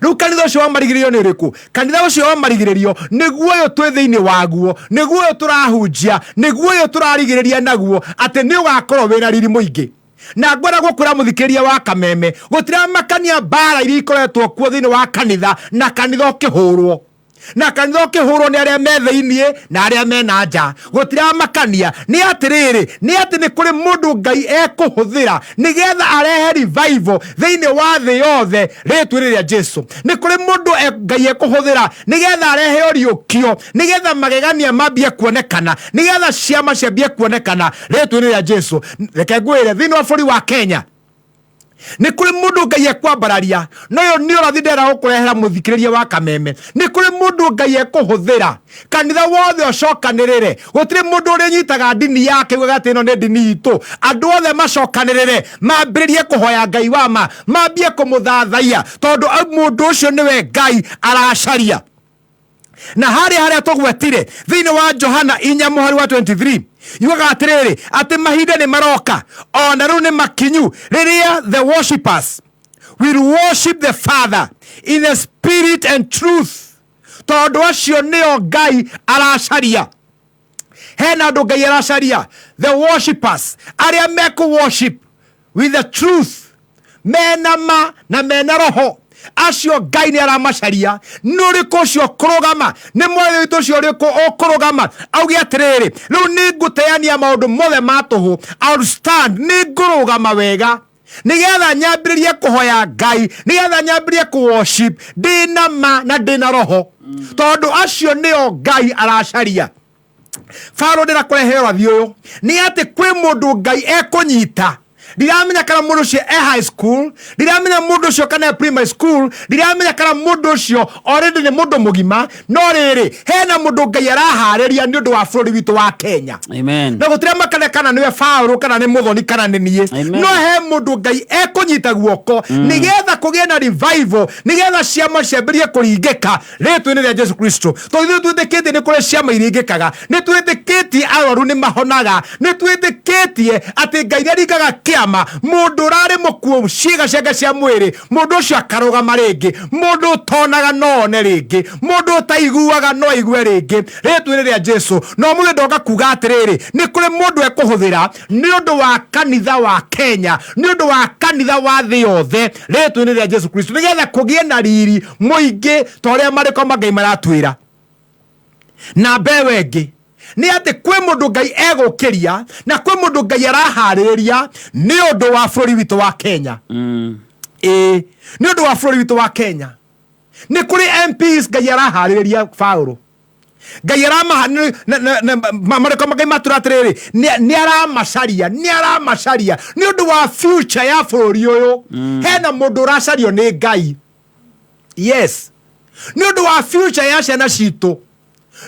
Rĩu kanitha ũcio wa marigĩrĩrio nĩ ũrĩkũ? Kanitha ũcio wa marigĩrĩrio nĩguo ũyũ twĩ thĩinĩ waguo, nĩguo ũyũ tũrahunjia, nĩguo ũyũ tũrarigĩrĩria naguo, atĩ nĩ ũgakorwo wĩna riri mũingĩ. Na ngwenda gũkwĩra mũthikĩrĩria wa Kameme, gũtiramakania mbara iria ikoretwo kuo thĩinĩ wa kanitha, na kanitha ũkĩhũrwo. Na kanitha ũkĩhũrwo nĩ arĩa me thĩinĩ na arĩa me na nja. Gũtiramakania nĩ atĩrĩrĩ, nĩ atĩ nĩ kũrĩ mũndũ Ngai ekũhũthĩra nĩgetha arehe revival thĩinĩ wa thĩ yothe rĩtwa-inĩ rĩa Jesu. Nĩ kũrĩ mũndũ Ngai ekũhũthĩra nĩgetha arehe ũriũkio, nĩgetha magegania mambie kuonekana, nĩgetha ciama ciambie kuonekana rĩtwa-inĩ rĩa Jesu. Reke ngwĩre, thĩinĩ wa bũrũri wa Kenya nĩ kũrĩ mũndũ Ngai ekwambararia, na ũyũ nĩ ũrathi ndĩrenda gũkũrehera mũthikĩrĩria wa Kameme. Nĩ kũrĩ mũndũ Ngai ekũhũthĩra kanitha wothe ũcokanĩrĩre. Gũtirĩ mũndũ ũrĩnyitaga ndini yake ugaga atĩ ĩno nĩ ndini itũ. Andũ othe macokanĩrĩre, mambĩrĩrie kũhoya Ngai wa ma, mambie kũmũthathaiya, tondũ mũndũ ũcio nĩwe Ngai aracaria. Na harĩa harĩa tũgwetire thĩinĩ wa Johana inya mũhari wa 23 yugaga atĩrĩrĩ, atĩ mahinda nĩ maroka ona rĩu nĩ makinyu, rĩrĩa the worshipers will worship the Father in the spirit and truth, tondũ acio nĩo Ngai aracaria. Hena andũ Ngai aracaria, the worshipers, arĩa mekũ worship with the truth, mena ma na mena roho. Acio Ngai nĩ aramacaria. Nĩ ũrĩkũ ũcio kũrũgama? Nĩ mwathi witũ ũcio ũrĩkũ ũkũrũgama auge atĩrĩrĩ, rĩu nĩ ngũteania maũndũ mothe ma tũhũ, I'll stand, nĩ ngũrũgama wega nĩgetha nyambĩrĩrie kũhoya Ngai, nĩgetha nyambĩrĩrie kũ worship ndĩna ma na ndĩna roho, tondũ acio nĩo Ngai aracaria. Baro ndĩrakũrehe ũrathi ũyũ nĩ atĩ kwĩ mũndũ Ngai ekũnyita. Ndiramenya kana mũndũ ũcio e high school, ndiramenya mũndũ ũcio kana e primary school, ndiramenya kana mũndũ ũcio already nĩ mũndũ mũgima, no rĩrĩ hena mũndũ Ngai araharĩria nĩ ũndũ wa bũrũri witũ wa Kenya. Amen. Na gũtirĩ makana kana nĩwe Paũlũ kana nĩ Mũthoni kana nĩ niĩ. Amen. No he mũndũ Ngai ekũnyita guoko nĩgetha kũgĩe na revival, nĩgetha ciama ciambĩrĩrie kũringĩka rĩtwa-inĩ rĩa Jesu Kristo. Tondũ ithuĩ twĩtĩkĩtie nĩ kũrĩ ciama iringĩkaga, nĩ twĩtĩkĩtie arwaru nĩ mahonaga, nĩ twĩtĩkĩtie atĩ Ngai nĩ aringaga kĩama. Mũndũ ũrarĩ mũkuũ ciĩga ciake cia mwĩrĩ, mũndũ ũcio akarũgama rĩngĩ. Mũndũ ũtonaga no one rĩngĩ, mũndũ ũtaiguaga no aigue rĩngĩ rĩtwa-inĩ rĩa Jesu. No ũmũthĩ ndoka kuga atĩrĩrĩ, nĩ kũrĩ mũndũ ekũhũthĩra nĩ ũndũ wa kanitha wa Kenya, nĩ ũndũ wa kanitha wa thĩ yothe rĩtwa-inĩ rĩa Jesu Kristo, nĩgetha kũgĩe na riri mũingĩ ta ũrĩa marĩko ma Ngai maratwĩra. Na mbeũ ĩngĩ nĩ atĩ kwĩ mũndũ Ngai egũkĩria na kwĩ mũndũ Ngai araharĩrĩria nĩ ũndũ wa bũrũri witũ wa Kenya. Ĩĩ, nĩ ũndũ wa bũrũri witũ wa Kenya. Nĩ kũrĩ MPs Ngai araharĩrĩria Paũlũ. Ngai aramaha, nĩ, na, na, na, ma, marĩko ma Ngai matũra atĩrĩrĩ, nĩ, nĩ aramacaria, nĩ aramacaria nĩ ũndũ wa future ya bũrũri ũyũ. Hena mũndũ ũracario nĩ Ngai. Yes. Nĩ ũndũ wa future ya ciana citũ,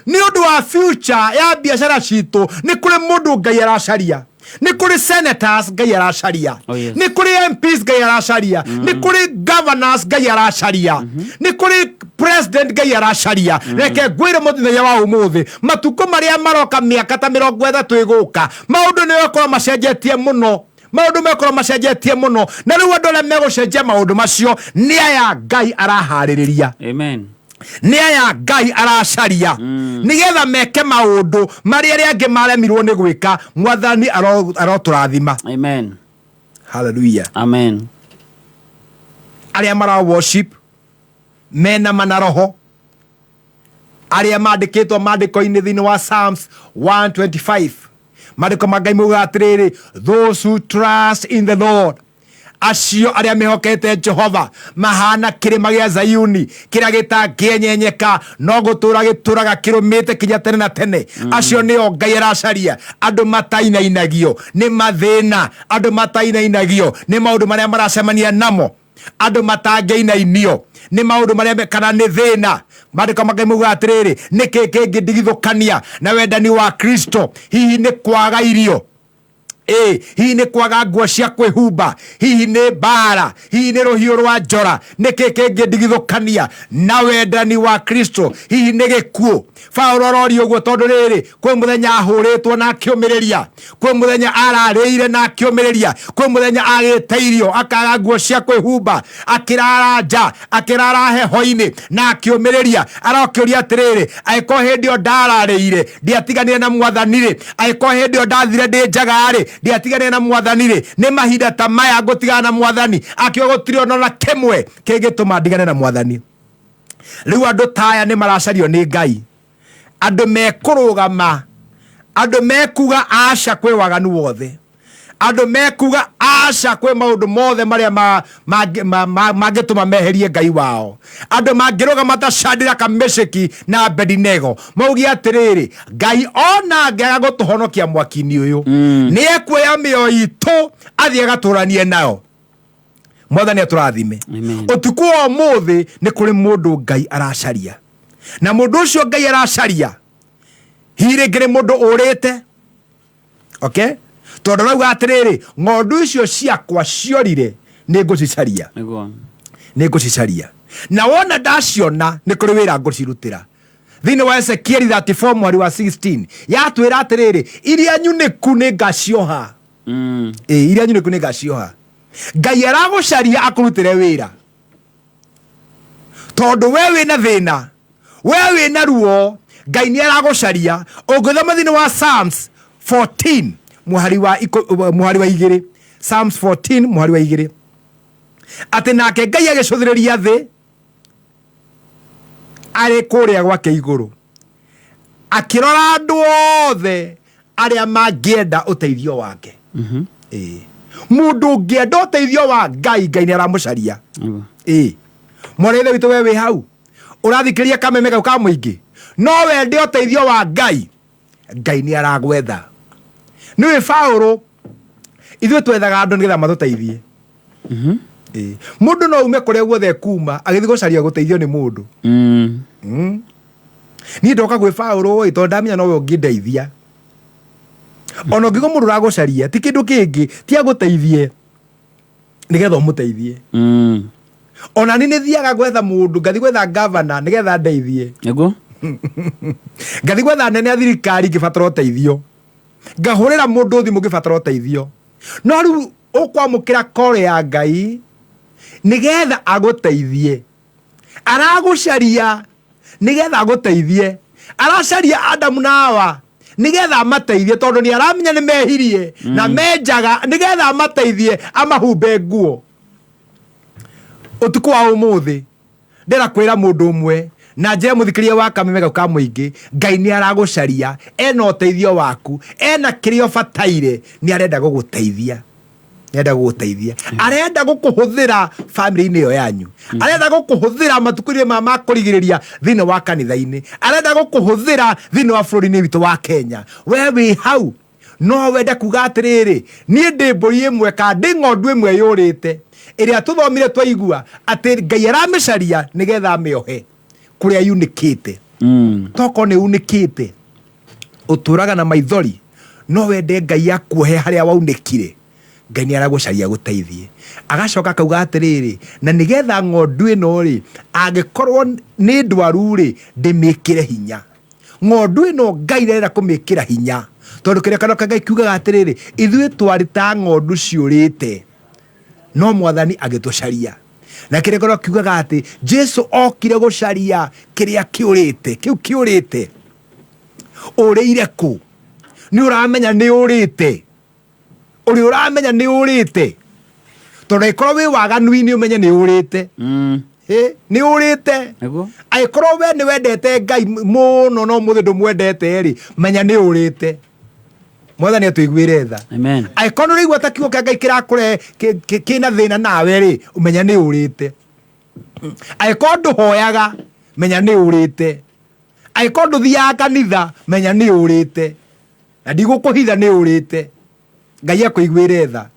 nĩ ũndũ wa future ya biacara citũ, nĩ kũrĩ mũndũ Ngai aracaria. Nĩ kũrĩ senators Ngai aracaria. Oh, yes. Nĩ kũrĩ MPs Ngai aracaria. Nĩ kũrĩ governors Ngai aracaria. Nĩ kũrĩ president Ngai aracaria. Reke ngwĩre mũthenya wa ũmũthĩ, matukũ marĩa maroka mĩaka ta mĩrongo ĩtatũ ĩgũka, maũndũ nĩ megũkorwo macenjetie mũno. Maũndũ megũkorwo macenjetie mũno. Na rĩu andũ arĩa megũcenjia maũndũ macio nĩ aya Ngai araharĩrĩria. Amen. Nĩ aya Ngai aracaria nĩgetha meke maũndũ marĩa arĩa angĩ maremirwo nĩ gwĩka. Mwathani arotũrathima. Amen. Hallelujah. Amen. Arĩa mara worship mena mana roho, arĩa mandĩkĩtwo maandĩko-inĩ thĩinĩ wa Psalms 125 Maandĩko ma Ngai maugaga atĩrĩrĩ, those who trust in the Lord, acio arĩa mehokete Jehova mahana kĩrĩma gĩa Zayuni kĩrĩa gĩtangĩenyenyeka, no gũtũũra gĩtũũraga kĩrũmĩte kinya tene na tene. Acio nĩo Ngai aracaria, andũ matainainagio nĩ mathĩna, andũ matainainagio nĩ maũndũ marĩa maracemania namo, andũ matangĩinainio nĩ maũndũ marĩa kana nĩ thĩna. Maandĩko ma Ngai maugaga atĩrĩrĩ, nĩkĩ kĩngĩndigithũkania na wendani wa Kristo? Hihi nĩ kwaga irio? Ĩ hihi nĩ kwaga nguo cia kwĩhumba? Hihi nĩ mbara? Hihi nĩ rũhiũ rwa njora? Nĩkĩ kĩngĩndigithũkania na wendani wa Kristo? Hihi nĩ gĩkuũ? Paũlũ aroria ũguo tondũ rĩrĩ, kwĩ mũthenya ahũrĩtwo na akĩũmĩrĩria, kwĩ mũthenya ararĩire na akĩũmĩrĩria, kwĩ mũthenya agĩte irio akaga nguo cia kwĩhumba, akĩrara nja, akĩrara heho-inĩ na akĩũmĩrĩria. Arokĩũria atĩrĩrĩ, angĩkorwo hĩndĩ ĩyo ndararĩire ndiatiganire na mwathani-rĩ, angĩkorwo hĩndĩ ĩyo ndathire ndĩ njaga-rĩ ndiatiganire na mwathani-rĩ, nĩ mahinda ta maya ngũtigana na mwathani? Akiuga gũtirĩ ona na kĩmwe kĩngĩtũma ndigane na mwathani. Rĩu andũ ta aya nĩ maracario nĩ Ngai, andũ mekũrũgama, andũ mekuga aca kwĩ waganu wothe, andũ mekuga aca kwĩ maũndũ mothe marĩa mangĩtũma meherie Ngai wao, andũ mangĩrũgama ta Shadraka, Meshaki na Abednego mauge atĩrĩrĩ, Ngai ona angĩaga gũtũhonokia mwaki-inĩ ũyũ, nĩ ekuoya mĩoyo itũ athiĩ agatũranie nayo. Mwathani atũrathime. Ũtukũ wa ũmũthĩ nĩ kũrĩ mũndũ Ngai aracaria, na mũndũ ũcio Ngai aracaria hihi rĩngĩ nĩ mũndũ ũrĩte, okay? Tondũ arauga atĩrĩrĩ, ng'ondu icio ciakwa ciorire nĩ ngũcicaria, nĩ ngũcicaria, na wona ndaciona nĩ kũrĩ wĩra ngũcirutĩra. Thĩinĩ wa Ezekieli 34 mwari wa 16 yatwĩra atĩrĩrĩ, iria nyunĩku nĩ ngacioha. Ĩ, iria nyunĩku nĩ ngacioha. Ngai aragũcaria akũrutĩre wĩra, tondũ we wĩna thĩna, we wĩna ruo, Ngai nĩ aragũcaria. Ũngĩthoma thĩinĩ wa Psalms 14 mũhari wa mũhari wa igĩrĩ, Psalms 14 mũhari wa igĩrĩ, atĩ nake Ngai agĩcũthĩrĩria thĩ arĩ kũrĩa gwake igũrũ, akĩrora andũ othe arĩa mangĩenda ũteithio wake. Ĩĩ. Mũndũ ũngĩenda ũteithio wa Ngai, Ngai nĩ aramũcaria. Ĩĩ. Mwarĩ ithe witũ, we wĩ hau ũrathikĩrĩria kameme kau ka mũingĩ, no wende ũteithio wa Ngai, Ngai nĩ aragwetha. Nĩũĩ Paũlũ, ithuĩ twethaga andũ nĩgetha matũteithie. Ĩĩ. Mũndũ no ume kũrĩa guothe kuma agĩthiĩ gũcaria gũteithio nĩ mũndũ. Niĩ ndoka gwĩ Paũlũ ĩ, tondũ ndamenya nowe ũngĩndeithia. Ona ũngĩigua mũndũ ũragũcaria ti kĩndũ kĩngĩ, ti agũteithie nĩgetha ũmũteithie. Ona niĩ nĩthiaga gwetha mũndũ, ngathiĩ gwetha gavana nĩgetha ndeithie. Ngathiĩ gwetha anene a thirikari ngĩbatara ũteithio, ngahũrĩra mũndũ thimũ ngĩbatara ũteithio. No rĩu ũkwamũkĩra call ya Ngai nĩgetha agũteithie. Aragũcaria nĩgetha agũteithie. Aracaria Adamu na Hawa nĩgetha amateithie, tondũ nĩ aramenya nĩ mehirie na menjaga, nĩgetha amateithie amahumbe nguo. Ũtukũ wa ũmũthĩ ndĩra kwĩra mũndũ ũmwe na njĩra mũthikĩria wa kameme kau ka mũingĩ, Ngai nĩ aragũcaria, ena ũteithio waku, ena kĩrĩa ũbataire, nĩ arenda gũgũteithia. Arenda gũgũteithia, arenda gũkũhũthĩra family-inĩ ĩyo yanyu, arenda gũkũhũthĩra matukũ-inĩ ma kũrigĩrĩria thĩinĩ wa kanitha-inĩ, arenda gũkũhũthĩra thĩinĩ wa bũrũri-inĩ witũ wa Kenya. We wĩ hau no wende kuga atĩrĩrĩ, niĩ ndĩ mbũri ĩmwe kana ndĩ ng'ondu ĩmwe yũrĩte, ĩrĩa tũthomire twaigua atĩ Ngai aramĩcaria nĩgetha amĩohe kũrĩa yunĩkĩte. Tokorwo nĩ unĩkĩte, ũtũraga na maithori, no wende Ngai akuohe harĩa waunĩkire. Ngai nĩ aragũcaria agũteithie. Agacoka akauga atĩrĩrĩ, na nĩgetha ng'ondu ĩno rĩ, angĩkorwo nĩ ndwaru rĩ, ndĩmĩkĩre hinya. Ng'ondu ĩno Ngai arenda kũmĩkĩra hinya, tondũ kĩrĩkanĩro kĩa Ngai kiugaga atĩrĩrĩ, ithuĩ twarĩ ta ng'ondu ciũrĩte, no mwathani agĩtũcaria. Na kĩrĩkanĩro kiugaga atĩ Jesu okire gũcaria kĩrĩa kĩũrĩte, kĩu kĩũrĩte. Ũrĩire kũ? Nĩ ũramenya nĩ ũrĩte? Ũrĩ ũramenya nĩ ũrĩte? Tondũ angĩkorwo wĩ waganu-inĩ ũmenye nĩ ũrĩte. Ĩ, nĩ ũrĩte. Angĩkorwo we nĩ wendete Ngai mũno no mũthĩ ndũmwendete rĩ, menya nĩ ũrĩte. Mwathani atũiguĩre tha. Amen. Angĩkorwo nĩ ũraigua ta kiugo kĩa Ngai kĩrakũre kĩna thĩna nawe rĩ, ũmenya nĩ ũrĩte. Angĩkorwo ndũhoyaga, menya nĩ ũrĩte. Angĩkorwo ndũthiaga kanitha, menya nĩ ũrĩte. Na ndigũkũhitha nĩ ũrĩte. Ngai akũiguĩre tha.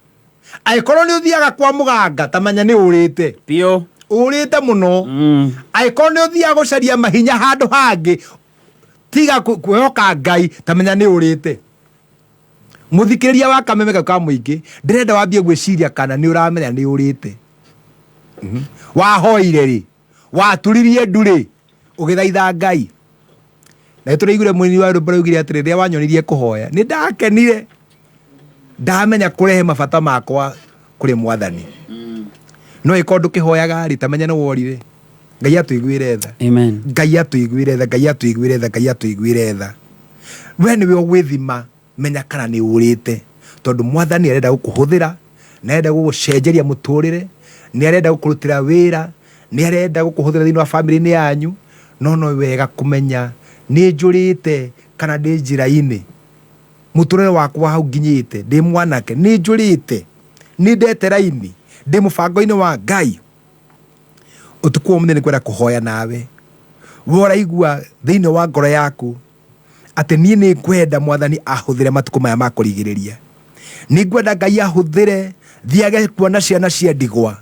Angĩkorwo nĩ ũthiaga kwa mũganga, ta menya nĩ ũrĩte. Biũ. Ũrĩte mũno. Angĩkorwo nĩ ũthiaga gũcaria mahinya handũ hangĩ, tiga kwĩhoka Ngai, ta menya nĩ ũrĩte. Mũthikĩrĩria wa Kameme kau ka mũingĩ, ndĩrenda wambie gwĩciria kana nĩ ũramenya nĩ ũrĩte. Wahoire rĩ, waturirie ndu rĩ, ũgĩthaitha Ngai. Na nĩtũraiguire mũini wa rwĩmbo raugire atĩrĩ, rĩrĩa wanyonirie kũhoya, nĩ ndakenire. Ndamenya kũrehe mabata makwa kũrĩ Mwathani. No ĩkorwo ndũkĩhoyaga rĩ, ta menya nĩ worire. Ngai atũiguĩre tha. Amen. Ngai atũiguĩre tha, Ngai atũiguĩre tha, Ngai atũiguĩre tha. We nĩwe ũgwĩthima, menya kana nĩ ũrĩte. Tondũ Mwathani arenda gũkũhũthĩra, nĩ arenda gũgũcenjeria mũtũrĩre, nĩ arenda gũkũrutĩra wĩra, nĩ arenda gũkũhũthĩra thĩinĩ wa bamĩrĩ-inĩ yanyu, no no wega kũmenya nĩ njũrĩte kana ndĩ njĩra-inĩ. Mũtũrĩre wakwa hau nginyĩte, ndĩ mwanake, nĩ njũrĩte, nĩ ndete raini, ndĩ mũbango-inĩ wa Ngai. Ũtukũ wa ũmũthĩ nĩ ngwenda kũhoya nawe. We ũraigua thĩinĩ wa ngoro yaku atĩ niĩ nĩ ngwenda Mwathani ahũthĩre matukũ maya ma kũrigĩrĩria. Nĩ ngwenda Ngai ahũthĩre thiage kuona ciana cia ndigwa.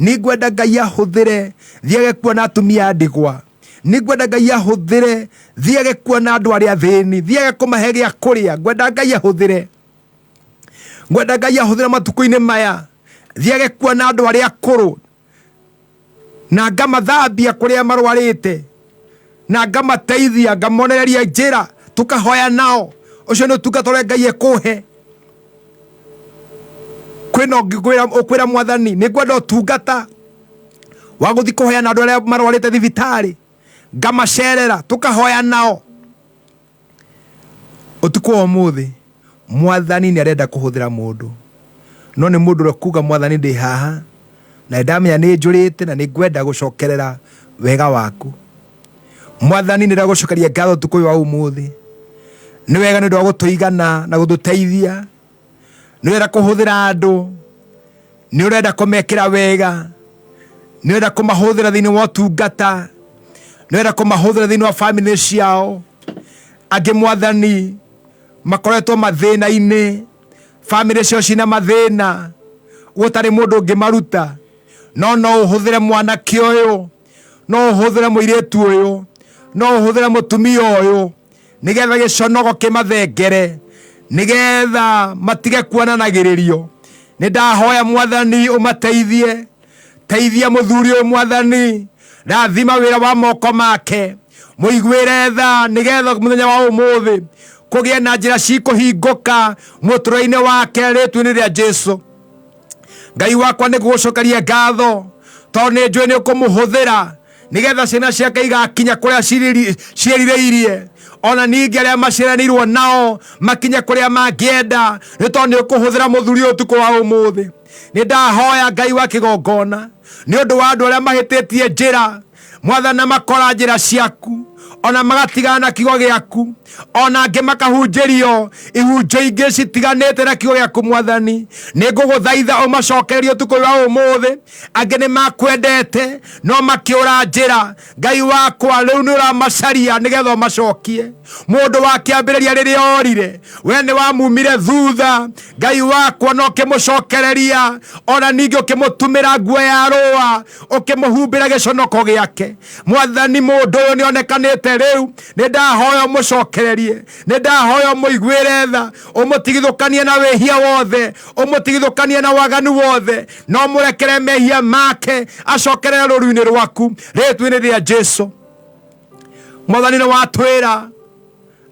Nĩ ngwenda Ngai ahũthĩre thiage kuona atumia a ndigwa. Nĩ ngwenda Ngai ahũthĩre thiage kuona andũ arĩa athĩni, thiage kũmahe gĩa kũrĩa. Ngwenda Ngai ahũthĩre. Ngwenda Ngai ahũthĩre matukũ-inĩ maya thiage kuona andũ arĩa akũrũ na ngamathambia kũrĩa marwarĩte na ngamateithia, ngamonereria njĩra, tũkahoya nao. Ũcio nĩ ũtungata ũrĩa Ngai ekũhe. Kwĩna ũngĩ ũkwĩra Mwathani, nĩ ngwenda ũtungata wa gũthiĩ kũhoya na andũ arĩa marwarĩte thibitarĩ, ngamacerera, tũkahoya nao. Ũtukũ wa ũmũthĩ Mwathani nĩ arenda kũhũthĩra mũndũ, no nĩ mũndũ ũrĩa kuga Mwathani ndĩ haha na nĩ ndamenya nĩ njũrĩte na nĩ ngwenda gũcokerera wega waku. Mwathani nĩ ndagũcokeria ngatho ũtukũ ũyũ wa ũmũthĩ, nĩ wega nĩ ũndũ wa gũtũigana na gũtũteithia. Nĩ ũrenda kũhũthĩra andũ, nĩ ũrenda kũmekĩra wega, nĩ ũrenda kũmahũthĩra thĩinĩ wa ũtungata, nĩ ũrenda kũmahũthĩra thĩinĩ wa bamĩrĩ ciao. Angĩ Mwathani makoretwo mathĩna-inĩ, bamĩrĩ ciao cina mathĩna, gũtarĩ mũndũ ũngĩmaruta, no no ũhũthĩre mwanake ũyũ, no ũhũthĩre mũirĩtu ũyũ, no ũhũthĩre mũtumia ũyũ, nĩgetha gĩconogo kĩmathengere, nĩgetha matige kuonanagĩrĩrio. Nĩ ndahoya Mwathani ũmateithie, teithia mũthuri ũyũ Mwathani, rathima wĩra wa moko make, mũiguĩre tha, nĩgetha mũthenya wa ũmũthĩ kũgĩe na njĩra cikũhingũka mũtũrĩre-inĩ wake, rĩtwa-inĩ rĩa Jesu. Ngai wakwa, nĩ ngũgũcokeria ngatho tondũ nĩ njũĩ nĩ ũkũmũhũthĩra nĩgetha ciana ciake igakinya kũrĩa ciĩrirĩirie, ona ningĩ arĩa maciaranĩirwo nao makinye kũrĩa mangĩenda, nĩ tondũ nĩ ũkũhũthĩra mũthuri ũyũ ũtukũ wa ũmũthĩ. Nĩ ndahoya Ngai wa kĩgongona nĩ ũndũ wa andũ arĩa mahĩtĩtie njĩra, Mwathani, na makora njĩra ciaku, ona magatigana na kiugo gĩaku, ona angĩ makahunjĩrio ihunjio ingĩ citiganĩte na kiugo gĩaku. Mwathani, nĩ ngũgũthaitha ũmacokererie ũtukũ ũyũ wa ũmũthĩ. Angĩ nĩ makwendete no makĩũra njĩra. Ngai wakwa, rĩu nĩ ũramacaria nĩgetha ũmacokie. Mũndũ wa kĩambĩrĩria rĩrĩa orire, we nĩ wamumire thutha, Ngai wakwa, na ũkĩmũcokereria, ona ningĩ ũkĩmũtumĩra nguo ya rũa, ũkĩmũhumbĩra gĩconoko gĩake. Mwathani, mũndũ ũyũ nĩ onekanĩte rĩu, nĩ ndahoya ũmũcokererie, nĩ ndahoya ũmũiguĩre tha, ũmũtigithũkanie na wĩhia wothe, ũmũtigithũkanie na waganu wothe, na ũmũrekere mehia make, acokerere rũru-inĩ rwaku, rĩtwa-inĩ rĩa Jesu. Mwathani, nĩ watwĩra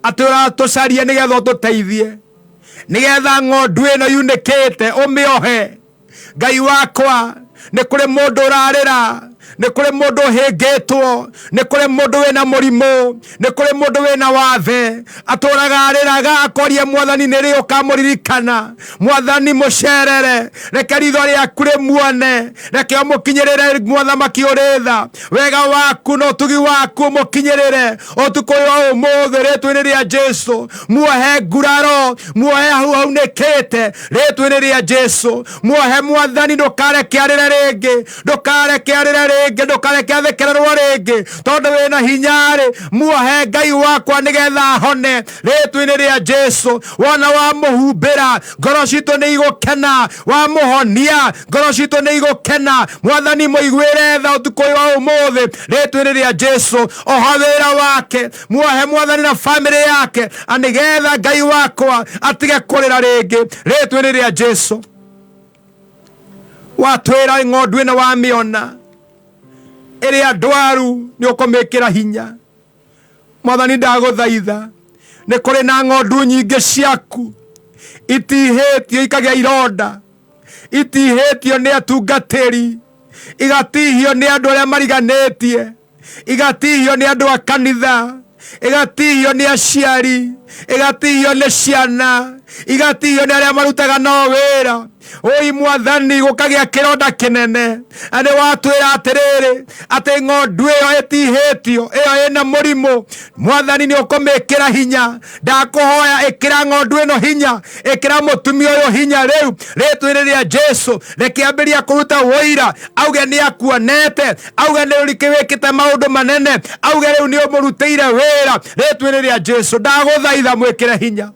atĩ ũratũcaria nĩgetha ũtũteithie, nĩgetha ng'ondu ĩno yunĩkĩte ũmĩohe. Ngai wakwa, nĩ kũrĩ mũndũ ũrarĩra, Nĩ kũrĩ mũndũ ũhĩngĩtwo, nĩ kũrĩ mũndũ wĩna mũrimũ, nĩ kũrĩ mũndũ wĩna wathe, atũraga arĩraga akoria Mwathani nĩ rĩ ũkamũririkana. Mwathani mũcerere, reke ritho rĩaku rĩmuone, reke ũmũkinyĩrĩre Mũthamaki ũrĩ tha. Wega waku na ũtugi waku ũmũkinyĩrĩre ũtukũ ũyũ wa ũmũthĩ rĩtwa-inĩ rĩa Jesu. Muohe nguraro, muohe hau haunĩkĩte rĩtwa-inĩ rĩa Jesu. Muohe Mwathani, ndũkareke arĩre rĩngĩ, ndũkareke arĩre rĩngĩ, ndũkareke athekererwo rĩngĩ, tondũ wĩna hinya-rĩ, muohe Ngai wakwa nĩgetha ahone rĩtwa-inĩ rĩa Jesu. Wona wamũhumbĩra, ngoro citũ nĩ igũkena, wamũhonia, ngoro citũ nĩ igũkena. Mwathani mũiguĩre tha ũtukũ ũyũ wa ũmũthĩ rĩtwa-inĩ rĩa Jesu. Oha wĩra wake, muohe Mwathani na bamĩrĩ yake, nĩgetha Ngai wakwa atige kũrĩra rĩngĩ rĩtwa-inĩ rĩa Jesu. Watwĩra ng'ondu ĩno wamĩona ĩrĩa ndwaru nĩ ũkũmĩkĩra hinya. Mwathani ndagũthaitha, nĩ kũrĩ na ng'ondu nyingĩ ciaku itihĩtio ikagĩa ironda, itihĩtio nĩ atungatĩri, igatihio nĩ andũ arĩa mariganĩtie, igatihio nĩ andũ a kanitha, igatihio nĩ aciari, igatihio nĩ ciana, igatihio nĩ arĩa marutaga nao wĩra. Oi Mwathani, gũkagĩa kĩronda kĩnene. Na nĩ watwĩra atĩrĩrĩ, atĩ ng'ondu ĩyo ĩtihĩtio, ĩyo ĩna mũrimũ, Mwathani nĩ ũkũmĩkĩra hinya. Ndakũhoya ĩkĩra ng'ondu ĩno hinya, ĩkĩra mũtumia ũyũ hinya rĩu rĩtwa-inĩ rĩa Jesu. Reke ambĩrĩrie kũruta ũira, auge nĩ akuonete, auge nĩ wĩkĩte maũndũ manene, auge rĩu nĩ ũmũrutĩire wĩra rĩtwa-inĩ rĩa Jesu. Ndagũthaitha mwĩkĩre hinya.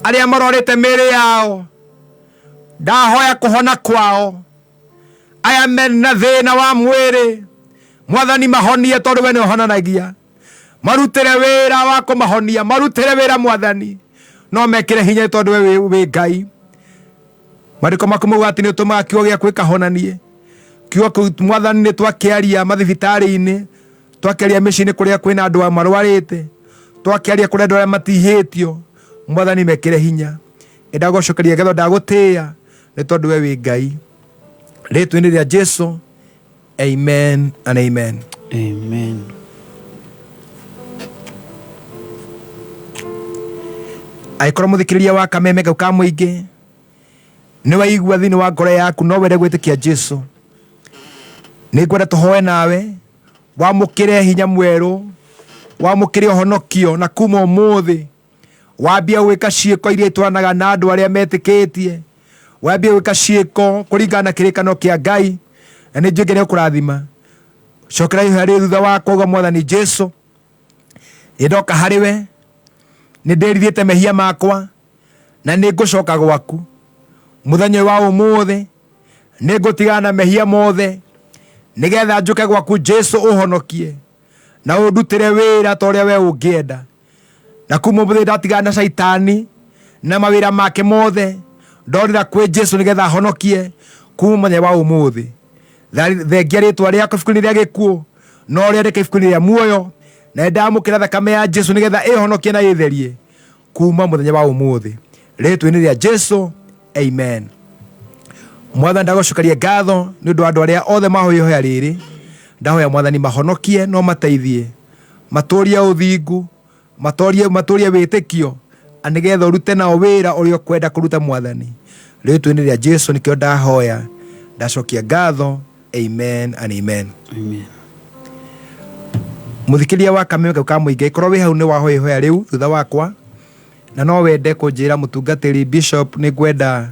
Arĩa marorĩte mĩĩrĩ yao, ndahoya kũhona kwao. Aya mena thĩna wa mwĩrĩ, Mwathani mahonie, tondũ we nĩ ũhonanagia. Marutĩre wĩra wa kũmahonia, marutĩre wĩra Mwathani, no mekĩre hinya tondũ we wĩ Ngai. Maandĩko maku mauga atĩ nĩ ũtũmaga kiugo gĩaku gĩkahonanie. Kiugo kĩu Mwathani nĩ twakĩaria mathibitarĩ-inĩ, twakĩaria mĩciĩ-inĩ kũrĩa kwĩna andũ marwarĩte, twakĩaria kũrĩa andũ arĩa matihĩtio. Mwathani mekĩre hinya. Ndagũcokeria ngatho, ndagũtĩĩa nĩ tondũ we wĩ Ngai. Rĩtwa-inĩ rĩa Jesu, amen and amen. Amen. Angĩkorwo mũthikĩrĩria wa kameme kau ka mũingĩ nĩ waigua thĩinĩ wa ngoro yaku no wende gwĩtĩkia Jesu, nĩ ngwenda tũhoe nawe wamũkĩre hinya mwerũ, wamũkĩre ũhonokio, na kuma ũmũthĩ wambie gwĩka ciĩko iria itwaranaga na andũ arĩa metĩkĩtie, wambie gwĩka ciĩko kũringana na kĩrĩkanĩro kĩa Ngai, na nĩ njũĩ Ngai nĩekũrathima. Cokera ihoya rĩrĩ thutha wakwa, uga, Mwathani Jesu, nĩ ndoka harĩ we, nĩ ndĩrirĩte mehia makwa, na nĩ ngũcoka gwaku mũthenya ũyũ wa ũmũthĩ. Nĩ ngũtigana na mehia mothe nĩgetha njũke gwaku Jesu, ũhonokie na ũndutĩre wĩra ta ũrĩa we ũngĩenda. Na kuma ũmũthĩ ndatigana na caitani na mawĩra make mothe, ndorĩra kwĩ Jesu nĩgetha ahonokie kuma mũthenya wa ũmũthĩ. Thengia rĩtwa rĩakwa ibuku-inĩ rĩa gĩkuũ, no rĩandĩke ibuku-inĩ rĩa muoyo, na nĩndamũkĩra thakame ya Jesu nĩgetha ĩhonokie na ĩtherie kuma mũthenya wa ũmũthĩ, rĩtwa-inĩ rĩa Jesu, amen. Mwathani, ndagũcokeria ngatho nĩ ũndũ wa andũ arĩa othe mahoya ihoya rĩrĩ. Ndahoya Mwathani mahonokie no mateithie, matũrie ũthingu, matũrie wĩtĩkio, na nĩgetha ũrute nao wĩra ũrĩa ũkwenda kũruta Mwathani. Rĩtwa-inĩ rĩa Jesu nĩkĩo ndahoya, ndacokia ngatho, amen and amen. Amen. Mũthikĩrĩria wa kameme kau ka mũingĩ, korwo wĩ hau nĩ wahoya ihoya rĩu thutha wakwa, na no wende kũnjĩra mũtungatĩri bishop nĩ ngwenda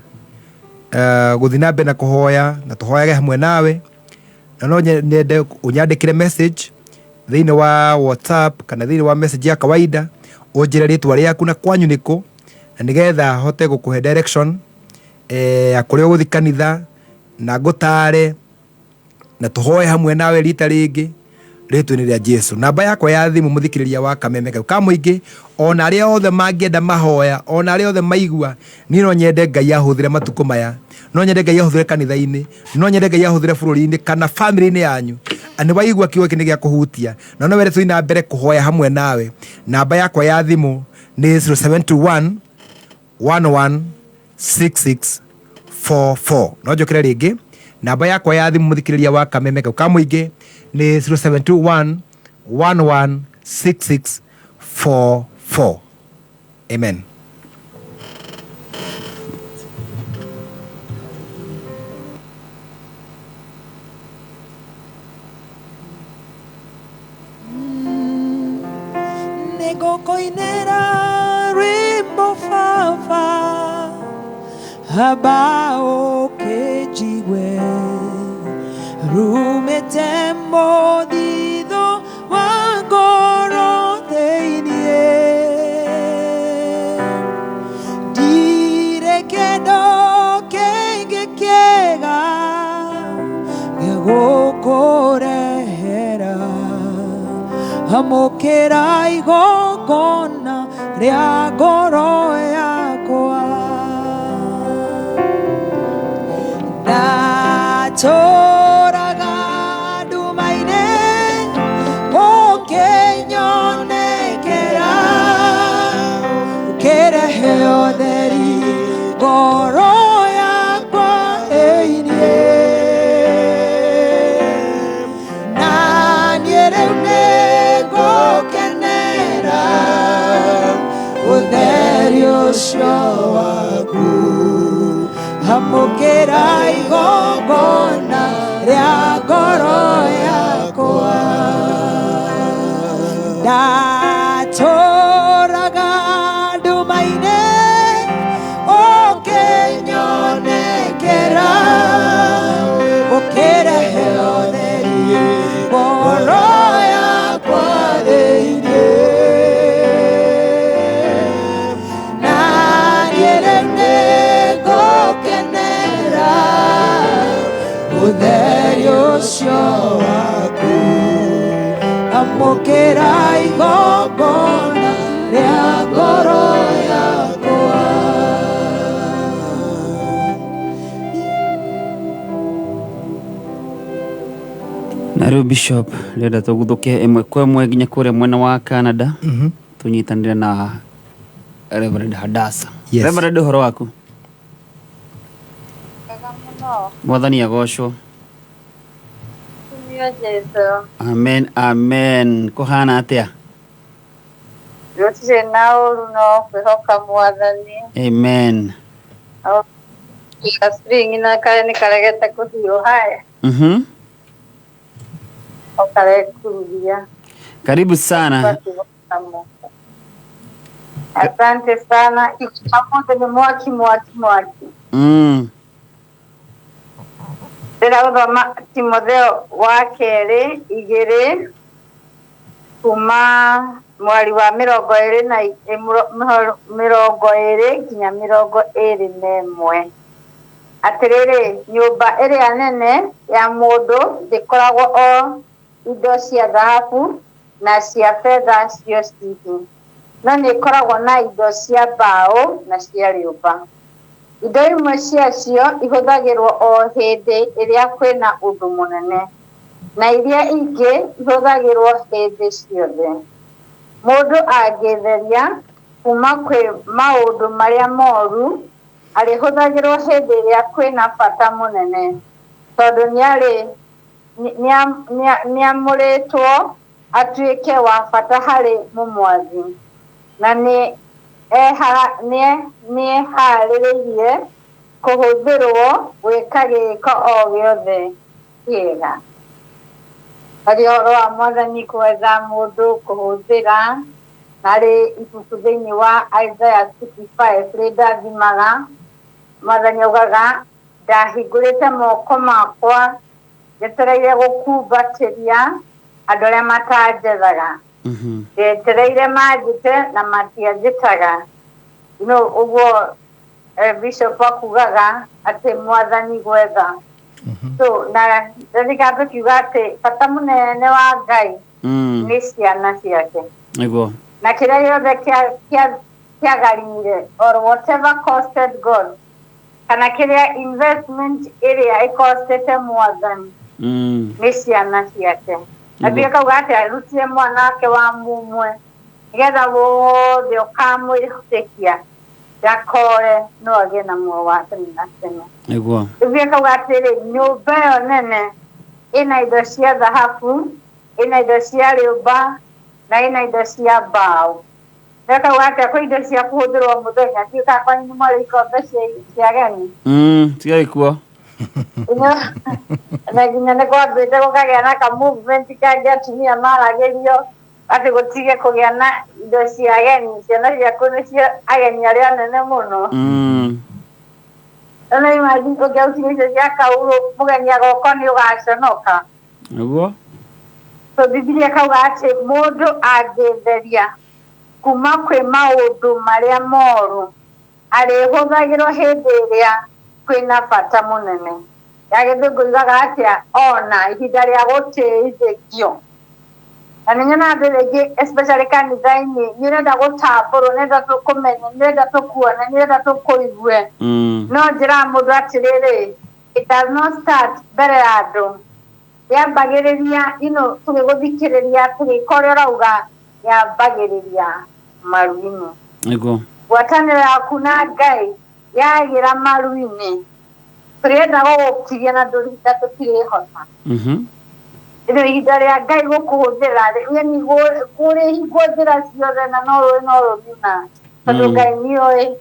gũthiĩ na mbere na kũhoya na tũhoyage hamwe nawe, na no nyende ũnyandĩkĩre message thĩinĩ wa WhatsApp kana thĩinĩ wa message ya kawaida, ũnjĩre rĩtwa rĩaku na kwanyu nĩkũ, na nĩgetha hote gũkũhe direction ya kũrĩa ũgũthiĩ kanitha, na ngũtare na tũhoe hamwe nawe rita rĩngĩ rĩtwa-inĩ rĩa Jesu. Namba yakwa ya thimũ mũthikĩrĩria wa kameme kau ka mũingĩ, ona arĩa othe mangĩenda mahoya, ona arĩa othe maigua, niĩ no nyende Ngai ahũthĩre matukũ maya, no nyende Ngai ahũthĩre kanitha-inĩ, no nyende Ngai ahũthĩre bũrũri-inĩ kana bamĩrĩ-inĩ yanyu. Na nĩ waigua kiugo gĩkĩ nĩ gĩa kũhutia, na no wende tũthiĩ na mbere kũhoya hamwe nawe. Namba yakwa ya thimũ nĩ 0721 116644. No njũkĩre rĩngĩ, Namba yakwa ya thimũ mũthikĩrĩria wa Kameme kau ka mũingĩ nĩ 0721 116644. Amen. Nĩngũkũinĩra rwĩmbo baba amba ũkĩnjigue rumĩte mũthithũ wa ngoro thĩiniĩ ndirĩ kĩndũ kĩngĩ kĩega gĩa gũkũrehera amũkĩra igongona rĩa ngoro yakwa ndatũraga nduma-inĩ ũkĩnyonekera ũkĩrehe ũtheri ngoro yakwa ĩinie na niĩ rĩu nĩngũkenera ũtheri ũcio waku amũkĩra igongona rĩa ngoro yakwa ndatũraga nduma-inĩ ũkĩnyonekera ũkĩrehe ũtheri ngoro yakwa thĩiniĩ na niĩ rĩu nĩngũkenera ũtheri ũcio waku amũkĩra igongona rĩa ngoro yakwa. Na rĩu Bishop rĩenda tũguthũke ĩmwe kwa ĩmwe nginya kũrĩa mwena wa Canada tũnyitanĩre na Reverend Hadasa. Yes. Reverend, ũhoro waku? Wega mũno. Mwathani agocwo. Tumio Jesu. Amen, amen. Kũhana atĩa? Gũtirĩ na ũru no kwĩhoka mwathani. Amen. Gaspring na karĩa nĩ karegete kũhiũha o karekururia. Karibu sana. Asante sana. Ikumamuthi nĩ mwaki mwaki mwaki. Ndĩra gũthoma Timotheo wa kerĩ igĩrĩ kuma mweri wa 21 na 20 nginya 21. Atĩrĩrĩ, nyũmba ĩrĩa nene ya mũndũ ndĩkoragwo o indo cia thahabu na cia betha cio ciki, no nĩ ĩkoragwo na indo cia mbaũ na cia rĩũmba. Indo imwe ciacio ihũthagĩrwo o hĩndĩ ĩrĩa kwĩna ũndũ mũnene, na iria ingĩ ihũthagĩrwo hĩndĩ ciothe. Mũndũ angĩtheria kuma kwĩ maũndũ marĩa moru, arĩhũthagĩrwo hĩndĩ ĩrĩa kwĩna bata mũnene, tondũ nĩamũrĩtwo atuĩke wa bata harĩ mũmwathi, na nĩeharĩrĩirie kũhũthĩrwo gwĩka gĩĩko o gĩothe kĩega. Harĩ ũhoro wa mwathani kwetha mũndũ kũhũthĩra, harĩ ibuku thĩinĩ wa Isaiah 65 rĩndathimaga, mwathani augaga ndahingũrĩte moko makwa njetereire gũkumbatĩria andũ arĩa matanjethaga, njetereire manjĩte na matianjĩtaga. No ũguo Bishop akugaga atĩ mwathani gwetha. So na ndirikana tũkiuga atĩ bata mũnene wa Ngai nĩ ciana ciake. Nĩguo. Na kĩrĩa gĩothe kĩagarimire or whatever costed God, kana kĩrĩa investment ĩrĩa ĩkostete mwathani nĩ ciana ciake. Athiĩ akauga atĩ arutire mwana wake wa mũmwe nĩgetha wothe ũkamwĩtĩkia Ndakore no agĩe na muoyo wa tene na tene. Nĩguo. Rĩu akauga atĩrĩ, nyũmba ĩyo nene ĩna indo cia thahabu, ĩna indo cia rĩũmba na ĩna indo cia mbaũ. Akauga atĩ kwĩ indo cia kũhũthĩrwo mũthenya, ndiũĩ kana kwanyu nĩ mwarĩ ikombe cia ageni. Tigai kuo. Na nginya nĩ kwambĩte gũkagĩa na ka movement kangĩ atumia maragĩrio atĩ gũtige kũgĩa na indo cia ageni, ciana ciaku nĩcio ageni arĩa anene mũno. Na imagine ũngĩarutire icio cia kaurũ mũgeni agoka nĩ ũgaconoka. Nĩguo. So Bibilia ĩkauga atĩ mũndũ angĩtheria kuma kwĩ maũndũ marĩa moru arĩhũthagĩrwo hĩndĩ ĩrĩa kwĩna bata mũnene. Ya gĩthũngũ yugaga atĩa ona ihinda rĩa gũtĩithĩkio. Na nĩ nyonaga andũ rĩngĩ especially kanitha-inĩ nĩ ũrenda gũtambũrwo, nĩ ũrenda tũkũmenye, nĩ ũrenda tũkuone, nĩ ũrenda tũkũigue. No njĩraga mũndũ atĩrĩrĩ, it does not start mbere ya andũ. Yambagĩrĩria tũgĩgũthikĩrĩria tũgĩka ũrĩa ũrauga, yambagĩrĩria maru-inĩ. Nĩguo. Ngwatanĩro yaku na Ngai yagĩra maru-inĩ, tũrĩenda gũgũkiria na ndũrĩ tũtirĩhota. Rĩu ihinda rĩa Ngai gũkũhũthĩra, yani kũrĩhingwo njĩra ciothe na no rũĩ no rũmiuna, tondũ Ngai nĩoĩ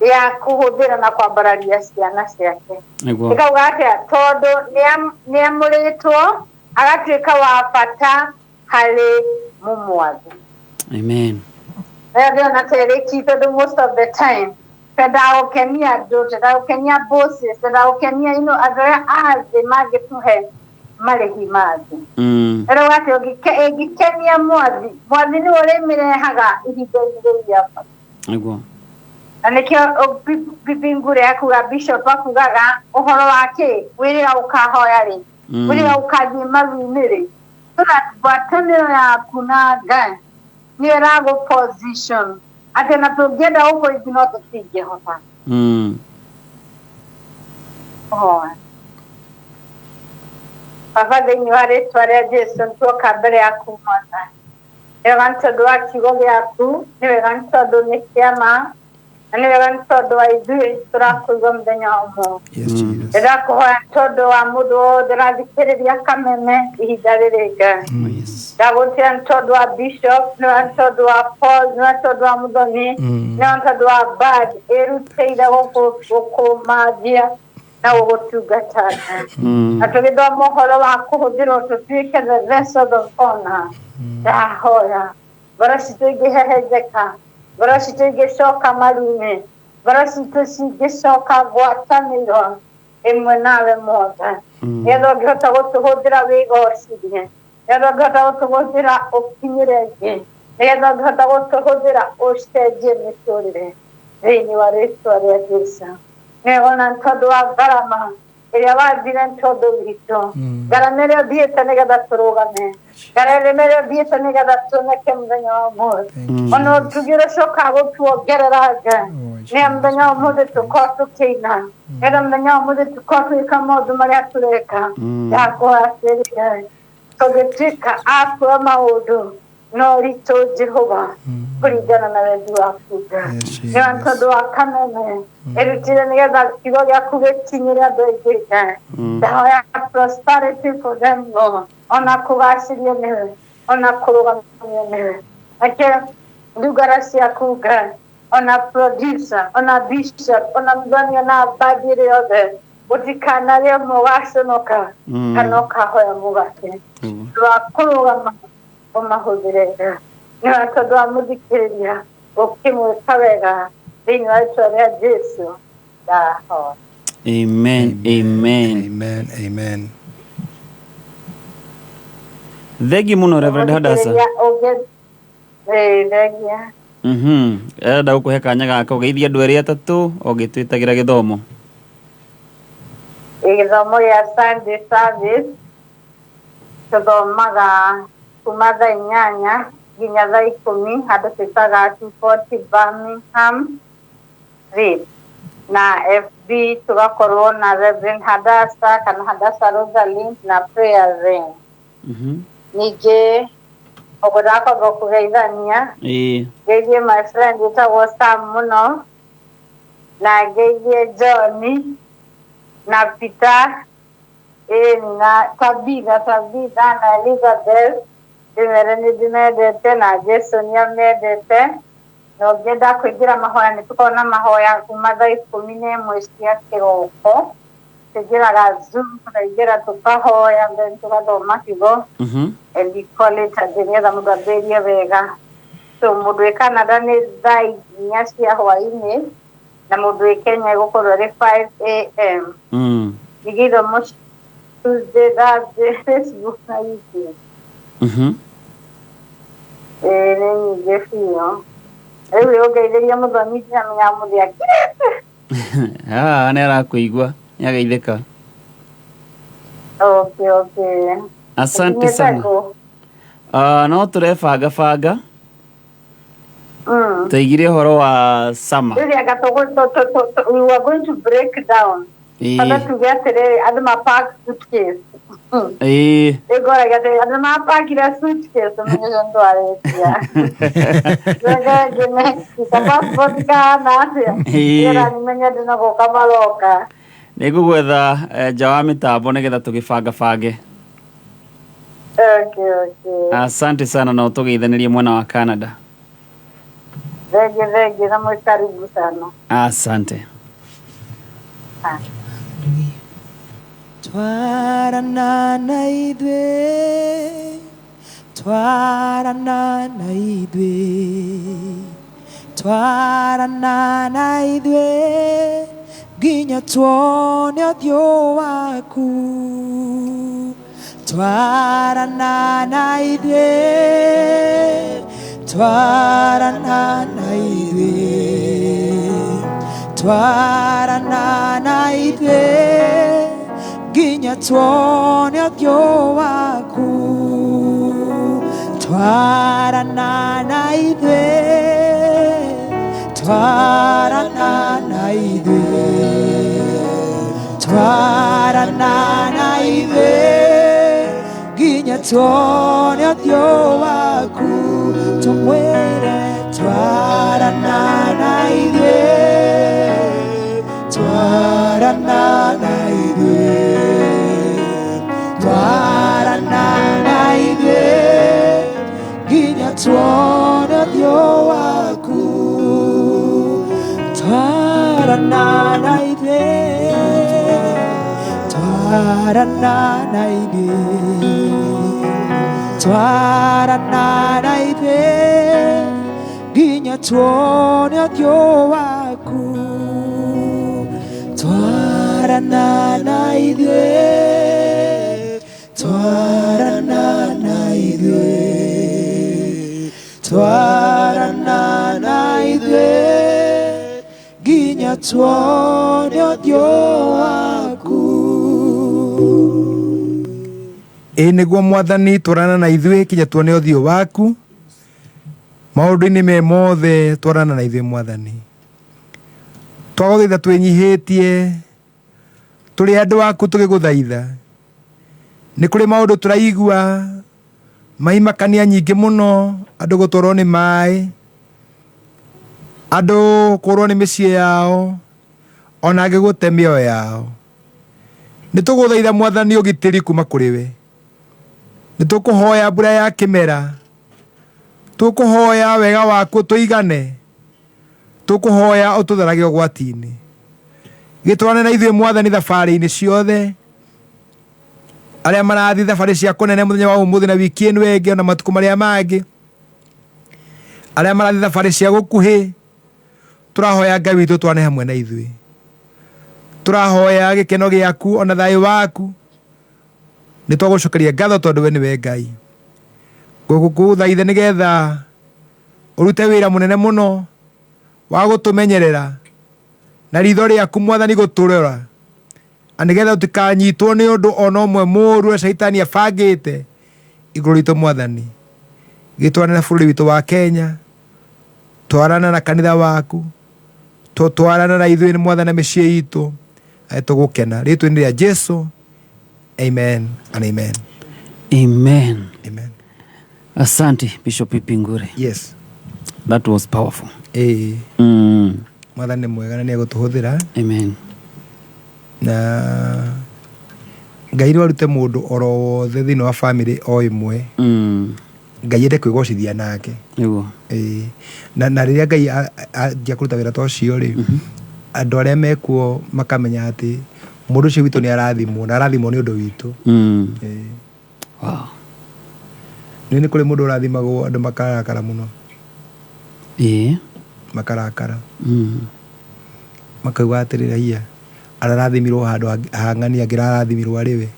ya kũhũthĩra na kwambararia ciana ciake. Nĩguo. Ĩkauga atĩa, tondũ nĩamũrĩtwo agatuĩka wa bata harĩ mũmwathi. Amen. Rĩrĩa ndĩrona ta ĩrĩki tondũ most of the time twendaga gũkenia andũ, twendaga gũkenia bosses, twendaga gũkenia andũ arĩa a thĩ mangĩtũhe marĩhi ma thĩ. Rĩu atĩ ĩngĩkenia mwathi, mwathi nĩwe ũrĩmĩrehaga ihinda-inĩ rĩu rĩa bata. Nĩguo. Na nĩkĩo Bibi Ngure akuga, Bishop akugaga ũhoro wa kĩ, wĩrĩga ũkahoya rĩ, wĩrĩga ũkathiĩ maru-inĩ rĩ, so that ngwatanĩro yaku na Ngai nĩyo ĩragũ position atĩ na tũngĩenda gũkũringi no tũtingĩhota. Ũhoya. Baba, thĩinĩ wa rĩtwa rĩa Jesu nĩtuoka mbere yaku Mwathani. Nĩ wega nĩ tondũ wa kiugo gĩaku, nĩ wega nĩ tondũ nĩ kĩa ma, na nĩ wega nĩ tondũ wa ithuĩ tũrakũigua mũthenya wa ũmũthĩ. Ndĩrakũhoya nĩ tondũ wa mũndũ wothe ũrathikĩrĩria Kameme ihinda rĩrĩ Ngai. Ndagũtĩa nĩ tondũ wa Bishop, nĩ wega nĩ tondũ wa Paul, nĩ wega nĩ tondũ wa Mũthoni, nĩ wega nĩ tondũ wa Bad ĩrutĩire gũkũmathia na gũgũtungata. Na tũgĩthoma ũhoro wa kũhũthĩrwo tũtuĩke the vessel of honor. Ndahoya ngoro citũ ingĩhehenjeka, ngoro citũ ingĩcoka maru-inĩ, ngoro citũ cingĩcoka ngwatanĩro ĩmwe nawe Mwathani, nĩgetha ũngĩhota gũtũhũthĩra wĩgocithie, nĩgetha ũngĩhota gũtũhũthĩra ũkinyĩre thĩ, nĩgetha ũngĩhota gũtũhũthĩra ũcenjie mĩtũrĩre thĩinĩ wa rĩtwa rĩa Jesu. Nĩwona nĩ tondũ wa ngarama ĩrĩa wathire nĩ tondũ witũ, ngarama ĩrĩa ũthiĩte nĩgetha tũrũgame, ngarama ĩrĩa ũthiĩte nĩgetha tuoneke mũthenya wa ũmũthĩ, ona ũtugi ũrĩa ũcokaga gũtuongerera Ngai, nĩ mũthenya wa ũmũthĩ tũkorwo tũkĩina, nĩgetha mũthenya wa ũmũthĩ tũkorwo tũgĩka maũndũ marĩa tũreka. Ndakũhoya atĩrĩ Ngai, tũngĩtuĩka a kuoya maũndũ no ritũ Jehova kũringana na wendi waku Ngai. Nĩ tondũ wa Kameme ĩrutire nĩgetha kiugo gĩaku gĩkinyĩre andũ aingĩ Ngai. Ndahoya prosperity for them Lord, ona kũgacĩrio nĩwe, ona kũrũgamio nĩwe. Reke ndungata ciaku Ngai, ona producer, ona bishop, ona mũthoni, ona bandi ĩrĩa yothe, gũtikanagĩe ũmwe ũgaconoka kana ũkahoya mũgate. Tondũ wa kũrũgama ũmahũthĩre Ngai. Nĩ tondũ wa mũthikĩrĩria ũkĩmwĩka wega thĩinĩ wa rĩtwa rĩa Jesu ndahoya. Amen. Amen. Amen. Amen. Thengi mũno Reverend Hadasa. Thengia. Enda gũkũhe kanya gaka ũgeithie andũ erĩ atatũ ũgĩtwĩtagĩra gĩthomo. Gĩthomo gĩa Sunday service tũthomaga kuma thaa 8 nginya thaa 10 handũ twĩtaga 240 Birmingham Street, na FB tũgakorwo na Reverend Hadasa kana Hadasa Rosalind na Prayer Rain. Ningĩ Ũguo ndakwamba kũgeithania. Ĩĩ. Ngeithie my friend wĩtagwo Sam mũno. Na ngeithie John na Peter. Ĩĩ na Tabitha, Tabitha na Elizabeth. Ndĩmere nĩ ndĩmendete na Jesu nĩ amendete. Na ũngĩenda kũingĩra mahoya nĩ tũkoragwo na mahoya kuma thaa 11 cia kĩroko. Tũingĩraga Zoom, tũkaingĩra tũkahoya, then tũgathoma kiugo and we call it a day nĩgetha mũndũ ambĩrĩrie wega. So mũndũ wĩ Canada nĩ thaa 4 cia hwaĩ-inĩ na mũndũ wĩ Kenya egũkorwo arĩ 5 a.m. Ningĩ ithomo Tuesday, Thursday, Facebook na YouTube. Ĩĩ nĩ nyingĩ biũ. Rĩu ũngeithĩria mũthoni ndiramenya mũthĩ akirĩte. Haha nĩ arakũigua, nĩ ageithĩka. Okay, okay. Asante Ũkinyĩte sana. kũ? No tũrebanga banga. Tũigire ũhoro wa sama. Rĩu anga we were going to break down. Bata tuge atĩrĩrĩ, andũ ma pack suitcase. Ĩĩ. Ĩngoragia atĩrĩrĩ, andũ mapakire suitcase ũmenye ũcio nĩtwarĩkia. Reke ngĩne ka passport kahana atĩa? Ĩĩ. Nĩgetha menye andũ no gũka maroka. Nĩ ngũgwetha nja wa mĩtambo nĩgetha tũgĩbangabange. Okay, okay. Asante sana na ũtũgeithanĩrie mwena wa Canada. Thengiũ, thengiũ na mwĩ karibu sana. Asante. Ah. Twarana na ithuĩ, twarana na ithuĩ, twarana na ithuĩ, nginya tuone ũthiũ waku. Twarana na ithuĩ, twarana na ithuĩ, twarana na ithuĩ, nginya tuone ũthiũ waku. Twarana na ithuĩ, twarana na ithuĩ, twarana na ithuĩ, nginya tuone ũthiũ waku. Tũmwĩre twarana na ithuĩ, twarana na ithuĩ, twarana na ithuĩ, nginya tuone ũthiũ waku. Twarana na ithuĩ, twarana na ithuĩ, twarana na ithuĩ, nginya tuone ũthiũ waku. Twarana na ithuĩ, twarana na ithuĩ, twarana na ithuĩ, nginya tuone ũthiũ waku. Ĩĩ nĩguo mwathani, twarana na ithuĩ kinya tuone ũthiũ waku. Maũndũ-inĩ me mothe twarana na ithuĩ mwathani. Twagũthaitha twĩnyihĩtie, tũrĩ andũ aku tũgĩgũthaitha. Nĩ kũrĩ maũndũ tũraigua maimakania nyingĩ mũno, andũ gũtwarwo nĩ maĩ, andũ kũrwo nĩ mĩciĩ yao, ona angĩ gũte mĩoyo yao. Nĩ tũgũthaitha mwathani ũgitĩri kuma kũrĩ we. Nĩ tũkũhoya mbura ya kĩmera, tũkũhoya wega waku tũigane, tũkũhoya ũtũtharage ũgwati-inĩ. Gĩtwarane na ithuĩ mwathani thabarĩ-inĩ ciothe, arĩa marathiĩ thabarĩ cia kũnene mũthenya wa ũmũthĩ na wiki ĩno ĩngĩ ona matukũ marĩa mangĩ, arĩa marathiĩ thabarĩ cia gũkuhĩ, tũrahoya Ngai witũ twane hamwe na ithuĩ. Tũrahoya gĩkeno gĩaku ona thayũ waku. Nĩ twagũcokeria ngatho tondũ we nĩwe Ngai. Ngũgũthaitha nĩgetha ũrute wĩra mũnene mũno wa gũtũmenyerera na ritho rĩaku mwathani gũtũrora, na nĩgetha tũtikanyitwo nĩ ũndũ ona ũmwe mũũru ũrĩa caitani abangĩte igũrũ ritũ mwathani. Gĩtwarane na bũrũri witũ wa Kenya, twarana na kanitha waku, tũtwarana na ithuĩ mwathani na mĩciĩ itũ, na tũgũkena rĩtwa-inĩ rĩa Jesu. Amen and amen. Amen. Amen. Asante Bishop Ipingure. Yes. That was powerful. Ĩĩ. Mwathani nĩ mwega na nĩ egũtũhũthĩra. Amen. Na Ngai no arute mũndũ oro wothe thĩinĩ wa famĩlĩ o ĩmwe. Ngai ende kwĩgocithia nake. Nĩguo. Ĩĩ. Na rĩrĩa Ngai anjia kũruta wĩra ta ũcio rĩ, andũ arĩa mekuo makamenya atĩ mũndũ ũcio witũ nĩ arathimwo na arathimwo nĩ ũndũ witũ. Ĩĩ. Wow. Nĩ nĩ kũrĩ mũndũ ũrathimagwo andũ makarakara mũno. Ĩĩ. Makarakara. Makauga atĩrĩrĩ haiya ararathimirwo handũ hang'ani angĩ ararathimirwo arĩ we.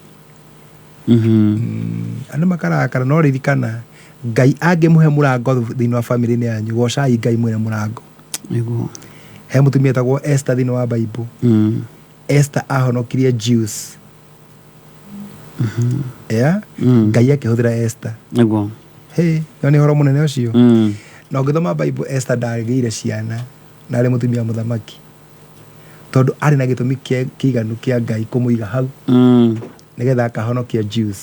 Andũ makarakara no ririkana Ngai angĩmũhe mũrango thĩinĩ wa famĩlĩ-inĩ yanyu gocai Ngai mwene mũrango. Nĩguo. He mũtumia etagwo Esther thĩinĩ wa Bible. Esther ahonokirie Jews. Yeah? Ngai akĩhũthĩra Esther. Nĩguo. Hey, ĩyo nĩ ũhoro mũnene ũcio. Na ũngĩthoma Bible Esther ndagĩire ciana na arĩ mũtumia wa mũthamaki. Tondũ arĩ na gĩtũmi kĩiganu kĩa Ngai kũmũiga hau. Nĩgetha akahonokia Jews.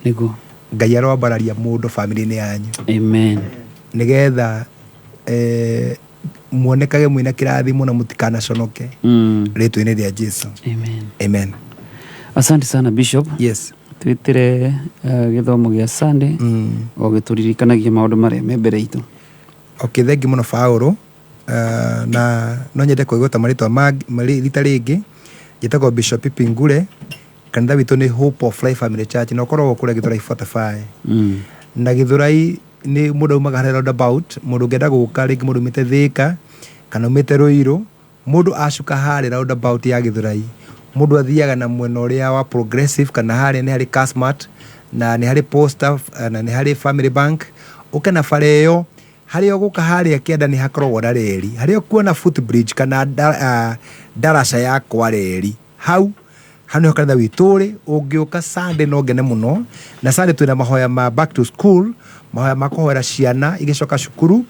Nĩguo. Ngai aroambararia mũndũ famĩlĩ-inĩ yanyu. Amen. Nĩgetha muonekage mwĩna kĩrathimo na mũtikanaconoke. Rĩtwa-inĩ rĩa Jesu. Amen. Amen. Asante sana Bishop. Yes. Twĩtĩre gĩthomo gĩa Sunday o gĩtũririkanagia maũndũ marĩa me mbere itũ. Okay, thengi mũno Paũlũ. Na no nyende kwĩgweta marĩtwa rita rĩngĩ. Njĩtagwo Bishop Ipingure. Kanitha witũ nĩ Hope of Life Family Church na ũkoragwo kũrĩa Gĩthũrai 45. Na Gĩthũrai nĩ mũndũ aumaga harĩa roundabout, mũndũ ũngĩenda gũka rĩngĩ mũndũ umĩte Thĩka kana umĩte Ruiru, mũndũ acuka harĩa roundabout ya Gĩthũrai, mũndũ athiaga na mwena ũrĩa wa Progressive kana harĩa nĩ harĩ Kasmart na nĩ harĩ Posta na nĩ harĩ Family Bank, ũke na bara ĩyo harĩa ũgũka harĩa kĩanda nĩ hakoragwo na reri, harĩa ũkuona footbridge kana ndaraca ya kwa reri, hau hau nĩho kanitha witũ ũrĩ. Ũngĩũka Sunday no ngene mũno, na Sunday twĩna mahoya ma back to school, mahoya ma kũhoera ciana igĩcoka cukuru,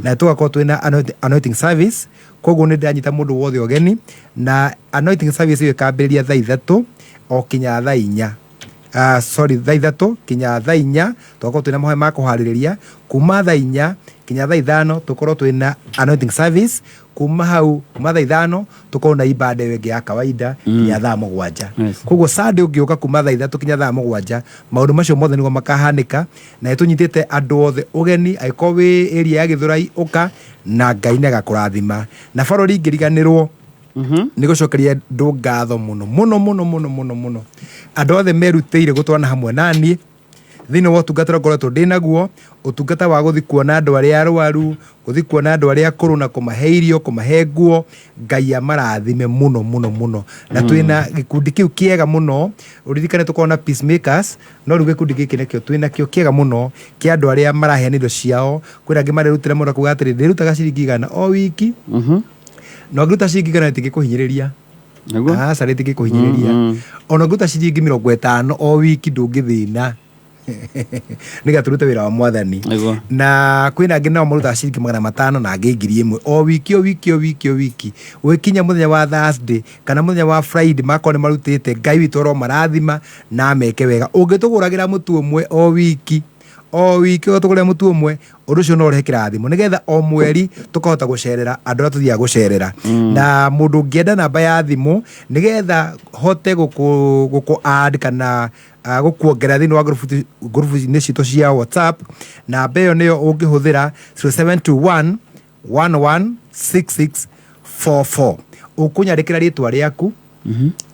na tũgakorwo twĩna anointing service. Koguo nĩ ndĩranyita mũndũ wothe ũgeni, na anointing service ĩyo ĩkambĩrĩria thaa ithatũ o kinya thaa inya. Sorry, thaa ithatũ kinya thaa inya tũgakorwo twĩna mahoya ma kũharĩrĩria. Kuma thaa inya kinya thaa ithano tũkorwo twĩna anointing service. Kuma hau, kuma thaa ithano tũkorwo na ibada ĩyo ĩngĩ ya kawaida kinya thaa mũgwanja. Koguo Sunday ũngĩũka kuma thaa ithatũ kinya thaa mũgwanja, maũndũ macio mothe nĩguo makahanĩka, na nĩtũnyitĩte andũ othe ũgeni. Angĩkorwo wĩ area ya Gĩthũrai ũka, na Ngai nĩagakũrathima. Na baro ringĩriganĩrwo nĩ gũcokeria andũ ngatho mũno mũno mũno mũno mũno mũno, andũ othe merutĩire gũtwarana hamwe naniĩ thĩinĩ wa ũtungata ũrĩa ngoretwo ndĩ naguo, ũtungata wa gũthiĩ kuona andũ arĩa arwaru, gũthiĩ kuona andũ arĩa akũrũ na kũmahe irio, kũmahe nguo. Ngai amarathime mũno mũno mũno. Na twĩna gĩkundi kĩu kĩega mũno, ũririkane tũkoragwo na Peacemakers, no rĩu gĩkundi gĩkĩ nĩkĩo twĩna kĩo kĩega mũno kĩa andũ arĩa maraheana indo ciao. Kwĩna angĩ marerutĩra mũno kuga atĩrĩ, ndĩrutaga ciringi 100 o wiki. Na ũngĩruta ciringi 100 rĩtingĩkũhinyĩrĩria. Aca, rĩtingĩkũhinyĩrĩria. Ona ũngĩruta ciringi 50 o wiki ndũngĩthĩna. Nĩgetha tũrute wĩra wa Mwathani. Na kwĩna angĩ nao marutaga ciringi 500 na angĩ 1000 o wiki o wiki o wiki o wiki. Gwĩkinya mũthenya wa Thursday kana mũthenya wa Friday makorwo nĩ marutĩte, Ngai witũ aromarathima na ameke wega. Ũngĩtũgũragĩra mũtu ũmwe o wiki, o wiki ũgatũgũrĩra mũtu ũmwe, ũndũ ũcio no ũrehe kĩrathimo, nĩgetha o mweri tũkahota gũcerera andũ arĩa tũthiaga gũcerera. Na mũndũ ũngĩenda namba ya thimũ nĩgetha hote gũkũ add kana gũkuongerera thĩinĩ wa ngurubu-inĩ citũ cia WhatsApp, namba ĩyo nĩyo ũngĩhũthĩra 0721 116644. Ũkũnyandĩkĩra rĩtwa rĩaku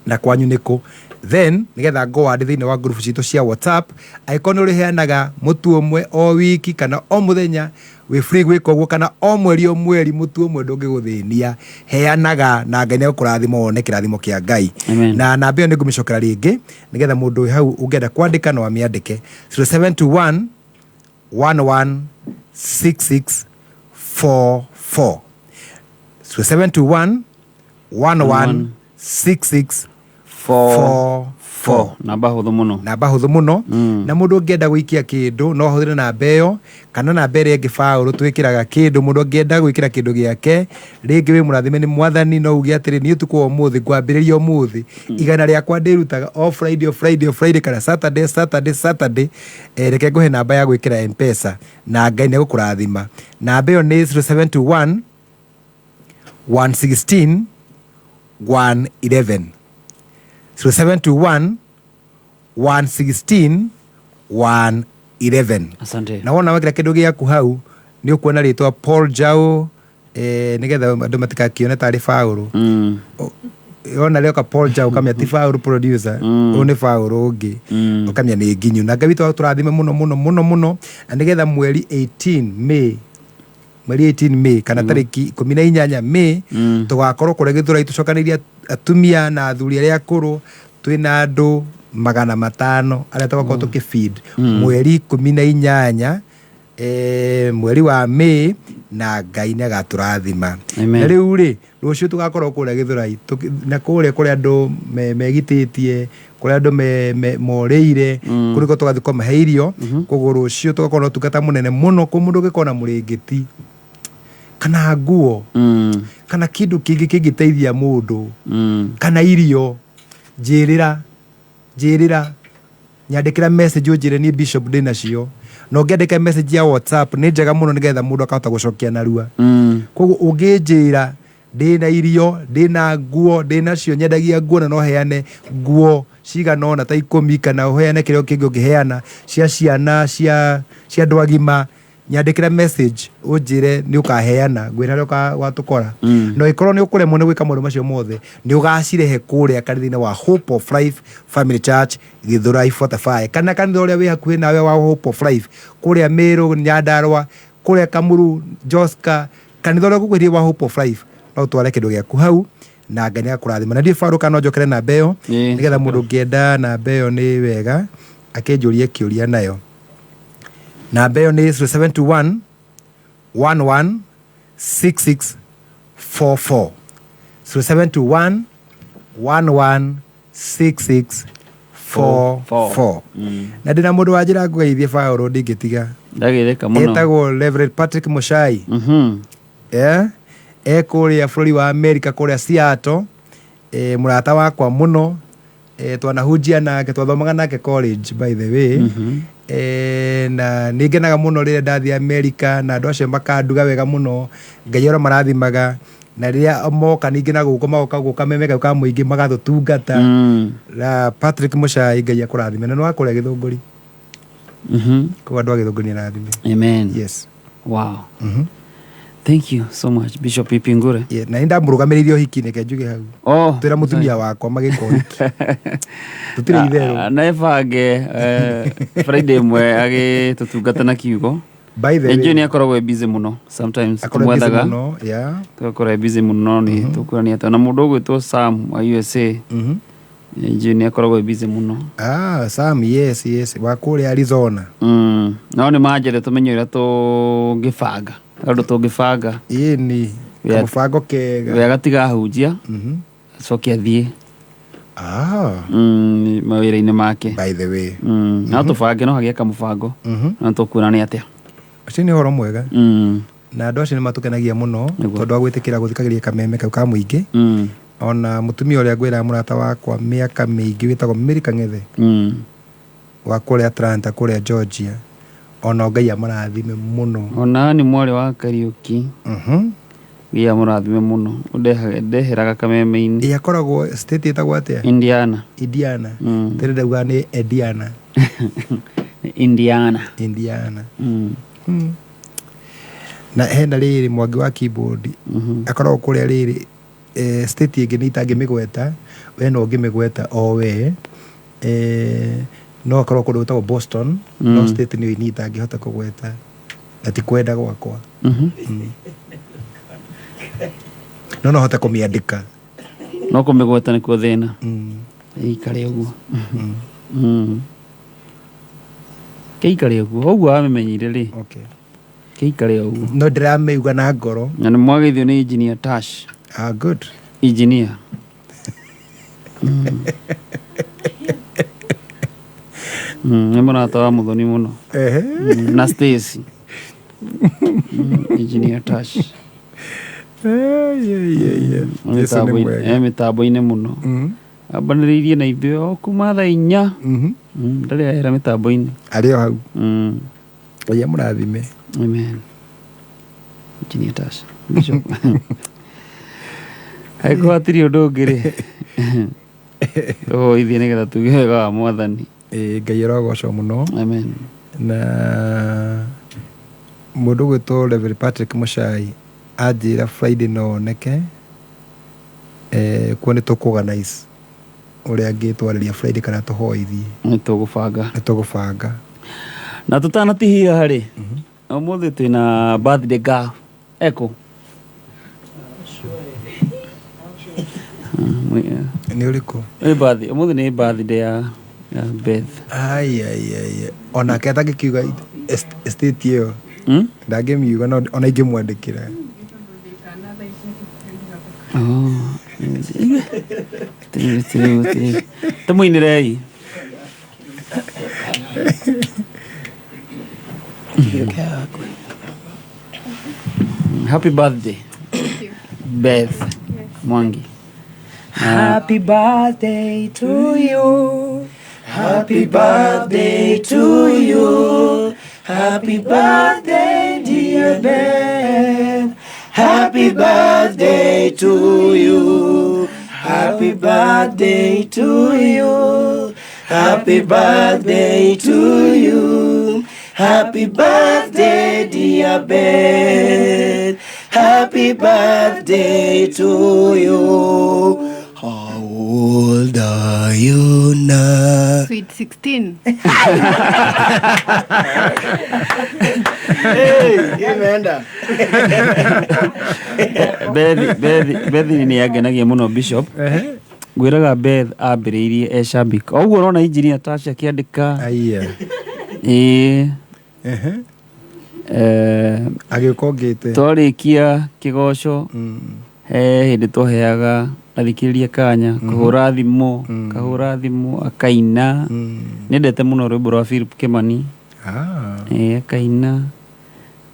na kwanyu nĩkũ, then nĩgetha ngo add thĩinĩ wa ngurubu citũ cia WhatsApp. Angĩkorwo nĩ ũrĩheanaga mũtu ũmwe o wiki kana o mũthenya, wĩ free gwĩka ũguo, kana o mweri o mweri mũtu ũmwe ndũngĩgũthĩnia, heanaga na Ngai nĩegũkũrathima wone kĩrathimo kĩa Ngai. Amen. Na namba ĩyo nĩngũmĩcokera rĩngĩ nĩgetha mũndũ wĩ hau ũngĩenda kwandĩka no amĩandĩke 0721 116644. 0721 116644. 4 4. Namba hũthũ mũno. Namba hũthũ mũno. Na mũndũ ũngĩenda gũikia kĩndũ no ahũthĩre namba ĩyo kana namba ĩrĩa ĩngĩ Paũlũ twĩkĩraga kĩndũ. Mũndũ ũngĩenda gwĩkĩra kĩndũ gĩake rĩngĩ, wĩ mũrathime nĩ Mwathani, no uge atĩrĩ, niĩ ũtukũ wa ũmũthĩ ngwambĩrĩria ũmũthĩ, igana rĩakwa ndĩrutaga o Friday, o Friday, o Friday, kana Saturday, Saturday, Saturday. Reke ngũhe namba ya gwĩkĩra M-Pesa na Ngai nĩ egũkũrathima. Namba ĩyo nĩ 0721 116 111, 0721 116 111. Asante. Na wona wekĩra kĩndũ gĩaku hau nĩ ũkuona rĩtwa Paul Jao, nĩgetha andũ matikakione tarĩ Paũlũ. Wona rĩoka Paul Jao ũkamenya ti Paũlũ producer, ũyũ nĩ Paũlũ ũngĩ, ũkamenya nĩ nginyu. Na Ngai witũ atũrathime mũno mũno mũno mũno, na nĩgetha mweri 18 May, mweri 18 May kana tarĩki 18 May, tũgakorwo kũrĩa Gĩthũrai tũcokanĩirie atumia na athuri arĩa akũrũ, twĩna andũ 500 arĩa tũgakorwo tũkĩfeed mweri 18 mweri wa May, na Ngai nĩ agatũrathima. Amen. Na rĩu rĩ, rũciũ tũgakorwo kũrĩa Gĩthũrai na kũrĩa kũrĩa andũ megitĩtie, kũrĩa andũ morĩire, kũrĩa nĩkuo tũgathiĩ kũmahe irio. Koguo rũciũ tũgakorwo na ũtungata mũnene mũno. Kũ mũndũ ũngĩkorwo na mũrĩngĩti kana nguo kana kĩndũ kĩngĩ kĩngĩteithia mũndũ kana irio, njĩrĩra, njĩrĩra, nyandĩkĩra message ũnjĩre niĩ Bishop ndĩ nacio. Na ũngĩandĩka message ya WhatsApp nĩ njega mũno nĩgetha mũndũ akahota gũcokia narua. Koguo ũngĩnjĩra ndĩna irio, ndĩna nguo, ndĩnacio, nyendagia nguo na no heane nguo cigana ũna ta 10, kana ũheane kĩrĩa kĩngĩ ũngĩheana cia ciana, cia andũ agima, nyandĩkĩra message ũnjĩre nĩ ũkaheana, ngwĩra harĩa ũgatũkora. Na ĩkorwo nĩ ũkũremwo nĩ gwĩka maũndũ macio mothe, nĩ ũgacirehe kũrĩa kanitha-inĩ wa Hope of Life Family Church Gĩthũrai 45, kana kanitha ũrĩa wĩ hakuhĩ nawe wa Hope of Life kũrĩa Meru, Nyandarua, kũrĩa Kamuru, Joska, kanitha ũrĩa ũgũkuhĩrĩirie wa Hope of Life, no ũtware kĩndũ gĩaku hau na Ngai nĩagakũrathima. Na ndiĩ Farũ kana no njokere namba ĩyo, nĩgetha mũndũ ũngĩenda namba ĩyo nĩ wega akĩnjũrie kĩũria nayo. Namba ĩyo nĩ 0721 11 66 44, 0721 11 66 44. Na ndĩna mũndũ wa njĩra ngũgeithie Paũlũ, ndingĩtiga. Ndagĩrĩka mũno. Etagwo Reverend Patrick Muchai. E kũrĩa bũrũri wa America, kũrĩa Seattle, mũrata wakwa mũno, twanahunjia nake, twathomaga nake college by the way. Na nĩ ngenaga mũno rĩrĩa ndathiĩ America na andũ acio makanduga wega mũno, Ngai oro marathimaga, na rĩrĩa moka ningĩ na gũkũ magoka gũka memeka ka mũingĩ magatũtungata. Na Patrick Muchai, Ngai akũrathime, na nĩ wa kũrĩa Gĩthũngũri. Koguo andũ a Gĩthũngũri nĩ arathime. Amen. Yes. Wow. Thank you so much, Bishop Ipingure. Yeah, na nĩ ndamũrũgamĩrĩire ũhiki, reke njuge hau. Oh, twĩra mũtumia wakwa magĩka ũhiki. Tũtirĩ itherũ. Na ĩbange Friday ĩmwe agĩtũtungata na kiugo. By the way, Nĩnjũĩ nĩ akoragwo e busy mũno sometimes. Akoragwo busy tũmwethaga. mũno, yeah. Tũgakorwo e busy mũno, nĩ tũkuonania atĩ ona mũndũ ũgwĩtwo Sam wa USA, nĩnjũĩ nĩ akoragwo e busy mũno. Ah, Sam, yes, yes, wa kũrĩa Arizona. No nĩ manjĩre tũmenye ũrĩa tũngĩbanga, ũndũ tũngĩbanga. Ĩni, kamũbango kega. We agatiga ahunjia, acoke athiĩ mawĩra-inĩ make. By the way. No tũbange, no hagĩe kamũbango. No tũkuona nĩ atĩa. Ũcio nĩ ũhoro mwega. Na andũ acio nĩ matũkenagia mũno tondũ wa gwĩtĩkĩra gũthikagĩrĩria kameme kau ka mũingĩ. Ona mũtumia ũrĩa ngwĩraga mũrata wakwa mĩaka mĩingĩ wĩtagwo Mary Kang'ethe wa kũrĩa Atlanta, kũrĩa Georgia, ona Ngai amũrathime mũno. Ona nĩ mwarĩ wa Kariũki. Ngai amũrathime mũno. Ndeheraga kameme-inĩ. Ĩ akoragwo state ĩtagwo atĩa? Indiana. Indiana. Tene ndaugaga nĩ Indiana. Indiana. Indiana. Na hena rĩrĩ Mwangi wa keyboard akoragwo kũrĩa rĩrĩ state ĩngĩ nĩ itangĩmĩgweta, we no ũngĩmĩgweta o we, no akorwo kũndũ gwĩtagwo Boston, no state nĩ niĩ itangĩhota kũgweta na ti kwenda gwakwa. No no hote kũmĩandĩka. No kũmĩgweta nĩkuo thĩna. Ĩikare ũguo. Kĩikare ũguo, ũguo wamĩmenyire rĩ. Okay. Kĩikare ũguo. No ndĩramĩuga na ngoro. Na nĩ mwageithio nĩ Engineer Tash. Ah, good. Engineer. Nĩ mũrata wa Muthoni mũno. Ehe. Na Stacy. Engineer Tash. Jesu nĩ mwega. E mĩtambo-inĩ mũno. Ambanĩrĩirie na ithuĩ o kuma thaa 4. Ndarĩ ahera mĩtambo-inĩ. Arĩ o hau. Ngai amũrathime. Amen. Engineer Tash. Bishop. Angĩkorwo hatirĩ ũndũ ũngĩ rĩ, tũhoithie nĩgetha tuge wega wa Mwathani. Ĩĩ, Ngai arogocwo mũno. Amen. Na mũndũ ũgwĩtwo Reverend Patrick Muchai anjĩra Friday no oneke, kuo nĩ tũkũ-organize ũrĩa angĩtwarĩria Friday kana tũhoithie. Nĩ tũgũbanga. Nĩ tũgũbanga. Na tũtanatihia rĩ, ũmũthĩ twĩna birthday girl. Eko? Nĩ ũrĩkũ? Nĩ birthday, ũmũthĩ nĩ birthday ya Beth. Ai ai ai. Onake atangĩkiuga estate ĩyo. Ndangĩmiuga no ona ingĩmwandĩkĩra. Tũmũinĩrei. Happy birthday, Beth Mwangi. Happy birthday to you. Happy birthday to you. Happy birthday, dear Beth. Happy birthday to you. Happy birthday to you. Happy birthday to you. Happy birthday, dear Beth. Happy birthday to you. How old are you now? Sweet 16. Hey, imeenda. Beth nĩ yangenagia mũno Bishop. Ngwĩraga Beth ambĩrĩirie e shabik. O ũguo ũrona engineer Tash akĩandĩka. Ĩĩ. Agĩũka ũngĩte. Twarĩkia kĩgoco, he hĩndĩ twaheaga athikĩrĩria kanya kũhũra thimũ, kahũra thimũ akaina. Nĩendete mũno rwĩmbo rwa Philip Kimani. Ĩĩ, akaina.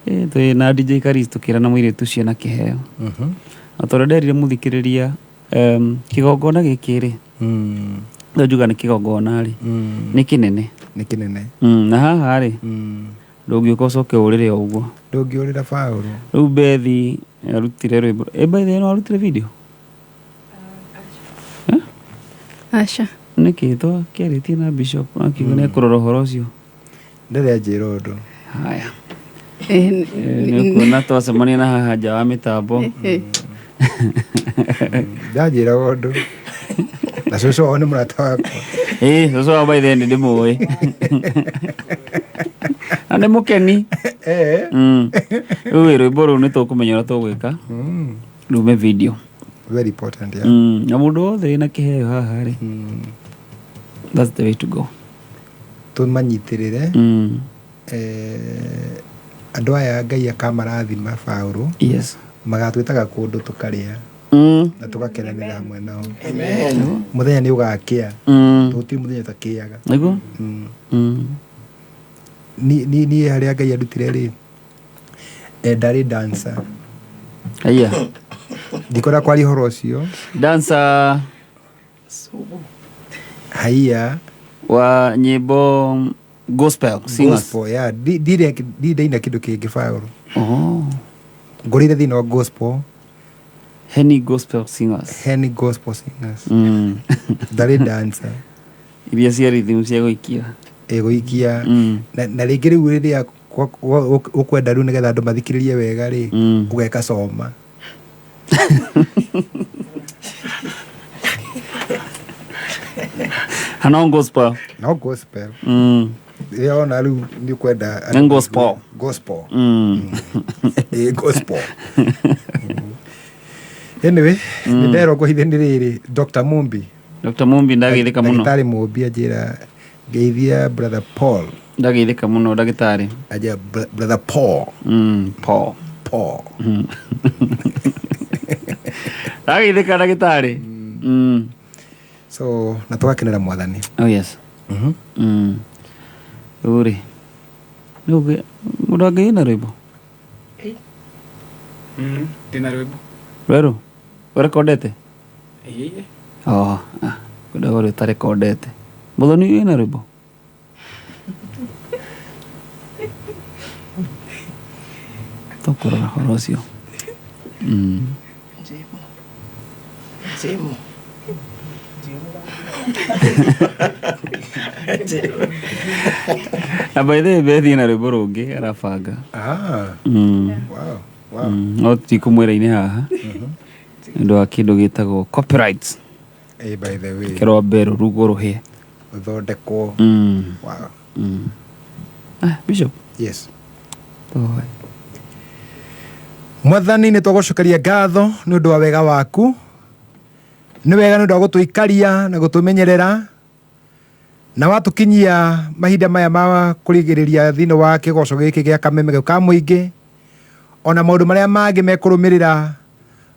Twĩ na DJ Karis tũkĩrana mũirĩtu ũcio na kĩheo. Na tondũ nderire mũthikĩrĩria, kĩgongona gĩkĩ rĩ, no njuga nĩ kĩgongona rĩ, nĩ kĩnene. Nĩ kĩnene. Na haha rĩ, ndũngĩũka ũcoke ũrĩre o ũguo. Ndũngĩũrĩra Paũlũ. Rĩu Beth arutire rwĩmbo. By the way, no arutire video? Aca. Nĩkĩ twakĩarĩtie na Bishop akiuga nĩ ekũrora ũhoro ũcio? Ndarĩ anjĩra ũndũ. Haya. Nĩ ũkuona twacemania na haha nja wa mĩtambo. Ndanjĩra ũndũ. Na cũcũ wao nĩ mũrata wakwa. Ĩĩ, cũcũ wao by the way nĩ ndĩmũĩ. Na nĩ mũkeni. Rĩu rwĩmbo rũu nĩ tũkũmenya ũrĩa tũgwĩka. Rume video. Very important, yeah. Na mũndũ wothe wĩna kĩheo haha rĩ, that's the way to go. Tũmanyitĩrĩre. Andũ aya Ngai akamarathima Paũlũ. Yes. Magatwĩtaga kũndũ tũkarĩa. Na tũgakenanĩra hamwe nao. Amen. Mũthenya nĩ ũgakĩa. Tũtirĩ mũthenya ũtakĩaga. Nĩguo? Niĩ harĩa Ngai andutire rĩ, ndarĩ dancer. Aya. Ndikwenda kwaria ũhoro ũcio. Dancer. Haiya. Wa nyĩmbo gospel singers. Gospel, yeah. Ndirĩ ndaina kĩndũ kĩngĩ Paũlũ. Ngũrĩire thĩinĩ wa gospel. Henny gospel singers. Henny gospel singers. Ndarĩ dancer. Iria cia rhythm cia gũikia. Gũikia. Na rĩngĩ rĩu rĩrĩa ũkwenda rĩu nĩgetha andũ mathikĩrĩrie wega rĩ, ũgeka coma. No gospel. No gospel. Rĩrĩa wona rĩu nĩ ũkwenda Nĩ gospel. Gospel. Ĩĩ, gospel. Anyway, nĩ nderwo ngũhithe nĩ rĩrĩ, Dr. Mumbi. Dr. Mumbi ndagĩthĩka mũno. Ndagĩtarĩ Mumbi anjĩra ngeithia Brother Paul. Ndagĩthĩka mũno ndagĩtarĩ. Anjĩra Brother Paul. Paul. Paul. Ndagĩthĩka ndagĩtarĩ. So na tũgakenera Mwathani. Oh yes. Rĩu rĩ, nĩ mũndũ angĩina rwĩmbo? Ndĩna rwĩmbo. Rwerũ ũrekondete? Ĩĩ. Oh, ah, kwenda ũrĩa ũtarekondete. Mũthoni, wĩna rwĩmbo? Tũkũrora ũhoro ũcio. Njĩmu. Na by the way, Bethi na rwĩmbo rũngĩ arabanga. Ah. Wow. Wow. No tikũmwĩra-inĩ haha nĩ ũndũ wa kĩndũ gĩtagwo copyright. Hey, by the way. Kĩrwambe rũrugwo rũhĩe. Ũthondekwo. Wow. Ah, Bishop. Yes. Tũhoe. Mwathani, nĩ twagũcokeria ngatho nĩ ũndũ wa wega waku. Nĩ wega nĩ ũndũ wa gũtũikaria na gũtũmenyerera na watũkinyia mahinda maya ma kũrigĩrĩria thĩinĩ wa kĩgoco gĩkĩ gĩa Kameme ka mũingĩ, ona maũndũ marĩa mangĩ mekũrũmĩrĩra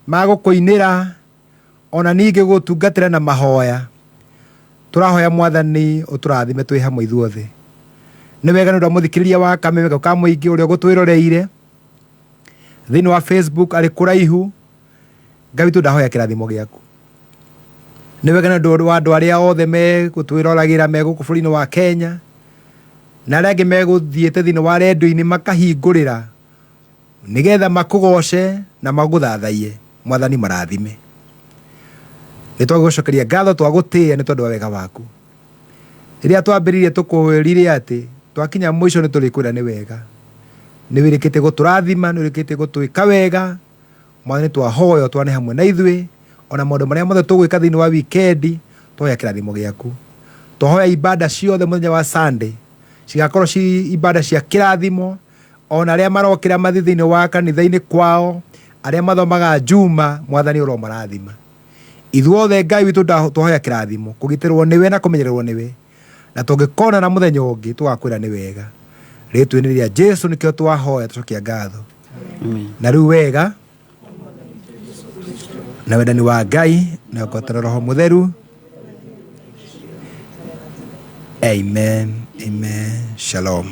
ma gũkũinĩra, ona ningĩ gũtungatĩra na mahoya. Tũrahoya Mwathani ũtũrathime twĩ hamwe ithuothe. Nĩ wega nĩ ũndũ wa mũthikĩrĩria wa Kameme ka mũingĩ ũrĩa ũgũtwĩroreire thĩinĩ wa Facebook arĩ kũraihu. Ngai witũ, ndahoya kĩrathimo gĩaku. Nĩ wega nĩ ũndũ wa andũ arĩa othe megũtwĩroragĩra me gũkũ bũrũri-inĩ wa Kenya na arĩa angĩ megũthiĩte thĩinĩ wa rendio-inĩ makahingũrĩra nĩgetha makũgoce na magũthathaiye. Mwathani, marathime. Nĩ twagũcokeria ngatho, twagũtĩĩa nĩ tondũ wa wega waku. Rĩrĩa twambĩrĩirie tũkwĩrire atĩ twakinya mũico nĩ tũrĩkwĩra nĩ wega. Nĩ wĩrĩkĩtie gũtũrathima, nĩ wĩrĩkĩtie gũtwĩka wega. Mwathani, twahoya ũtwane hamwe na ithuĩ ona maũndũ marĩa mothe tũgwĩka thĩinĩ wa wikendi. Twahoya kĩrathimo gĩaku. Twahoya ibada ciothe mũthenya wa Sunday cigakorwo ci ibada cia kĩrathimo, ona arĩa marokĩra mathiĩ thĩinĩ wa kanitha-inĩ kwao, arĩa mathomaga Juma. Mwathani, ũromarathima ithuothe. Ngai witũ, twahoya kĩrathimo, kũgitĩrwo nĩwe na kũmenyererwo nĩwe, na tũngĩkonana mũthenya ũngĩ tũgakwĩra nĩ wega. Rĩtwa-inĩ rĩa Jesu nĩkĩo twahoya, tũcokia ngatho. Na rĩu wega na wendani wa Ngai na ũkotera Roho Mũtheru. Amen, amen. Shalom.